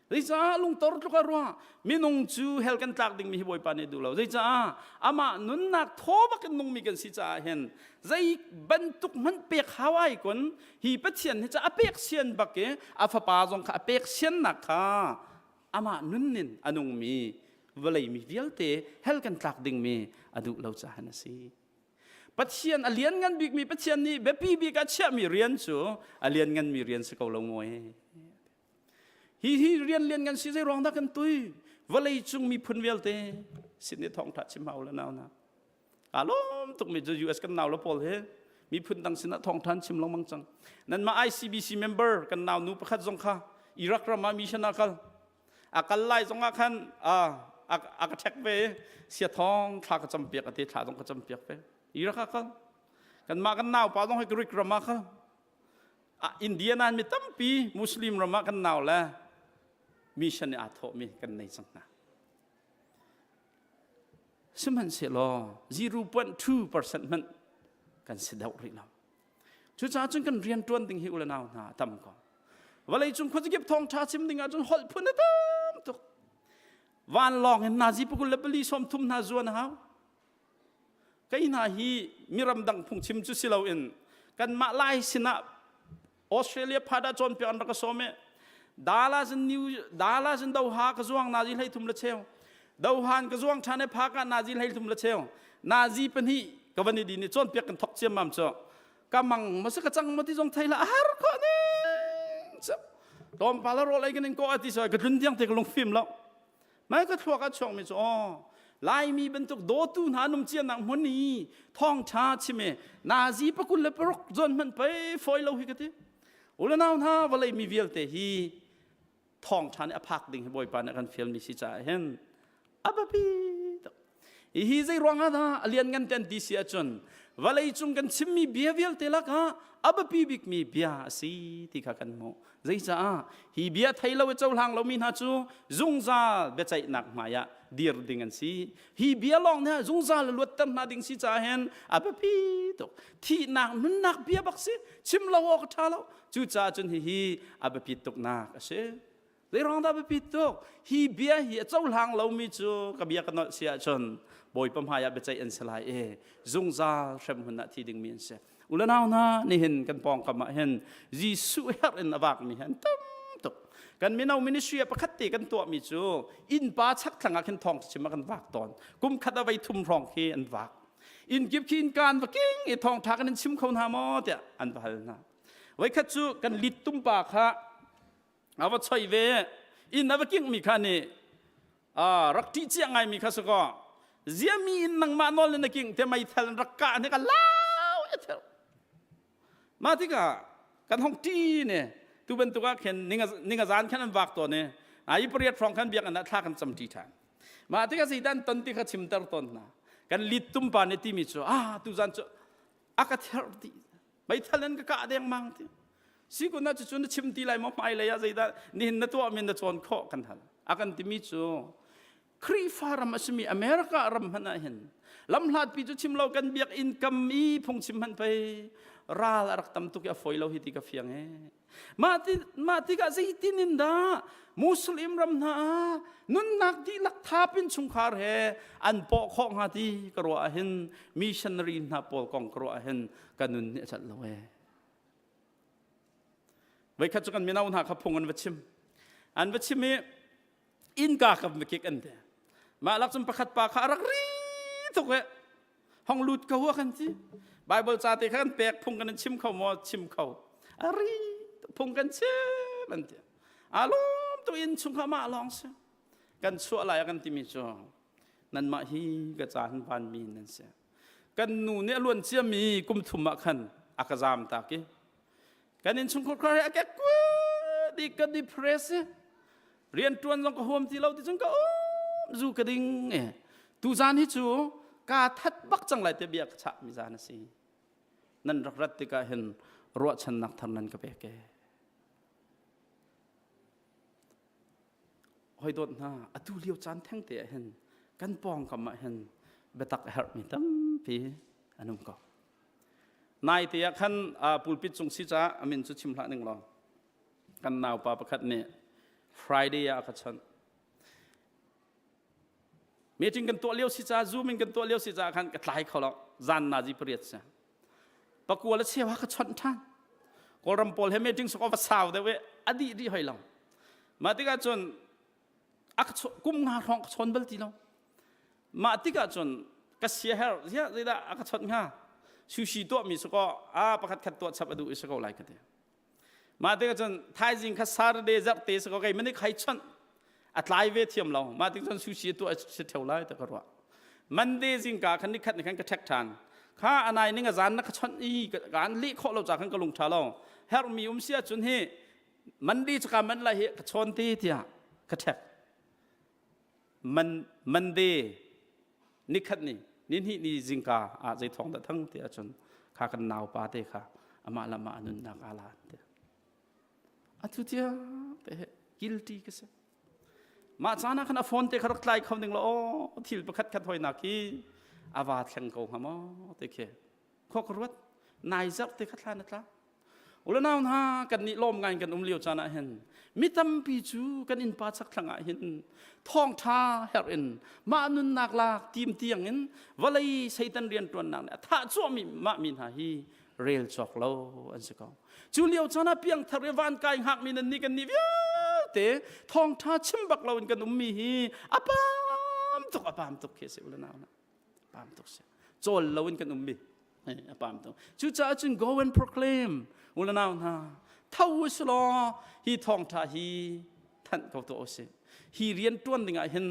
Zeicah lungtor tluk a ruah? Minung cu hell kan tlak dingmi hi Bawipa nih duh lo. Zeicah amah nunnak thaw bak in nungmi kan si caah hin zei bantuk hmanh pek hau ai kun hi Pathian hi ca a pek sian bak i a fapa zong kha a pek siannak kha amah nun in a nungmi vawlei mi vialte hell kan tlak dingmi a duh lo caah a si. Pathian a lianngan bikmi Pathian nih biapi bik a chiahmi rian cu a liannganmi rian si ko lo maw Hi hi rian lianngan si zei ruang dah kan tui? Vawlei cung miphun vialte sin i thawngtha chim hau le nau na. Aa lawm tukmi cu US kan nau le pawl he miphun dang sinah thawngtha an chim lengmang cang. Nanmah ICBC member kan nau nu pakhat zong kha Iraq ram ah mission ah kal. A kal lai zong ah khan a ka ṭhek ve i sia thawng thla ka campiak a ti thla zong ka campiak ve. Iraq ah kal. Kanmah kan nau pa zong hi Greek ram ah kal. India nan mi tampi Muslim ram ah kan nau le mission i aa thawhmi kan nei cang hna. Sihmanhsehlaw 0.2% hmanh kan si deuh rih lo. Cucaah cun kan rian ṭuan ding hi u le nau hna a tam ko. Vawlei cung khuazakip thawngṭha chim ding ahcun holh phun a tam tuk. Vanlawng in nazi pakul le pali sawm thum hna zuan a hau. Kei hna hi miram dang phungchim cu si loin kanmah Lai sinah Australia phada cawnpiak an rak ka sawm i Dallas in New Dallas in Doha ka zuang nazi hlei thum le cheu Doha in ka zuang ṭhan i phak ah nazi hlei thum le cheu nazi pahnih ka van i din i cawnpiak kan thok ciammam cu ka mang ma si ka cang ma ti zong thei la a har khawh ning cu tlawmpal a rawl ei kan in kawh a ti so ka tlun tiang te ka lungfim lo Mai ka thluak a chuakmi cu aw Laimi bantuk dawtu hna num cianak hmun i thawngṭha chim i nazi pakul le paruk zawn hmanh pei fawi lo hi ka ti. Ulanau hna vawlei mi vialte hi thawngṭha nih a phak ding hi Bawipa nih a kan fialmi si caah hin a biapi tuk. Hihi zei ruangah dah a lianngan te an ti si ahcun vawlei cung kan chimmi bia vialte lakah a biapi bikmi bia a si ti kha kan hmuh. Zeicaah hi bia thei lo i cohlang lomi hna cu zungzal biaceihnak hmaiah dir ding an si. Hi bia lawng nih zungzal luatter hna ding si caah hin a biapi tuk. Thihnak nunnak bia bak si chim lo awk a ṭha lo. Cucaah cun hihi a biapit tuknak a si. Zeiruang dah biapit tuk? Hi bia hi a cohlang lomi cu ka bia ka nolh si ahcun Bawipa hmaiah biaceih an si lai i zungzal hremhmun ah thi dingmi an si. Ulanau hna nihin kan pawngkam ah hin Jesuh herh in a vakmi hi an tam tuk. Kan mino ministry ah pakhat te kan tuahmi cu innpa chakthlang ah khin thawng chim ah kan vak tawn. Kum khat ah voi thum hrawng khi an vak. Inn kip khi innka an va king i thawngṭha kan in chim kho hna maw tiah an va hal hna. Voikhat cu kan lit tumpa kha a va choi ve inn a va kingmi kha nih rak ṭih cia ngaimi kha si kaw ziami in nangmah nawl in na king te meithal in rak kah ne ka lau e thel mah tikah kan hong ṭi ne tu bantuk ah khin ninga zan khan an vak tawn i ai pariat hrawng khan biakinn ah thla kan cam ṭi ṭhan mah tikah zeidan ton ti kha chimter tawn hna kan lit tumpa nih timi cu ah tu zan cu a ka therh dih meithal in ka kah dengmang ti si kun ah cucu na chim ti lai maw hmailei ah zeidah nihin na tuah min na cawn khawh kan hal a kan timi cu Khrihfa ram a simi America ram hmanh ah hin lamhlatpi cu chim lo kan biakinn kam i phungchim hmanh pei ral a rak tam tuk i a fawi lo hi ti ka fiang e Mah ti mah tikah zeitin in dah Muslim ram hna ah nunnak dihlak thap in chungkhar he an pawh khawh hnga ti ka ruah ahhin missionary hna pawl kong ka ruah ahhin ka nun nih a cat lo ee. Voikhat cu kan mino hna kha phung an va chim. An va chim i innka ka va kik an ti. Mah lak cun pakhat pa kha a rak ri tuk i hong lut ko a kan ti bible ca te kha kan pek phung kan in chim kho maw chim kho a ri phung kan chim an ti a lawm tu in chung kha mah lawng si kan chuah lai a kan timi cu nanmah hi ka ca hin van mi nan si kan nu nih a luan ciami kum thum ah khan a ka zam tak i Kan innchungkhar khar a kek di ka depress rian tuan zong ka huam ti lo ti cun ka um zu ka ding e tu zan hi cu ka that bak cang lai te bia ka chah mi zan a si nan rak rat tikah hin ruahchannak thar nan ka pek e hoi dawt hna atu lio caan theng te ah hin kan pawngkam ah hin biatak a herhmi tampi an um ko Naite ah khan pulpit cung si caah a min cu chim hlah ning law kan naupa pakhat nih Friday ah a ka chawnh. Meeting kan tuah lio si ca Zoom in kan tuah lio si ca khan ka tlai kho lo. Zan nazi pariat si. Pakua le cheu ha ka chawnh ṭhan. Kawlram pawl he meeting sok va sau deuh i a dih dih hoi lo. Mah tikah cun a ka kum nga hrawng ka chawn bal ti lo. Mah tikah cun ka sia her ziah zeidah a ka chawnh hnga? Sushi tuahmi si kaw a pakhat khat tuah chap a duh i si ko lai ka ti. Mah tikah cun thaizing kha Saturday zarhte si kaw kei mani khai chawnh a tlai ve thiam lo. Mah tik cun sushi tuah si theo lai ti ka ruah. Monday zingka khan nikhat ni khan ka ṭhek ṭhan. Kha anai ning a zan na ka chawnh i kaan leh khawh lo ca khan ka lung ṭha lo. Herhmi um si ahcun hi Monday cu ka man lai hi ka chawn te tiah ka ṭhek. Man Monday nikhat ni ni hnih ni zingka ah zei thawng dah thang ti ahcun kha kan naupa te kha amah le amah a nunnak aa lan te. Atu tia te he guilty ka si. Mah caan ah khan a phone te kha rak tlai kho ning law aw thil pakhat khat hoinak hi a va thleng ko hnga maw ti khi khua ka ruat nai zarh te kha thla na tla Ulanau hna kan nih lawm ngai kan um lio caan ah hin mi tampi cu kan innpa chakthlang ah hin thawngṭha herh in mah nunnak lak tim tiang in vawlei Satan rianṭuannak nih a thah cuahmi mah mi hna hi rel cawk lo an si ko. Cu lio caan ah piangthar i van kai hngakmi nan nih kan nih vialte thawngṭha chim bak lo in kan ummi hi a pam tuk a pam tuk khi a si ulanau hna. Pam tuk si. Cawl lo in kan ummi. A pam tuk. Cucaah cun go and proclaim ulanau hna tho u law hi thawngṭha hi thanh ko tuah usih. Hi rian ṭuan dingah hin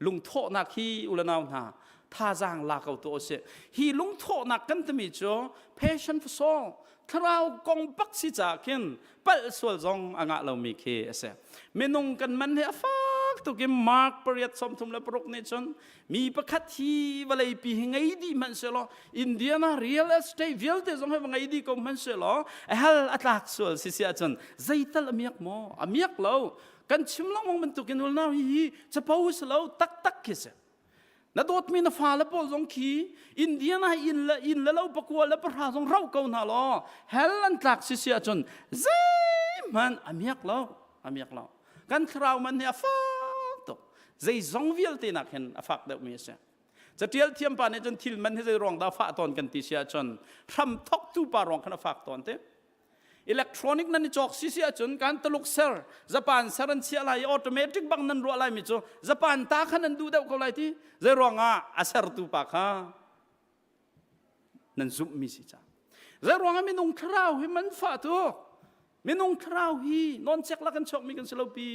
lungthawhnak hi ulanau hna thazaang la ko tuah usih. Hi lungthawhnak kan timi cu passion for soul thlarau kong bak si caah khin palh sual zong a ngah lomi khi a si. Minung kan man hi a fak tuk i Mark pariat 36 nih cun mi pakhat hi vawlei pi hi ngei dih hmanh sehlaw Indiana real estate vialte zong hi va ngei dih ko hmanh sehlaw a hal a tlak sual si si ahcun zeital a miak maw a miak lo kan chim lengmang bantukin ulnau hi hi capo si lo taktak khi si na dawtmi na fale pawl zong khi Indiana inn le inn le lo pakua le pahra zong rauh ko hna law hell an tlak si si ahcun zeihmanh a miak lo a miak lo kan thlarau man hi a fak tuk zeizong vialte nak hin a fak deuhmi a si catial thiam pa nih cun thil man hi zei ruang dah fah tawn kan ti si ahcun hram thoktu pa ruang khan a fak tawn te electronic nan i cawk si si ahcun kan taluk ser Japan ser an chiah lai i automatic bang nan ruah lai mi cu Japan ta khan an duh deuh ko lai ti zei ruangah a sertu pa kha nan zumhmi si ca zei ruangah minung thlarau hi man fah tuk minung thlarau hi nawncek lak kan chuakmi kan si lo pi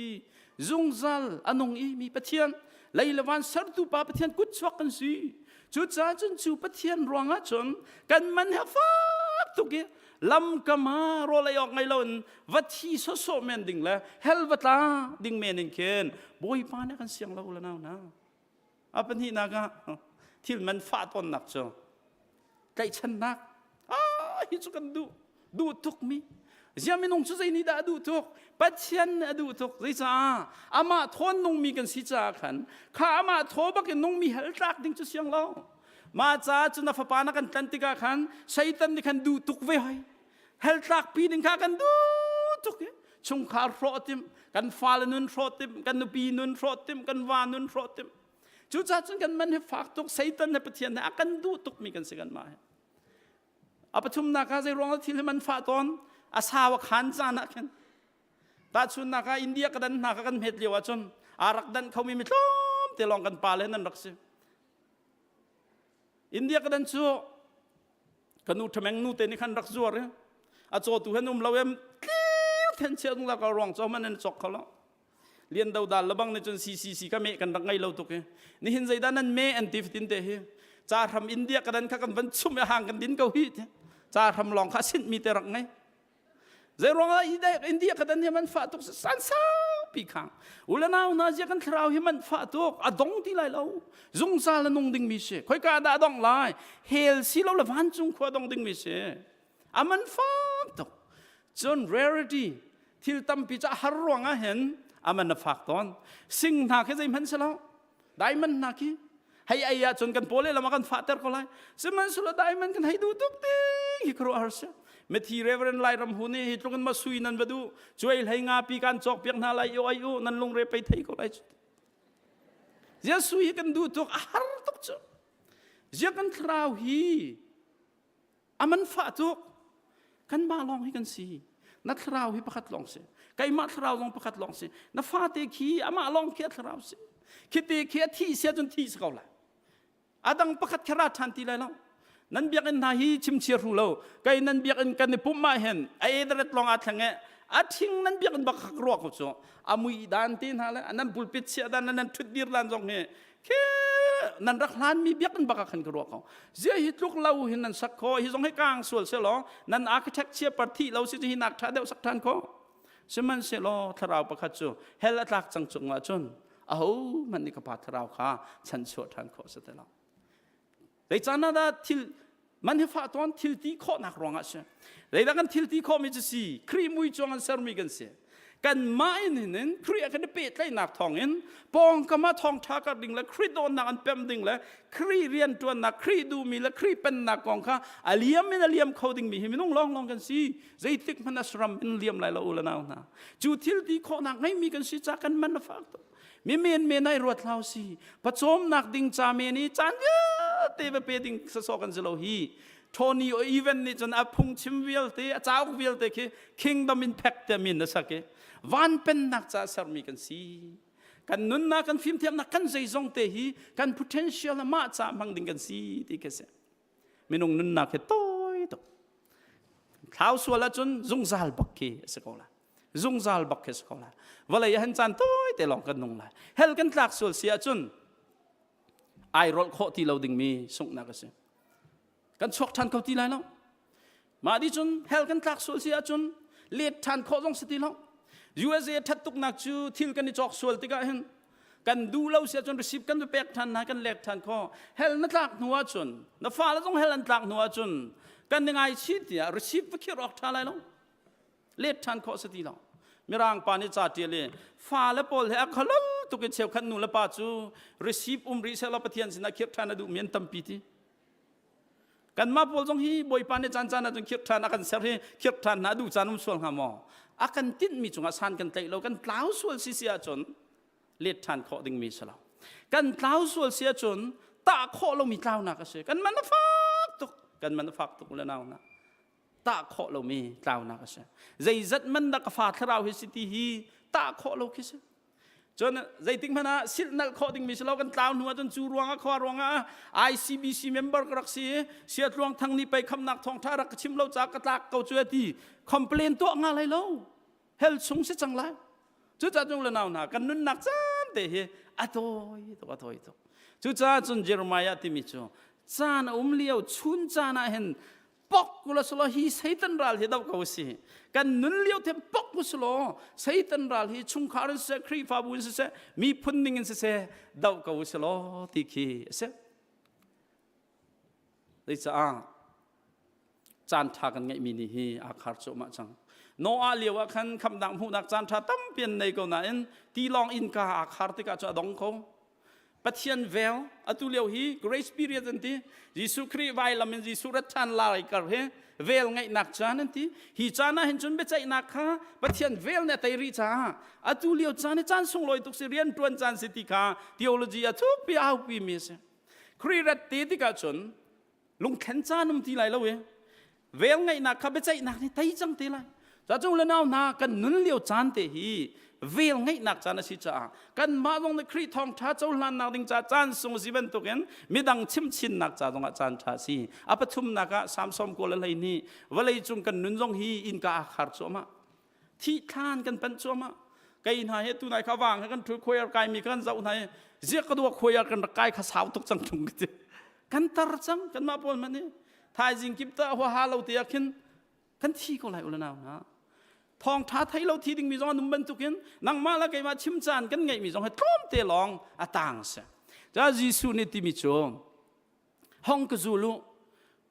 zungzal a nung i mi pathian lei le van sertu pa pathian kut chuak kan si cucaah cun cu pathian ruangah cun kan man he fak tuk i lamkam ah rawl ei awk ngei loin va thi sawsawh men ding le hell va tla ding men in khin bawipa nih kan siang lo la nau na A pahnihnak ah thil man fah tawnnak cu tlaihchannak ah hi cu kan duh duh tukmi zia minung cu zei nih dah a duh tuk Pathian nih a duh tuk zeicaah amah thawn nungmi kan si caah khan kha amah thaw bakin nungmi hal tlak ding cu siang lo mah caah cu na fapa na kan tlan tikah khan Satan nih khan duh tuk ve hoi hell tlak pi ding kha kan duh tuk i chungkhar hrawh tim kan fale nun hrawh tim kan nupi nun hrawh tim kan va nun hrawh tim cucaah cun kan man hi fak tuk Satan le Pathian he a kan duh tuk mi kan si kan mah hi a pathumnak ah zei ruang thil hi man fah tawn a sau a khan caan ah khin tahchunnak ah India ka dan hna ka kan hmet lio ahcun aa rak dan khomi mi tlawm te lawng kan pa le nan rak si India ka dan cu ka nu thameng nu te nih khan rak zuar i a cawtu hen um lo em tliu then chia dung la ka ruang chaw man an chok kho lo lian do dal labang nih cun CCC ka me kan rak ngei lo tuk i nihin zeidah nan me an ti fatin te hi ca hram India ka dan kha kan van chum i hang kan din ko hi ca hram lawng kha sint mi te rak ngei Zeiruangah India ka dan hi man fah tuk san saupi khang. Ulanau na zia kan thlarau hi man fah tuk a dong ti lai lo. Zungzal a nung ding mi si. Khoika dah a dong lai? Hell si lo le vancung khua dong ding mi si. A man fak tuk. Cun rarity thil tampi cu a har ruangah hin a man a fak tawn. Sing hna khi zeihmanh si lo. Diamond hna khi hei ei ahcun kan paw lehlam ah kan fahter ko lai sihmanhsehlaw diamond kan hei duh tuk ding hi khuaruahhar si. Mithi Reverend Lairam hu nih hi tluk in ma sui nan va duh cuai hlei nga pi kan cawk piak hna lai i ai u nan lungre pei thei ko lai cu. Zia sui hi kan duh tuk a har tuk cu. Zia kan thlarau hi a man fah tuk. Kanmah lawng hi kan si. Na thlarau hi pakhat lawng si. Keimah thlarau zong pakhat lawng si. Na fate khi amah lawng khi a thlarau si. Khite khi a thi sia cun thi si ko lai. A dang pakhat kha ra ṭhan ti lai lo. Nan biakinn hna hi chimchia hru lo. Kei nan biakinn kan i pumh ah hin a ederet lawng aa thleng i a ṭhing nan biakinn bak kha ruah ko cu. A mui dan te hna le nan pulpit chiah dan le nan ṭhutdir dan zong hi khi nan rak hlanmi biakinn bak ah khan ka ruah ko. Zia hi tluk lo hin nan sak kho. Hi zong hi kaang sual se law nan architect chia par thi lo si hi nak ṭha deuh sak ṭhan kho. Sihmanhsehlaw thlarau pakhat cu hell a tlak cang cung ah cun ahohmanh nih ka pa thlarau kha chanchuah ṭhan khawh si ti lo. Zeicahna dah thil man hi fah tawn thil ti khawhnak ruangah si. Zeidah kan thil ti khawhmi cu si Khrih mui cuang an sermi kan si. Kanmah in hin in Khrih a kan i pehtlaihnak thawngin pawngkam ah thawngṭha kar ding le Khrih dawtnak an pem ding le Khrih rianṭuannak, Khrih duhmi le Khrih pennak kong kha a liam in a liam kho dingmi hi minung lawnglawng kan si. Zeitik hmanh a ram in liam lai lo u le nau hna. Cu thil ti khawhnak ngeimi kan si ca kan man a fak tuk. Mi men men ai ruat hlau si. Pacawmnak ding ca men i caan vialte va pe ding sasawh kan si lo hi. Tony o event nih cun a phungchim vialte, a cauk vialte khi Kingdom Impact te min a sak i van pennak ca sermi kan si. Kan nunnak, kan fimthiamnak, kan zeizong te hi kan potential mah ca hmang ding kan si ti khi si. Minung nunnak hi tawi tuk. Thlau sual ahcun zungzal bak khi a si ko lai. Zungzal bak khi a si ko lai. Vawlei ah hin caan tawi te lawng kan nung lai. Hell kan tlak sual si ahcun ai rolh khawh ti lo dingmi sunghnak a si. Kan chuak ṭhan kho ti lai lo. Mah di cun hell kan tlak sual si ahcun let ṭhan khawh zong si ti lo. USA ṭhat tuknak cu thil kan i cawk sual tikah hin kan duh lo si ahcun receipt kan pek ṭhan hna kan lek ṭhan khawh. Hell na tlak hnu ahcun na fale zong hell an tlak hnu ahcun kan i ngaichih tiah receipt va khirh awk ṭha lai lo. Let ṭhan khawh si ti lo. Mirang pa nih ca ṭial i fale pawl he a khalal tuk i cheukhat nu le pa cu receipt um rih sehlaw Pathian sinah khirh ṭhan a duhmi an tampi ti. Kanmah pawl zong hi Bawipa nih caan caan ahcun khirh ṭhan a kan ser hi khirh ṭhan hna duh caan um sual hnga maw? A kan tinhmi cungah san kan tlaih lo, kan tlau sual si si ahcun let ṭhan khawh dingmi si lo. Kan tlau sual si ahcun tah khawh lomi tlaunak a si. Kan man a fak tuk, kan man a fak tuk le nau hna. Tah khawh lomi tlaunak a si. Zeizat man dah ka fa thlarau hi si ti hi tah khawh lo khi si. Cun zeitik hmanh ah silhnalh khawh dingmi si lo kan tlau hnu ahcun cu ruangah khua ruangah ICBC member ka rak si i Sia Tluang Thang nih pei khamnak thawngṭha rak ka chim lo caah ka tlak ko cu a ti complain tuah nga lai lo hell chung si cang lai cucaah cung le nau hna kan nunnak caan te hi a tawi tuk a tawi tuk cucaah cun Jeremiah timi cu caan a um lio chun caan ah hin pok kula sulaw hi Satan ral hi do ko si kan nun lio the pok ku sulaw Satan ral hi chungkhar in siseh Khrihfabu in siseh miphun ning in siseh do ko sulaw ti khi a si Zeicaah caan ṭha kan ngeihmi ni hi aa khar cuahmah cang Noah lio ah khan khamnak hmuhnak caan ṭha tampi an nei ko nain tilawng innka aa khar tikah cu a dong ko Pathian vel atu lio hi grace period an ti Jesuh Khrih vailam in Jesuh rat ṭhan lai kar hi vel ngeihnak caan an ti hi caan ah hin cun biaceihnak kha Pathian vel nih a tei rih caah atu lio caan hi caan sunglawi tuk si rian ṭuan caan si ti kha theology a thukpi a aupi mi a si Khrih rat te tikah cun lungthlen caan um ti lai lo i vel ngeihnak kha biaceihnak nih tei cang te lai ca le nau hna kan nun lio caan te hi vel ngeihnak caan a si caah kanmah zong nih Khrih thawngṭha cohlannak ding ca caan sung si bantukin midang chimchinnak ca zongah caan ṭha si a pathumnak ah Samson kawl a hlei nih vawlei cung kan nun zong hi innka aa khar cuahmah thih thlan kan panh cuahmah kei hna he tunai kha wang he kan thu khoiar kai mi kan zoh hna i ziak ka dua khoiar kan rak kai kha sau tuk cang tung ti kan tar cang kan mah pawl man hi thaizing kip ta hua ha lo te ah khin kan thi ko lai ulanau na thawng tha thei lo thi ding mi zong an um bantukin nangmah la keimah chim caan kan ngeih mi zong he tlawm te lawng a tang se ca Jesuh nih timi cu hong ka zul u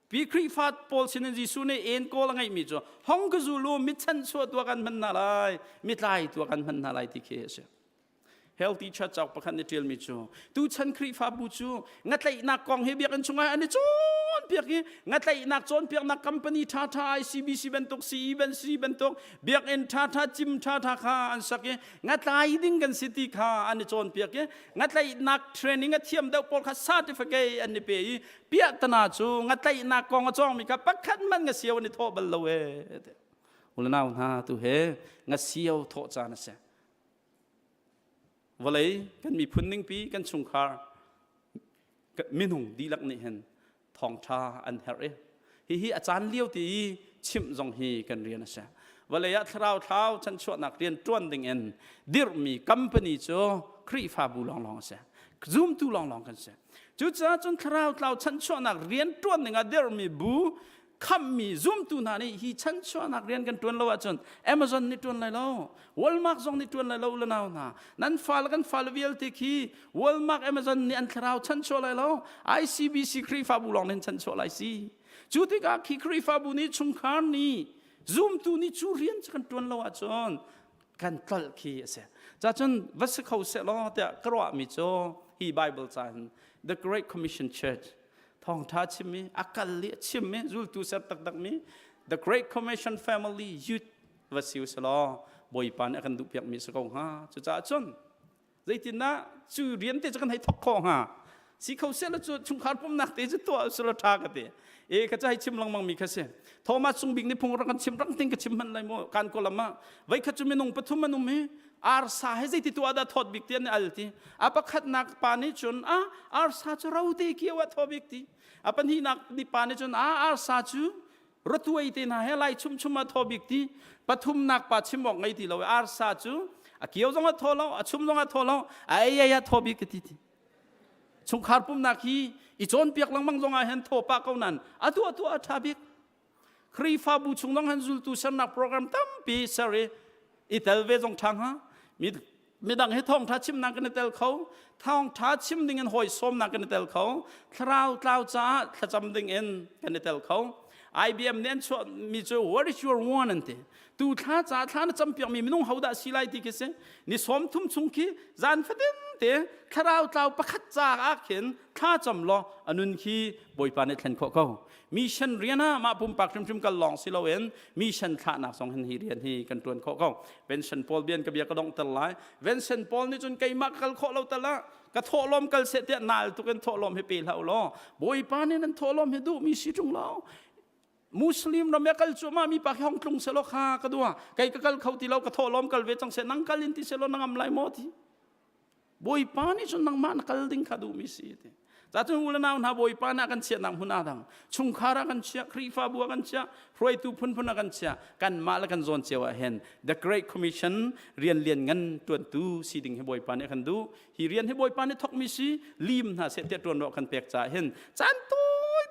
Pi Khrihfa pawl sinin Jesuh nih en kawl a ngeihmi cu hong ka zul u mi chanchuah tuah kan hman hna lai mi tlai tuah kan hman hna lai ti khi a si. Healthy Church cauk pakhat nih ṭialmi cu tuchan Khrihfabu cu ngatlaihnak kong hi biakinn chungah an i cawn. cawnpiak i ngatlaihnak cawnpiaknak company ṭhaṭha ICBC bantuk CE ban C bantuk biakinn ṭhaṭha cim ṭhaṭha kha an sak i ngatlai ding kan si ti kha an i cawnpiak i ngatlaihnak training a thiam deuh pawl kha certificate an i pe i piahtana cu ngatlaihnak kong a cawngmi kha pakhat hmanh ngasio an i thawh bal lo ee ulanau hna tu he ngasio thawh caan a si. Vawlei kan miphun ningpi kan chungkhar minung dihlak nih hin thawngṭha an herh i hihi a caan lio ti i chimh zong hi kan rian a si. Vawlei ah thlarau thlau chanchuahnak rian ṭuan ding in dirhmi company cu Khrihfabu lawnglawng a si. Zumtu lawnglawng kan si. Cucaah cun thlarau tlau chanchuahnak rian ṭuan ding ah dirhmi bu khammi zumtu hna nih hi chanchuahnak rian kan ṭuan lo ahcun Amazon nih ṭuan lai lo, Walmart zong nih ṭuan lai lo le nau hna. Nan fale kan fale vialte khi Walmart, Amazon nih an thlarau chanchuah lai lo, ICBC Khrihfabu lawng nih an chanchuah lai si. Cu tikah khi Khrihfabu nih chungkhar nih zumtu nih cu rian cu kan ṭuan lo ahcun kan tlolh khi a si. Cacun va si kho seh law tiah ka ruahmi cu hi Bible ca hin The Great Commission Church thawngṭha chimmi a kal i a chimmi zultu ser taktakmi The Great Commission Family Youth va si u law Bawipa nih a kan duhpiakmi si ko hnga. Cucaah cun zeitindah cu rian te cu kan hei thawk khawh hnga? Si kho seh cu chungkhar pumnak te cu tuah usila ṭha ka ti. E ka ca chim lengmang mi kha si. Thomas Sung Bik nih phung rak kan chim rang ting ka chim hman lai mu kan kolam ah voi khat cu minung pathum an um i arsa he zeiti tuah dah thawt bik ti an al ti. A pakhatnak pa nih cun a arsa cu rote kio ah thaw bik ti. A pahnihnak ni pa nih cun a arsa cu ratuai te hna he lai chumchum ah thaw bik ti. Pathumnak pa chim awk ngei ti lo arsa cu a kio zong a thaw lo a chum zong a thaw lo a ei ei a thaw bik ti ti. Chungkhar pumnak hi i cawnpiak lengmang zong ah hin thaw pah ko nan atu atu a ṭha bik. Khrihfabu chung zong han zultu sernak program tampi ser i i tel ve zong ṭha hnga. Mi midang hi thawngṭha chimnak kan i tel kho, thawngṭha chim ding in hawi sawmnak kan i tel kho, thlarau tlau caah thlacam ding in kan i tel kho. IBM nih an chuahmi cu what is your one an ti. Tu thla ca thla na campiakmi minung hodah si lai ti khi si. Ni 30 chung khi zan fatin te thlarau tlau pakhat ca ah khin thla cam law a nun khi Bawipa nih thlen khawh ko. Mission rian ah mah pumpak hrimhrim kal lawng si loin mission thlahnak zong hin hi rian hi kan tuan khawh ko. Vincent Paul bian ka bia ka donghter lai. Vincent Paul nih cun keimah ka kal khawh lo tal ah ka thawhlawm kal seh tiah nal tuk in thawhlawm hi pe hlah u law Bawipa nih nan thawhlawm hi duhmi si ṭung lo. Muslim ram ya kal cuahmah mi pa khi hong tlung selaw kha ka dua kei ka kal kho ti lo ka thawhlawm kal ve cang seh nang kal in ti selaw na ngam lai maw ti. Bawipa nih cun nangmah na kal ding kha duhmi si ti. Cacun u le nau hna Bawipa nih a kan chiahnak hmun aa dang. Chungkhar ah kan chiah, Khrihfabu ah kan chiah, hruaitu phunphun ah kan chiah. Kanmah le kan zawn cio ah hin The Great Commission rian lian ngan tuantu si ding hi Bawipa nih a kan duh. Hi rian hi Bawipa nih thawkmi si lim hna seh tiah ṭuan rawh kan pek caah hin caan tawi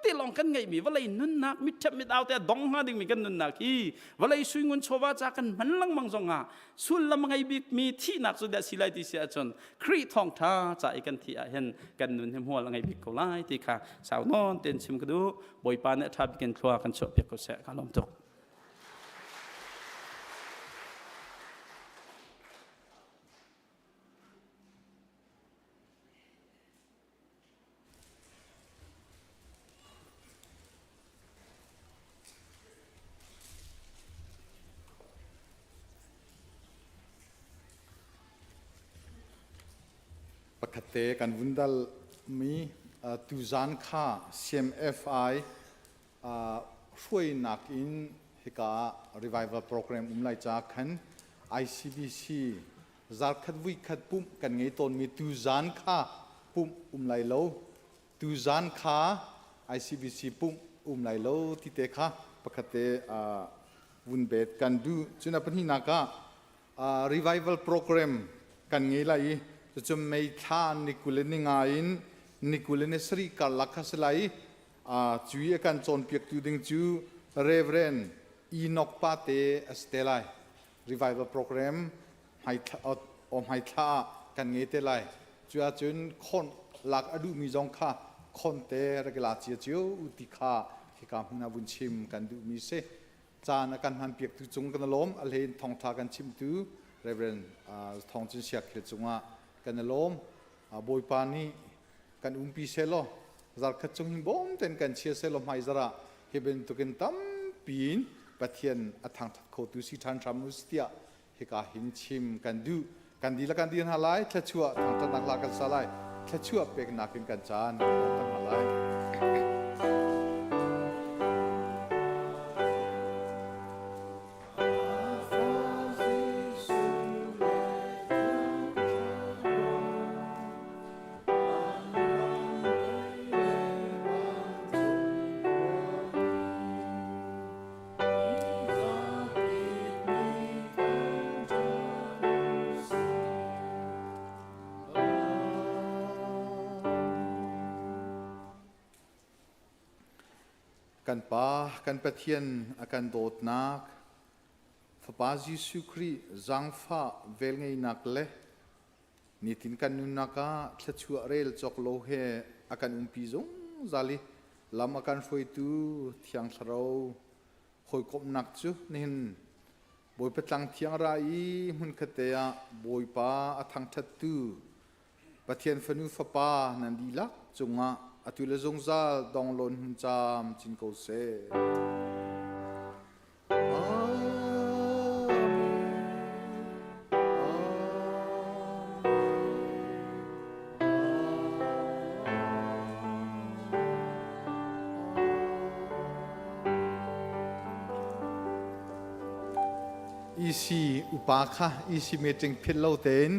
te lawng kan ngeihmi vawlei nunnak mitṭhep mit au te a dong hnga dingmi kan nunnak hi vawlei suingun chawva ca kan hman lengmang zong ah sullam a ngei bikmi thihnak cu dah si lai ti si ahcun Khrih thawngṭha ca i kan thih ah hin kan nun hi hmual a ngei bik ko lai ti kha sau nawn tein chim ka duh. Bawipa nih a ṭha bik in thlua kan chuahpiak ko seh. Ka lawm tuk. Pakhat te kan vun dal mi tuzan kha CMFI hruainak in hika revival program um lai ca khan ICBC zarkhat vuikhat pumh kan ngei tawnmi tuzan kha pumh um lai lo. Tuzan kha ICBC pumh um lai lo ti te kha pakhat te vun bet kan duh. Cun a pahnihnak ah revival program kan ngei lai i cucu May thla ni 20 le ni nga in ni 20 le ni sarih karlak kha si lai i cu i a kan cawnpiaktu ding cu Reverend Enoch Pate a si te lai. Revival program hmaithla ah kan ngei te lai. Cu ahcun khawnh lak a duhmi zong kha khawnh te rak i la cia cio u ti kha hika hmun ah vun chim kan duhmi si. Caan a kan hmanpiaktu cung kan i lawm. A hlei in thawngtha kan chimtu Reverend Thawng Cin Siak Khel cungah kan i lawm. Bawipa nih kan umpi seh law. Zarkhat chung hin bawm ten kan chia selaw hmai zarah hi bantukin tampi in Pathian a thangthat khotu si ṭhan hram u tiah hika hin chim kan duh. Kan dihlak kan dir hna lai, thluachuah thangṭhatnak hla kan sa lai, thluachuah peknak in kan caan kan hmang hna lai. Kan Pa, kan Pathian a kan dawtnak, Fapa Jesuh Khrih zaangfah velngeihnak le nitin kan nunnak ah thluachuah rel cawk lo he a kan umpi zungzal i lam a kan hruaitu Thiang Thlarau hawikomhnak cu nihin Bawipa tlang thiang ra i hmunkhat te ah Bawipa a thangṭhattu Pathian fanu fapa nan dihlak cungah atu le zungzal donglawn hun caam chin ko seh. EC upa kha EC meeting philh lo tein.